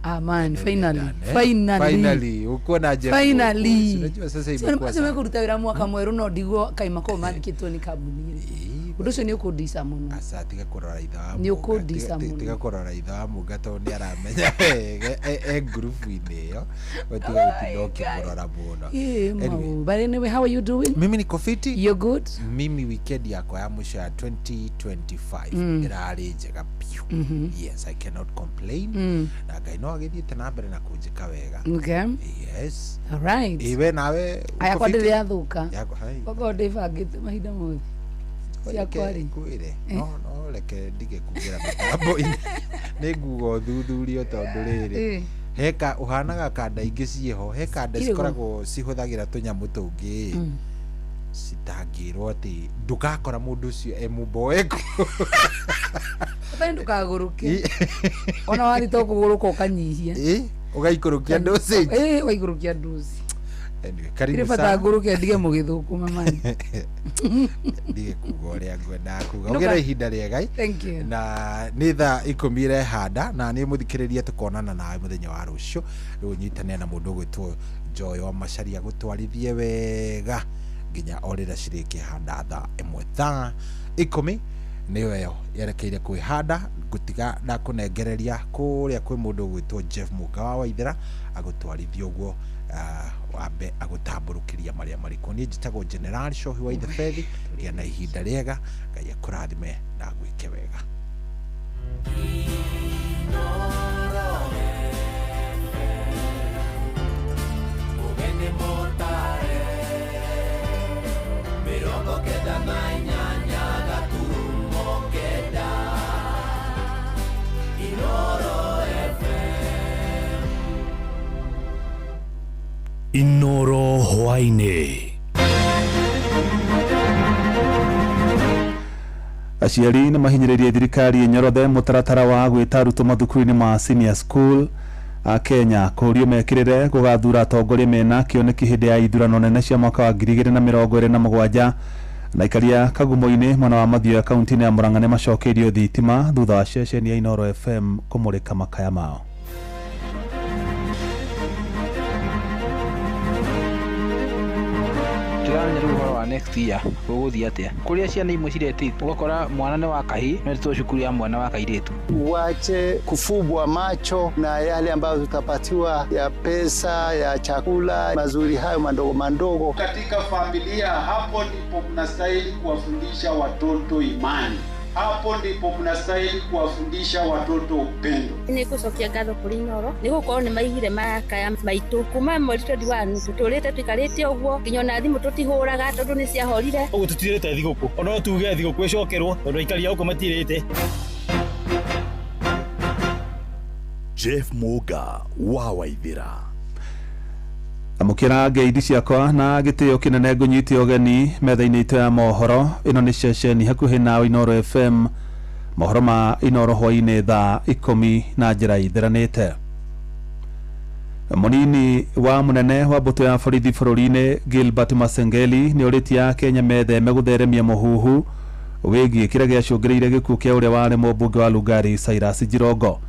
Ah man, finally. Eh? Finally. Finally, ukuona Jeff. Finally. Unajua sasa imekuwa Acio sawa. mekũruta wĩra mwaka mwerũ no ndigwo kaima kũu mandĩkĩtwo nĩ kambuni ĩrĩkũ. Ũndũ ũcio nĩ ũkũndica mũno. Aca tiga kũrora ithe wa Nĩ Mũnga, ũkũndica mũno. tiga kũrora ithe wa Mũnga tondũ nĩ aramenya wega e ngurubu-inĩ ĩyo tiga gũtinda ũkĩmũrora mũno. Ĩ, Anyway. mau. But anyway, how are you doing? Mimi niko fiti. You're good? Mimi weekend yakwa ya mwisho ya 2025 ĩrarĩ njega biũ. Yes, I cannot complain. Na Ngai no agĩthiĩte na mbere na kũnjĩka wega. Okay. Yes. All right. Ĩ, we nawe uko Ayakwa fiti? ndĩrĩ yathũka. Yakwa, hai. Okorwo ndĩbangĩte mahinda mothe. Ciakwa rĩ. Ngwĩre no reke ndige kugĩra mĩtambo-inĩ nĩ nguga ũthuthurio tondũ rĩrĩ heka ũhanaga kanda ingĩ ciĩho he kanda Irĩkũ? cikoragwo cihũthagĩra tũnyamũ tũngĩ. Citangĩrwo atĩ ndũgakora mũndũ ũcio e mũmboeku. Bata ndũkagũrũke, ona wathi to kũgũrũka ũkanyihia. Ĩ, ũgaikũrũkia dosage. Ĩ, ũgaikũrũkia dosi. Anyway, karibu Ĩrĩ bata sana. ngũrũke ndige mũgĩthũkũma mani. Ndige kuga ũrĩa ngwendaga kuga. Ndũka- Ũgĩe na ihinda rĩega. Thank you. Na nĩ thaa 10 irehanda na nĩ mũthikĩrĩria, tũkonana nawe mũthenya wa rũciũ. Rĩu ũnyitane na mũndũ ũgwĩtwo Joy wa Macharia gũtwarithie wega nginya o rĩrĩa cirĩkĩhanda thaa 1. Thaa 10 nĩyo ĩyo yerekeire kwĩhanda. Ngũtiga ndakũnengereria kũrĩa kwĩ mũndũ ũgwĩtwo Jeff Mũnga wa Waithera agũtwarithie ũguo, wambe agũtambũrũkĩria marĩa marĩkuo. Niĩ njĩtagwo General Shohi wa Ithebethi. Gĩa na ihinda rĩega, Ngai akũrathime na agwĩke wega. Ũgeni mũtare 98.9 Inoro FM. Inoro hwaini. Aciari nĩ mahinyĩrĩirie thirikari ĩnyorothe mũtaratara wa gwĩta arutwo mathukuru-inĩ ma senior school a Kenya kũũrio mekĩrĩre gũgathura atongoria mena kĩoneki hĩndĩ ya ithurano nene cia mwaka wa 2027. Na aikaria Kagumo-inĩ mwena wa Mathioya kaunti-inĩ ya Murang'a nĩ macokeirio thitima thutha wa ceceni ya Inoro FM kũmũrĩka makaya mao. Tũramenya rĩu ũhoro wa next year gũgũthiĩ atĩa, kũrĩa ciana imwe ciretĩtwo ũgakora mwana nĩ wa kahĩĩ no etĩtwo cukuru ya mwana wa kairĩtu. Wache kufubwa macho na yale ambayo tutapatiwa ya pesa ya chakula mazuri hayo mandogo mandogo. Katika familia, hapo ndipo mnastahili kuwafundisha watoto imani, hapo ndipo mnastahili kuwafundisha watoto upendo. Nä ngå cokia ngatho kå rä Inoro nä gå korwo nä maigire makaya maitå kuma mweri 21 tå tå rä te tå ikarä te å guo nginya ona thimå tå tihå raga tondå nä ciahorire. Ũguo tũtirĩte thigũkũ, ona no tuge thigũkũ ĩcokerwo tondũ aikari a gũkũ matirĩte. Jeff Muga wa Waithira. Amũkĩra ngeithi ciakwa na gĩtĩo kĩnene, ngũnyite ũgeni metha-inĩ itũ ya mohoro. Ĩno nĩ ceceni hakuhĩ nawe, Inoro FM. Mohoro ma Inoro hwainĩ thaa 10 na njĩra itheranĩte. Mũnini wa mũnene wa mbũtũ ya borithi bũrũri-inĩ Gilbert Masengeli nĩ ũrĩtie Akenya metheme gũtheremia mũhuhu wĩgiĩ kĩrĩa gĩacũngĩrĩire gĩkuũ kĩa ũrĩa warĩ mũmbunge wa Lugari Cyrus Jirongo.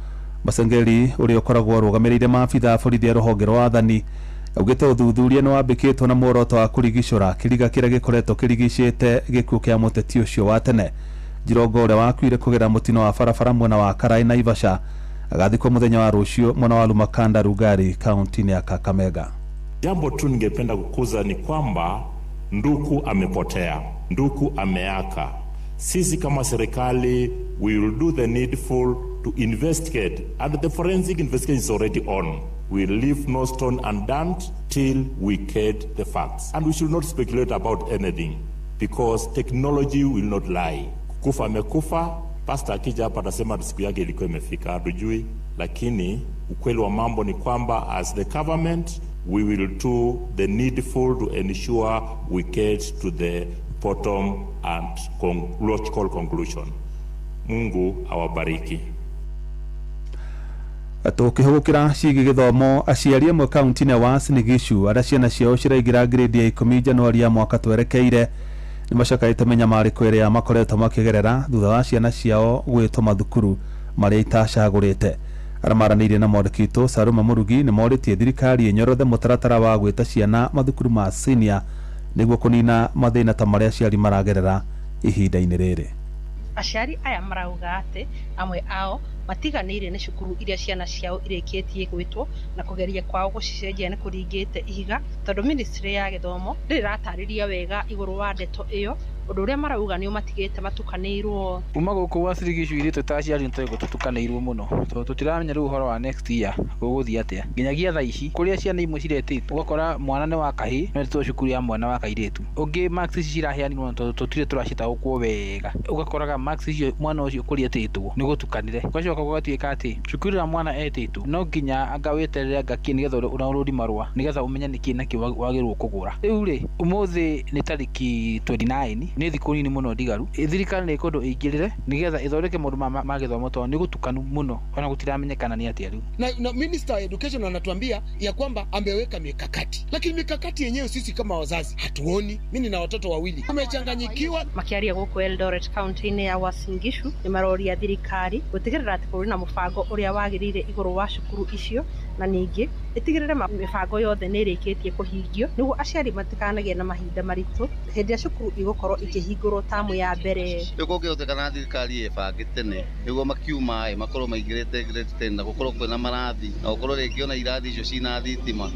Masengeli, ũrĩa ũkoragwo arũgamĩrĩire maabitha a borithi a rũhonge rwa wathani, augĩte ũthuthuria nĩ wambĩkĩtwo na muoroto wa kũrigicũra kĩriga kĩrĩa gĩkoretwo kĩrigicĩte gĩkuũ kĩa mũteti ũcio wa tene. Jirongo, ũrĩa wakuire kũgerera mũtino wa barabara mwena wa Karai Naivasha, agathikwo mũthenya wa rũciũ mwena wa Lumakanda, Lugari, kaunti-inĩ ya Kakamega. Jambo tu ningependa kukuza ni kwamba Nduku amepotea, Nduku ameaka. Sisi kama serikali we will do the needful to investigate, and the forensic investigation is already on. We leave no stone undone till we get the facts. And we should not speculate about anything because technology will not lie. Kufa amekufa, pastor akija hapa atasema siku yake ilikuwa imefika, hatujui. Lakini ukweli wa mambo ni kwamba as the government we will do the needful to ensure we get to the bottom and logical conclusion. Mungu awabariki. Tũkĩhũgũkĩra ciĩgiĩ gĩthomo, aciari amwe kaunti-inĩ ya Uasin Gishu arĩa ciana ciao ciraingĩra grade ya 10 Januari ya mwaka twerekeire nĩ macokanĩte mĩnyamarĩko ĩrĩa makoretwo makĩgerera thutha wa ciana ciao gwĩtwo mathukuru marĩa itacagũrĩte. Arĩa maranĩirie na mwandĩki witũ Saruma Mũrugi nĩ morĩtie thirikari ĩnyorothe mũtaratara wa gwĩta ciana mathukuru ma senior nĩguo kũnina mathĩna ta marĩa aciari maragerera ihinda-inĩ rĩrĩ. Aciari aya marauga atĩ amwe ao matiganĩire nĩ cukuru iria ciana ciao irĩkĩtie gwĩtwo, na kũgeria kwao gũcicenjia nĩ kũringĩte ihiga tondũ ministry ya gĩthomo ndĩrĩ ĩratarĩria wega igũrũ wa ndeto ĩyo. Ũndũ ũrĩa marauga nĩ ũmatigĩte matukanĩirwo. Kuma gũkũ gwa ciringi icio ithuĩ ta aciari nĩtũrĩgwo tũtukanĩirwo mũno tondũ tũtiramenya rĩu ũhoro wa next year gũgũthiĩ atĩa. Nginyagia thaa ici kũrĩa ciana imwe ciretĩtwo ũgakora mwana nĩ wa kahĩĩ no etĩtwo cukuru ya mwana wa kairĩtu. Ũngĩ marks ici ciraheanirwo tondũ tũtirĩ tũracitaũkwo wega, ũgakoraga marks icio mwana ũcio kũrĩa etĩtwo nĩ gũtukanire. Gũgacoka gũgatuĩka atĩ cukuru ĩrĩa mwana etĩtwo no nginya anga weterere anga kĩ nĩgetha ũdownload marũa nĩgetha ũmenye nĩkĩ nakĩ wagĩrĩirwo kũgũra. Rĩu rĩ ũmũthĩ nĩ tarĩki 29, nĩ thikũ nini mũno ndigaru. Thirikari nĩ ĩkwendwo ĩingĩrĩre nĩgetha ĩthondeke maũndũ ma gĩthomo tondũ nĩ gũtukanu mũno ona gũtiramenyekana nĩ atĩa rĩu. Na minister wa education anatuambia ya kwamba ameweka mikakati, lakini mikakati yenyewe sisi kama wazazi hatuoni. Mimi nina watoto wawili, tumechanganyikiwa. Makiaria gũkũ Eldoret kaunti-inĩ ya Uasin Gishu nĩ maroria thirikari gũtigĩrĩra atĩ kũrĩ na mũbango ũrĩa wagĩrĩire igũrũ wa cukuru icio, na ningĩ ĩtigĩrĩre mĩbango yothe nĩ ĩrĩkĩtie kũhingio nĩguo aciari matikanagĩe na mahinda maritũ hĩndĩ ĩrĩa cukuru igũkorwo ikĩhingũrwo tamu ya mbere. Rĩu kũngĩhotekana thirikari ĩbange tene nĩguo makiuma ĩ makorwo maingĩrĩte grade 10 na gũkorwo kwĩna marathi na gũkorwo rĩngĩ ona irathi icio cina thitima,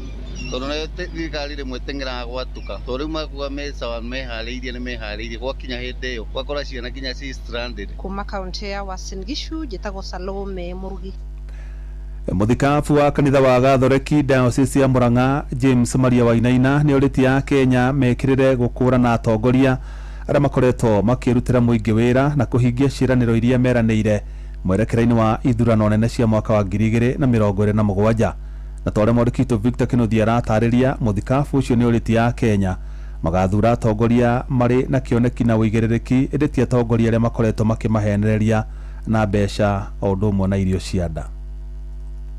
tondũ nayo thirikari rĩmwe ĩteng'eraga gwatuka, tondũ rĩu makuga me sawa meharĩirie nĩ meharĩirie, gwakinya hĩndĩ ĩyo gwakora ciana nginya ci stranded. Kuma kaunti ya Uasin Gishu njĩtagwo Salome Mũrugi. Mũthikabu wa kanitha wa Gathoreki Diocese ya Murang'a James Maria Wainaina nĩ orĩtie a Kenya mekĩrĩre gũkũrana atongoria arĩa makoretwo makĩrutĩra mũingĩ wĩra na kũhingia ciĩranĩro iria meranĩire mwerekera-inĩ wa ithurano nene cia mwaka wa 2027. Na ta ũrĩa mwandĩki witũ Victor Kĩnuthia aratarĩria, mũthikabu ũcio nĩ orĩtie a Kenya magathura atongoria marĩ na kĩoneki na ũigĩrĩrĩki, ĩndĩ ti atongoria arĩa makoretwo makĩmahenereria na mbeca o ũndũ ũmwe na irio cia nda.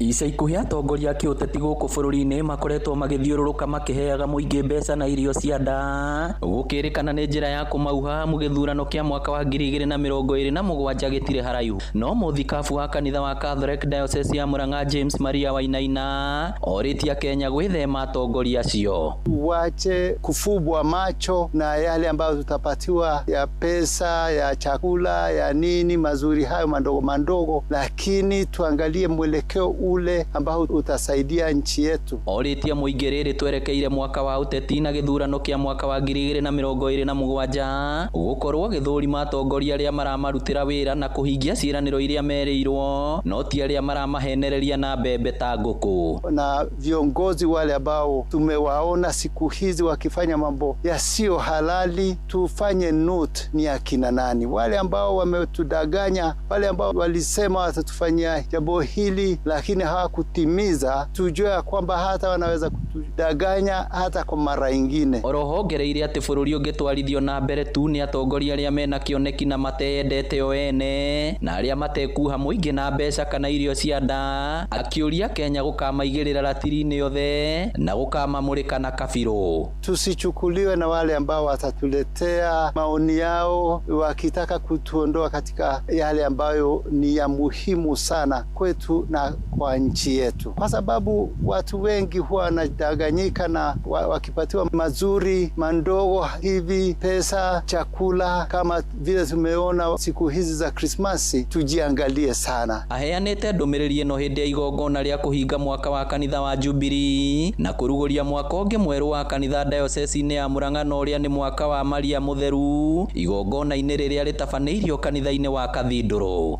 Ica ikuhĩ atongoria a kĩũteti gũkũ bũrũri-inĩ makoretwo magĩthiũrũrũka makĩheaga mũingĩ mbeca na irio cia nda, gũkĩrĩkana nĩ njĩra ya kũmauha amu gĩthurano kĩa mwaka wa 2027 gĩtirĩ haraihu. No mũthikabu wa kanitha wa Catholic Diocese ya Murang'a James Maria Wainaina orĩtie Kenya gwĩthema atongoria acio. Wache kufubwa macho na yale ambayo tutapatiwa ya pesa, ya chakula, ya nini, mazuri hayo mandogo mandogo, lakini tuangalie mwelekeo ule ambao utasaidia nchi yetu. Orĩtie mũingĩ rĩrĩ twerekeire mwaka wa ũteti na gĩthurano kĩa mwaka wa 2027 gũkorwo gĩthũrima atongoria arĩa maramarutĩra wĩra na kũhingia ciĩranĩro iria merĩirwo, no ti arĩa maramahenereria na mbembe ta ngũkũ. Na viongozi wale ambao tumewaona siku hizi wakifanya mambo yasiyo halali, tufanye note ni akina nani, wale ambao wametudanganya, wale ambao walisema watatufanyia jambo hili lakini hawakutimiza, tujue ya kwamba hata wanaweza kutudanganya hata kwa mara ingine. Oroho ongereire atĩ bũrũri ũngĩtwarithio na mbere tu nĩ atongoria arĩa mena kĩoneki na mateyendete o ene na arĩa matekuha mũingĩ na mbeca kana irio cia nda, akĩũria Kenya gũkamaigĩrĩra ratiri-inĩ othe na gũkamamũrĩka na kabirũ. Tusichukuliwe na wale ambao watatuletea maoni yao wakitaka kutuondoa katika yale ambayo ni ya muhimu sana kwetu na kwa nchi yetu, kwa sababu watu wengi huwa wanadanganyika na wakipatiwa mazuri mandogo hivi, pesa, chakula, kama vile tumeona siku hizi za Krismasi. Tujiangalie sana. Aheanĩte ndũmĩrĩri ĩno hĩndĩ ya igongona rĩa kũhinga mwaka wa kanitha wa Jubilee na kũrugũria mwaka ũngĩ mwerũ wa kanitha diocese-inĩ ya Murang'a na ũrĩa nĩ mwaka wa Maria Mũtheru, igongona-inĩ rĩrĩa rĩtabanĩirio kanitha-inĩ wa Kathindũrũ.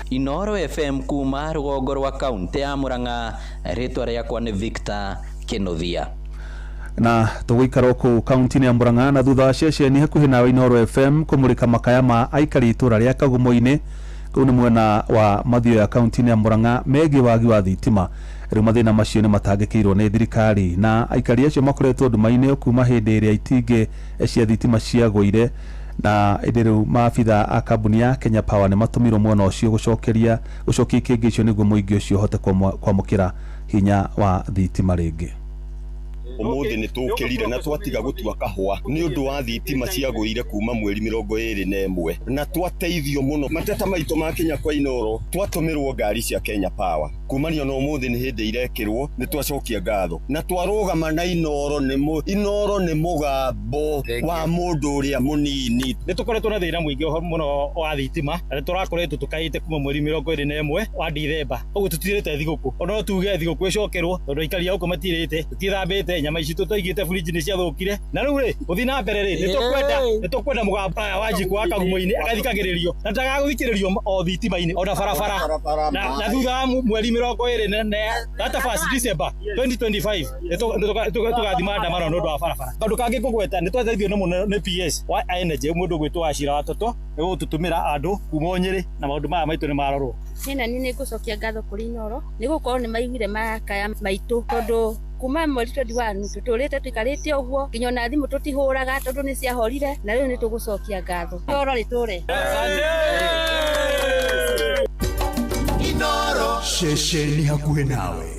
Inooro FM kuma rũgongo rwa kaunti ya Murang'a, rĩtwa rĩakwa nĩ Victor Kĩnuthia. Na tũgũikara kũu kaunti-inĩ ya Murang'a na thutha wa ceceni hakuhĩ nawe Inooro FM kũmũrĩka makaya ma aikari itũra rĩa Kagumo-inĩ kũu nĩ mwena wa Mathioya kaunti-inĩ ya Murang'a megiĩ wagi wa thitima. Rĩu mathĩna macio nĩ matangĩkĩirwo nĩ thirikari na aikari acio makoretwo nduma-inĩ kuma hĩndĩ ĩrĩa itingĩ cia thitima ciagũire, na ĩndĩ rĩu maabitha a kambuni ya Kenya Power nĩ matũmirwo mwena ũcio gũcokia ikĩngĩ icio nĩguo mũingĩ ũcio ũhote kwamũkĩra hinya wa thitima rĩngĩ. Umuthi nĩ tũkĩrire na twatiga gũtua kahũa nĩ ũndũ wa thitima ciagũire kuma mweri 21 na twateithio mũno. Mateta maitũ makinya kwa Inooro twatũmĩrwo ngari cia Kenya Power Kumania na ũmũthĩ nĩ hĩndĩ irekĩrwo, nĩ twacokia ngatho na twarũgama na Inoro. Nĩ Inoro nĩ mũgambo wa mũndũ ũrĩa mũnini. Nĩ tũkoretwo na thĩna mũingĩ mũno wa thitima, na nĩ tũrakoretwo tũkaĩte kuma mweri 21 wa Dithemba. Ũguo tũtirĩte thigũkũ, ona no tuge thigũkũ ĩcokerwo, tondũ aikari a gũkũ matirĩte, tũtithambĩte, nyama ici tũtwaigĩte buriji nĩ ciathũkire. Na rĩu rĩ, gũthiĩ na mbere rĩ, nĩ tũkwenda mũgambo aya wa Njikũ wa Kagumo-inĩ agathikagĩrĩrio, na ndagagũthikĩrĩrio o thitima-inĩ, ona barabara. Na thutha wa mweri 21 na 31 December 2025 nĩ tũgathiĩ maandamano nĩ ũndũ wa barabara. Kaũndũ kangĩ ngũgweta, nĩ twateithio nĩ mũno nĩ PS wa Energy, mũndũ ũgwĩtwo Wachira wa Toto, nĩ gũtũtũmĩra andũ kuma o Nyĩrĩ, na maũndũ maya maitũ nĩ marorwo. Niĩ na niĩ nĩ ngũcokia ngatho kũrĩ Inoro nĩ gũkorwo nĩ maiguire makaya maitũ, tondũ kuma mweri 21 tũtũrĩte tũikarĩte ũguo, nginya ona thimũ tũtihũraga tondũ nĩ ciahorire, na rĩu nĩ tũgũcokia ngatho. Inoro rĩtũre. Ceceni hakuhĩ nawe.